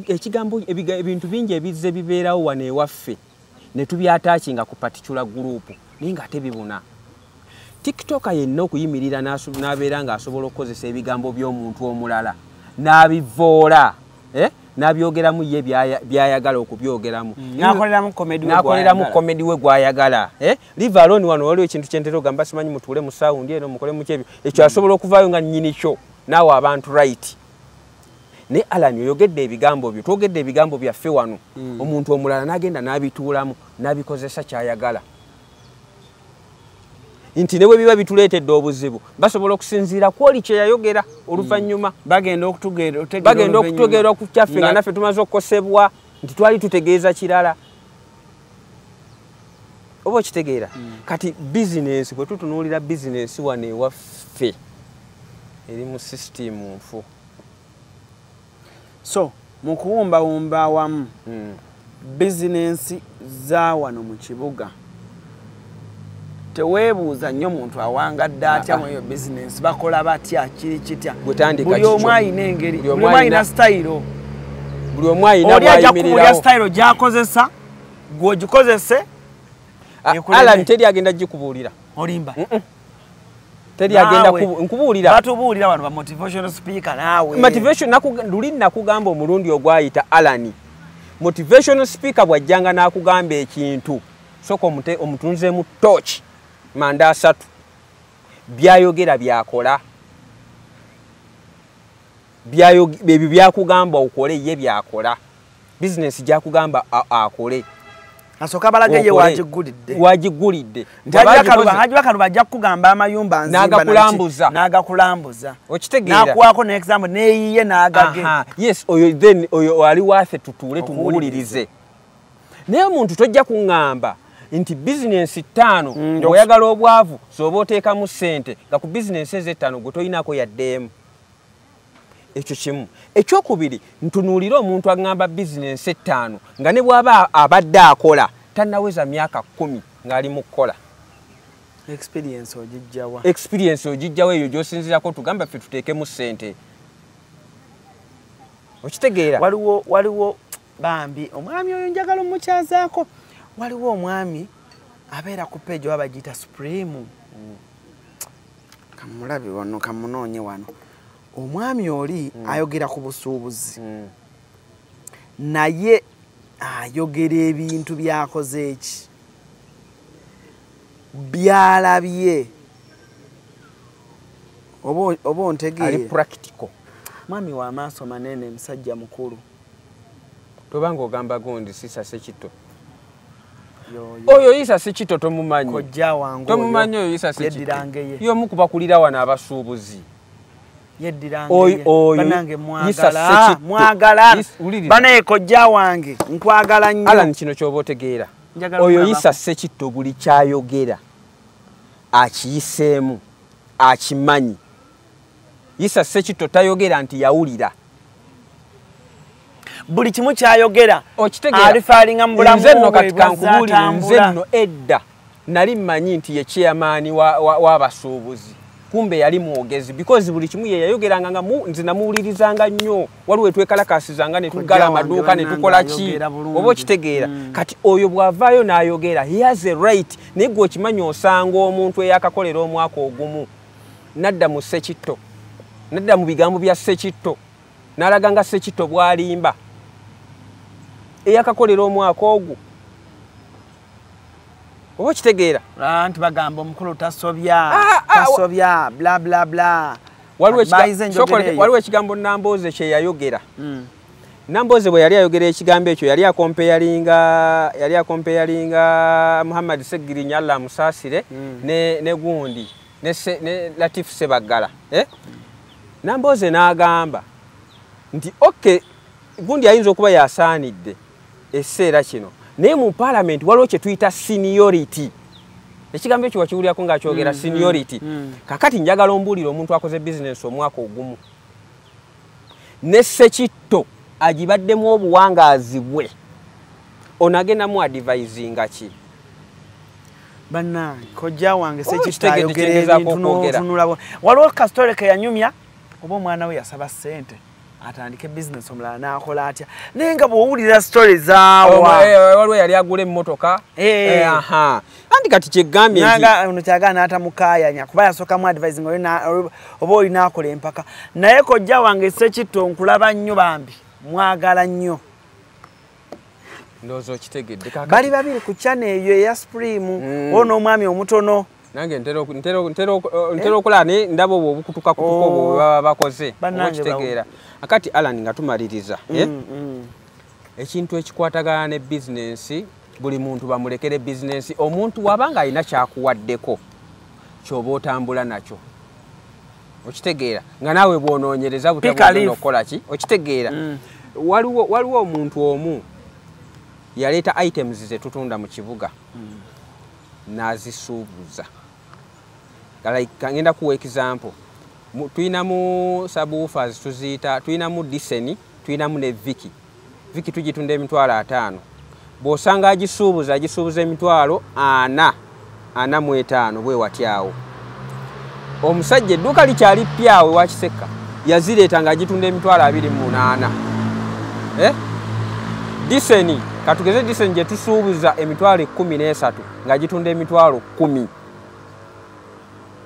ekigambo ebintu bingi ebizze bibeerawo wano ewaffe ne tubyataakinga ku particular group, naye ng'ate bibuna. TikToker yenna okuyimirira n'abeera ng'asobola okukozesa ebigambo by'omuntu omulala n'abivoola, n'abyogeramu ye by'ayagala okubyogeramu, n'akoleramu comedy we gw'ayagala. Leave alone wano waliwo ekintu kye ntera ogamba, simanyi mutuule mu sound eno mukole mu kyebyo, ekyo asobola okuvaayo nga nnyini kyo naawe abantu right. Naye Alan, oyogedde ebigambo byo, twogedde ebigambo byaffe wano, omuntu omulala n'agenda n'abituulamu n'abikozesa ky'ayagala. Nti ne bwe biba bituleetedde obuzibu, basobola okusinziira ku oli kye yayogera oluvannyuma. Bagenda okututegeera ku kyaffe nga naffe tumaze okukosebwa nti twali tutegeeza kirala. Oba okitegeera? Kati bizinensi, bwe tutunuulira bizinensi wano ewaffe eri mu sisitimu nfu. So mu kuwumbawumba awamu, bizinensi za wano mu kibuga teweebuuza nnyo muntu awangadde atya mu eyo bizinensi, bakola batya, kiri kitya. Buli omu ayina engeri, buli omu ayina sitayiro, buli omu ayina oli ajja kukubuulira sitayiro gy'akozesa, gw'ogikozese. Alan, teri agenda gikubuulira. Olimba. Teri agenda nkubuulira. Batubuulira wano ba motivational speaker naawe. Motivation luli nakugamba omulundi ogwayita Alan. Motivational speaker bw'ajjanga n'akugamba ekintu, sooka omutunzeemu torch manda 3, byayogera byakola, ebyo byakugamba okole ye byakola, bizinensi gyakugamba akole. Asooka balage ye wagigulidde. Wagigulidde. Nti Haji Bakaluba ajja kukugamba amayumba nzimba n'agakulambuza. N'agakulambuza. Okitegeera? N'akuwaako ne example n'eyiye n'agage. Yes, oyo then oyo ali waffe tutuule tumuwulirize. Naye omuntu tojja kuŋŋamba nti bizinensi 5 ng'oyagala obwavu z'oba oteekamu ssente, nga ku bizinensi ezo 5 gwe toyinaako yaddeemu. Ekyo kimu. Ekyokubiri, ntunuulire omuntu aŋŋamba bizinensi 5 nga ne bw'aba abadde akola tannaweza myaka 10 ng'ali mu kukola. Experience ogijjawa? Experience ogijjawa eyo gy'osinziirako tugamba ffe tuteekemu ssente. Okitegeera? Waliwo bambi omwami oyo njagala omukyazaako. Waliwo omwami Abeera ku page oba bagiyita Supreme. Kamulabi wano, kamunoonye wano. Omwami oli ayogera ku busuubuzi. Naye ayogera ebintu byakoze eki? Byalabye. Oba ontegeera. Ali practical. Mwami wa maaso manene, musajja mukulu. Tobanga ogamba gundi Sisa Sekito. Oyo Isa Sekito tomumanyi. Kojja wange. Tomumanyi oyo Isa Sekito. Y'omu ku bakulira wano abasuubuzi. Yeddirangeye. Banange mwagala. Mwagala. Banaye kojja wange. Nkwagala nnyo. Alan kino ky'oba otegeera. Oyo Isa Sekito buli kyayogera akiyiseemu, akimanyi. Isa Sekito tayogera nti yawulira. Buli kimu kyayogera alifaalinga mu bulamu bwe. Nze nno kati kankubuulire, nze nno edda nali mmanyi nti ye chairman w'abasuubuzi. Kumbe yali mwogezi because buli kimu ye yayogeranga nga nze namuwulirizanga nnyo. Waliwo etwekalakasizanga ne tuggala amaduuka ne tukola ki, oba okitegeera. Kati oyo bw'avaayo n'ayogera, he has a right. Naye gwe okimanyi osanga omuntu eyakakolera omwaka ogumu nadda mu Sekito, nadda mu bigambo bya Sekito, n'alaga nga Sekito bw'alimba. Eyakakolera omwaka ogwo, oba okitegeera. Anti bagamba omukulu tasobya, tasobya, bla bla bla. Waliwo ekigambo Namboze kye yayogera. Namboze bwe yali ayogera ekigambo ekyo yali akompeyalinga Muhammad Segirinya, Allah amusaasire, ne gundi ne Latif Sebaggala. Namboze n'agamba nti okay, gundi ayinza okuba yasaanidde ekiseera kino, naye mu parliament waliwo kye tuyita seniority. Ekigambo ekyo wakiwulirako ng'akyogera, seniority. Kakati njagala ombuulire omuntu akoze bizinensi omwaka ogumu ne Sekitto agibaddemu obuwangaazi bwe, ono agenda mu advisinga ki? Bannange kojja wange Sekitto ayogera ebintu n'otunula. Waliwo kasitole ke yanyumya oba omwana we yasaba ssente atandike business omulala n'akola atya, naye nga bw'owulira story zaawa. Waliwo yali agula emmotoka. Anti kati kyegambye nti ono kyagala n'atamukaayanya kuba yasookamu advising oba olina akola empaka. Naye kojja wange Sekitto nkulaba nnyo bambi, mwagala nnyo. Ndowooza okitegedde. Bali babiri ku channel eyo eya Supreme, ono omwami omutono. Nange ntera okulaba naye ndaba obwo obukutukakutuka obwo bwe baba bakoze, oba okitegeera. Akati Alan nga tumaliriza, ekintu ekikwatagana ne bizinensi, buli muntu bamulekere bizinensi. Omuntu wabanga alina kyakuwaddeko ky'oba otambula nakyo, okitegeera, nga naawe bw'onoonyereza butabugenda okukola ki, okitegeera. Waliwo omuntu omu yaleeta items ze tutunda mu kibuga n'azisuubuza. Like ngenda kuwa example, tulinamu subwoofers tuziyita, tulinamu Disney, tulinamu ne Vicky. Vicky tugitunda 500,000. Bw'osanga agisuubuza 445,000 bwe watyawo. Omusajja edduuka likyali ppyawe wa Kiseka yazireeta ng'agitunda 28,000. Disney, katugeze Disney gye tusuubuza 13,000 ng'agitunda 10,000.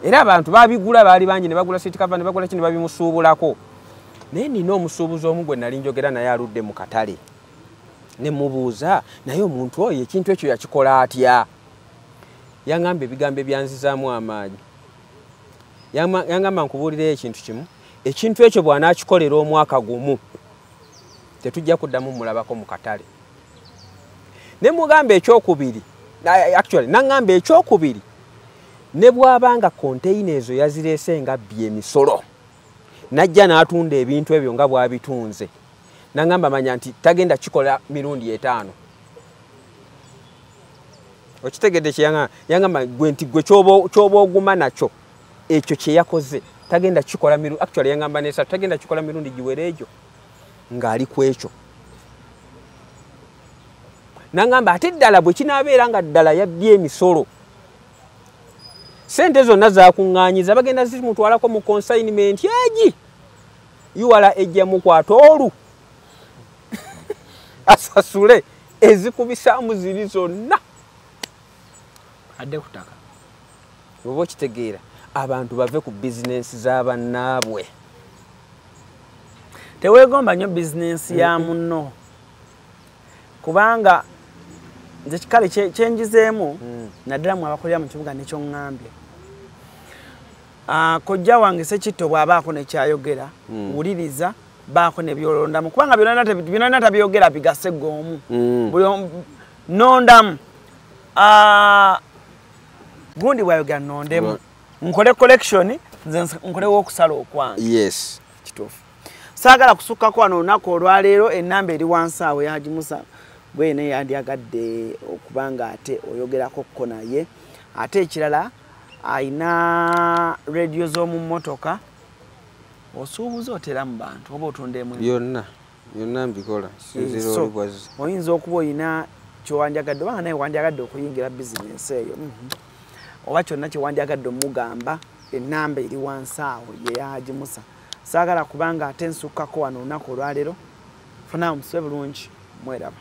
Era abantu babigula baali bangi, ne bagula seat cover ne bagula ki ne babimusuubulako. Naye nina omusuubuzi omu gwe nali njogera naye aludde mu katale, ne mubuuza naye omuntu oyo ekintu ekyo yakikola atya? Yangamba ebigambo ebyanzizaamu amaanyi. Yangamba nkubuulireyo ekintu kimu, ekintu ekyo bw'anaakikolera omwaka gumu tetujja kuddamu mulabako mu katale. Ne mugamba ekyokubiri, actually nangamba ekyokubiri, ne bw'abanga container ezo yazireese nga bbye emisolo, najja n'atunda ebintu ebyo nga bw'abitunze, nangamba manya nti tagenda kikola mirundi 5. Okitegedde kye yangamba gwe nti gwe ky'oba oguma nakyo ekyo kye yakoze tagenda kikola mirundi, actually yangamba n'esatu, tagenda kikola mirundi giwera egyo ng'ali ku ekyo. Nangamba ate ddala bwe kinaabeera nga ddala yabbye emisolo, sente zonna zakuŋŋaanyiza bagenda zimutwalako mu consignment egi yuwala ejja mukwata olu asasule ezikubisaamu ziri zonna. Adde ku ttaka. Oba okitegeera, abantu bave ku bizinensi z'abannaabwe. Teweegomba nnyo bizinensi ya munno, kubanga nze kale kyenjizeemu naddala mu abakolera mu kibuga nekyoŋŋambye. Kojja wange Ssekitto bw'abaako nekyayogera, wuliriza, baako ne byolondamu, kubanga byonna tabyogera bigase ggwe omu. Nondamu gundi bw'ayogera nondemu, nkole collection, nze nkolewo okusala okwange. Yes. Kituufu. Saagala kusukkako wano olunaku olwaleero. Ennamba eri wansi awo ya Haji Musa, gwene yandyagadde okuba nga ate oyogerako kko naye. Ate ekirala, ayina rediyo z'omu mmotoka. Osuubuza otera mu bantu oba otunda emu? Byonna byonna mbikola, sinziira So, oli bwazze. oyinza okuba oyina kyewandyagadde oba nga naye wandyagadde okuyingira bizinensi eyo, oba kyonna kyewandyagadde omugamba, ennamba eri wansi awo ye ya Haji Musa. Saagala kubanga ate nsukkako wano olunaku olwaleero. Funa musibe bulungi, mweraba.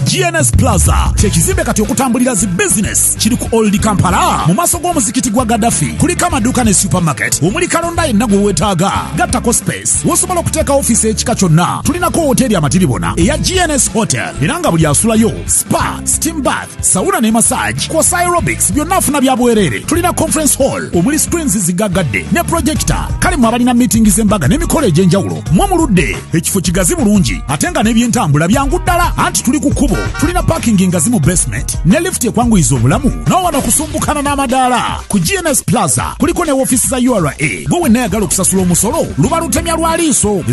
GNS Plaza kyekizimbe kati okutambulira zi business kiri ku Old Kampala mu maaso g'omuzikiti gwa Gaddafi. Kuliko amaduuka ne supermarket omuli kalonda yenna gwe weetaaga, gattako space wosobola okuteeka ofiisi ekika kyonna. Tulinako woteeri amatiribona eya GNS Hotel, era nga buli asulayo spa, steam bath, sauna ne massage kwosa aerobics byonna afuna bya bwereere. Tulina conference hall omuli screens zigaggadde ne projector. Kale mwe abalina meeting z'embaga n'emikolo egy'enjawulo, mwe muludde. Ekifo kigazi bulungi ate nga n'ebyentambula byangu ddala, anti tuli ku kkubo. Tulina parking ngazi mu basement ne lift ekwanguyiza obulamu n'owano okusumbukana n'amadaala. Ku GNS Plaza kuliko ne woofiisi za URA. Gwe wenna ayagala okusasula omusolo, luba lutemya lwa liiso.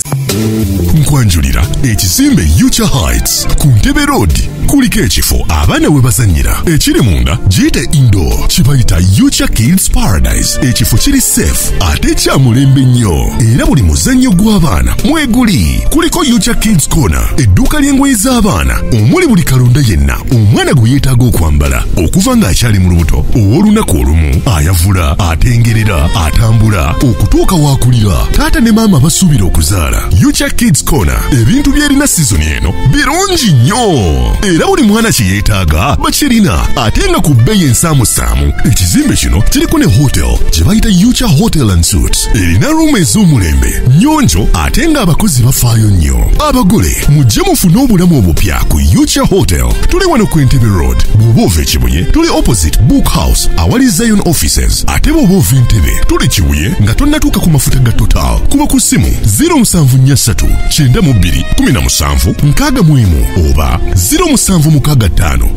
Nkwanjulira ekizimbe Ucha Heights ku Ntebe Road. Kuliko ekifo abaana we bazannyira ekiri munda, giyite indoor, kibayita Ucha Kids Paradise. Ekifo kiri safe ate kya mulembe nnyo, era buli muzannyo gw'abaana mweguli. Kuliko Ucha Kids Corner, edduuka ly'engoye z'abaana omuli buli kalonda yenna omwana gwe yeetaaga okwambala okuva ng'akyali mu lubuto, ow'olunaku olumu, ayavula, atengerera, atambula okutuuka waakulira. Taata ne maama basuubira okuzaala, Ucha Kids Corner ebintu byerina sizoni eno birungi nnyo, era buli mwana kye yeetaaga bakirina ate nga ku bbeeyi ensaamusaamu. Ekizimbe kino kiriko ne hotel gye bayita Ucha Hotel and Suites, erina ruumu ez'omulembe, nnyonjo ate ng'abakozi bafaayo nnyo. Abagole mujje mufune obulamu obupya ku Ucha Hotel. Tuli wano ku Entebbe Road. Bw'oba ova Ekibuye, tuli opposite Book House awali Zion Offices, ate bw'oba ova Entebbe, tuli Kibuye nga tonnatuuka ku mafuta ga Total. Kuba ku ssimu 0743 92 17 61 oba 0765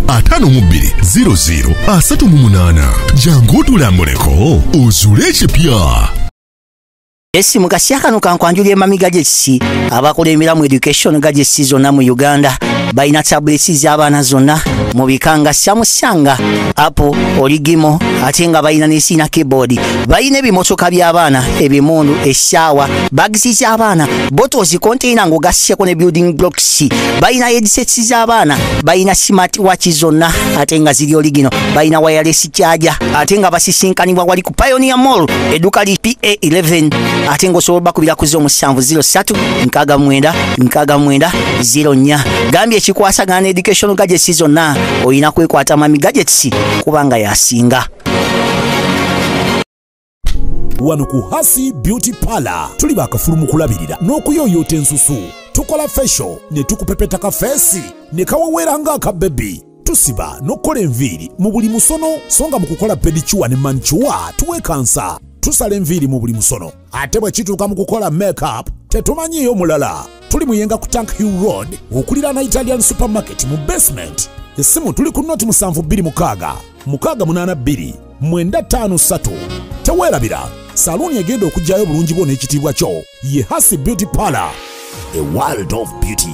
52 00 38. Jangu otulambuleko ozuule ekipya. Esi mu kaseera kano kankwanjulira Mami Gadgets, abakulembera mu education gadgets zonna mu Uganda. Balina tablets z'abaana zonna mu bika nga Samsung, Apple, Origimo, ate nga balina ne sina keyboard. Balina ebimotoka by'abaana, ebimundu, essaawa, bags z'abaana, bottles, container ng'ogasseko ne building blocks. Balina headsets z'abaana, balina smart watch zonna ate nga ziri original. Balina wireless charger ate nga basisinkanibwa wali ku Pioneer Mall, edduuka li PA11, ate ng'osobola bakubira ku 0703 69 69 04. Gambye ekikwasagana ne education gadgets zonna olina kwekwata Mami Gadgets kubanga yasinga. Wano ku Hasi Beauty Parlor tuli bakafulu mu kulabirira n'okuyooyoota ensusu. Tukola facial ne tukupepeta ka face ne kawewera ng'akabebi. Tusiba n'okukola enviiri mu buli musono, so nga mu kukola pedicure ne manicure tuwekansa. Tusala enviiri mu buli musono, ate bwe kituuka mu kukola makeup tetumanyiiyo mulala. Tuli Muyenga ku Tank Hill Road okuliraana Italian Supermarket mu basement. Essimu tuli ku 0726 682 953. Teweerabira, saluuni egenda okuggyayo bulungi bwo n'ekitiibwa kyo ye Hasi Beauty Parlor, a world of beauty.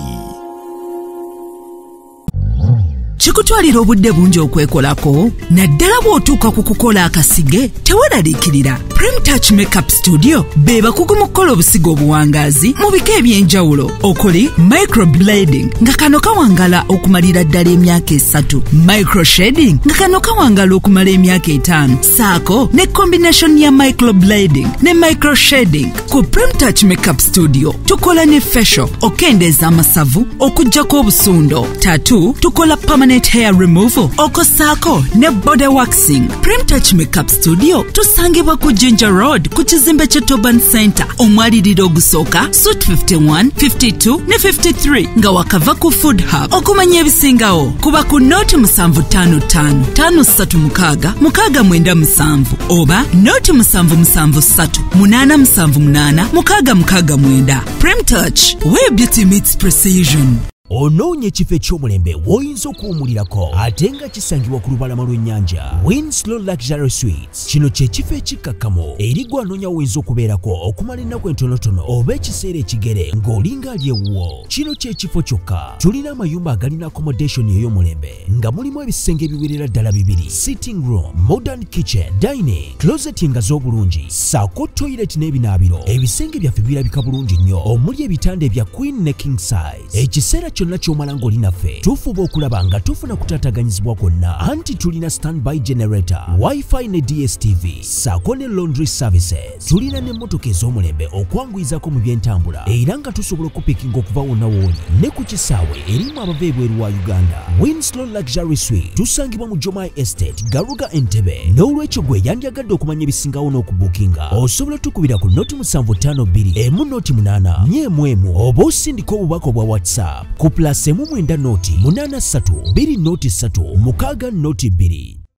Kikutwalira obudde bungi okwekolako, naddala bw'otuuka ku kukola akasige. Teweeraliikirira, Prime Touch Makeup Studio be bakugu mu kukola obusigo obuwangaazi mu bika eby'enjawulo okuli microblading, nga kano kawangala okumalira ddala emyaka 3, microshading, nga kano kawangala okumala emyaka 5, saako ne combination ya microblading ne microshading. Ku Prime Touch Makeup Studio tukola ne facial, okendeeza amasavu, okuggyako obusundo, tattoo, tukola permanent. Permanent hair removal okosaako ne body waxing. Prime Touch Makeup Studio tusangibwa ku Ginger Road ku kizimbe kye Toban Center, omwaliriro ogusooka, suite 51, 52 ne 53 nga wakava ku Food Hub. Okumanya ebisingawo kuba ku noti 755 536 697 oba noti 773 878 669. Prime Touch, where beauty meets precision. Onoonya ekifo eky'omulembe w'oyinza okuwummulirako ate nga kisangibwa ku lubalama lw'ennyanja. Winslow Luxury Suites. Kino kye kifo ekikkakkamu eri gwe anoonya w'oyinza okubeerako okumala ennaku entonotono oba ekiseera ekigere ng'olinga ali ewuwo. Kino kye kifo kyokka. Tulina amayumba agalina accommodation ey'omulembe nga mulimu ebisenge ebiwerera ddala bibiri, sitting room, modern kitchen, dining, closet nga z'obulungi, ssaako toilet n'ebinaabiro. Ebisenge byaffe birabika bulungi nnyo omuli ebitanda ebya queen ne king size. Ekiseera kyonna ky'omala ng'oli naffe tufuba okulaba nga tufuna kutaataganyizibwa kwonna, anti tulina standby generator, wifi ne DSTV, ssaako ne laundry services. Tulina n'emmotoka ez'omulembe okwanguyizako mu by'entambula, era nga tusobola okupikinga okuva wonna w'oli ne ku kisaawe erimu abava ebweru wa Uganda. Winslow Luxury Suite tusangibwa mu Jomai Estate, Garuga, Entebbe. N'olwekyo gwe yandyagadde okumanya ebisingawo n'okubuukinga, osobola tukubira ku noti 752 1 noti 8 4 oba osindika obubaka obwa WhatsApp ku plus 1 9 noti 83 2 noti 3 6 noti 2.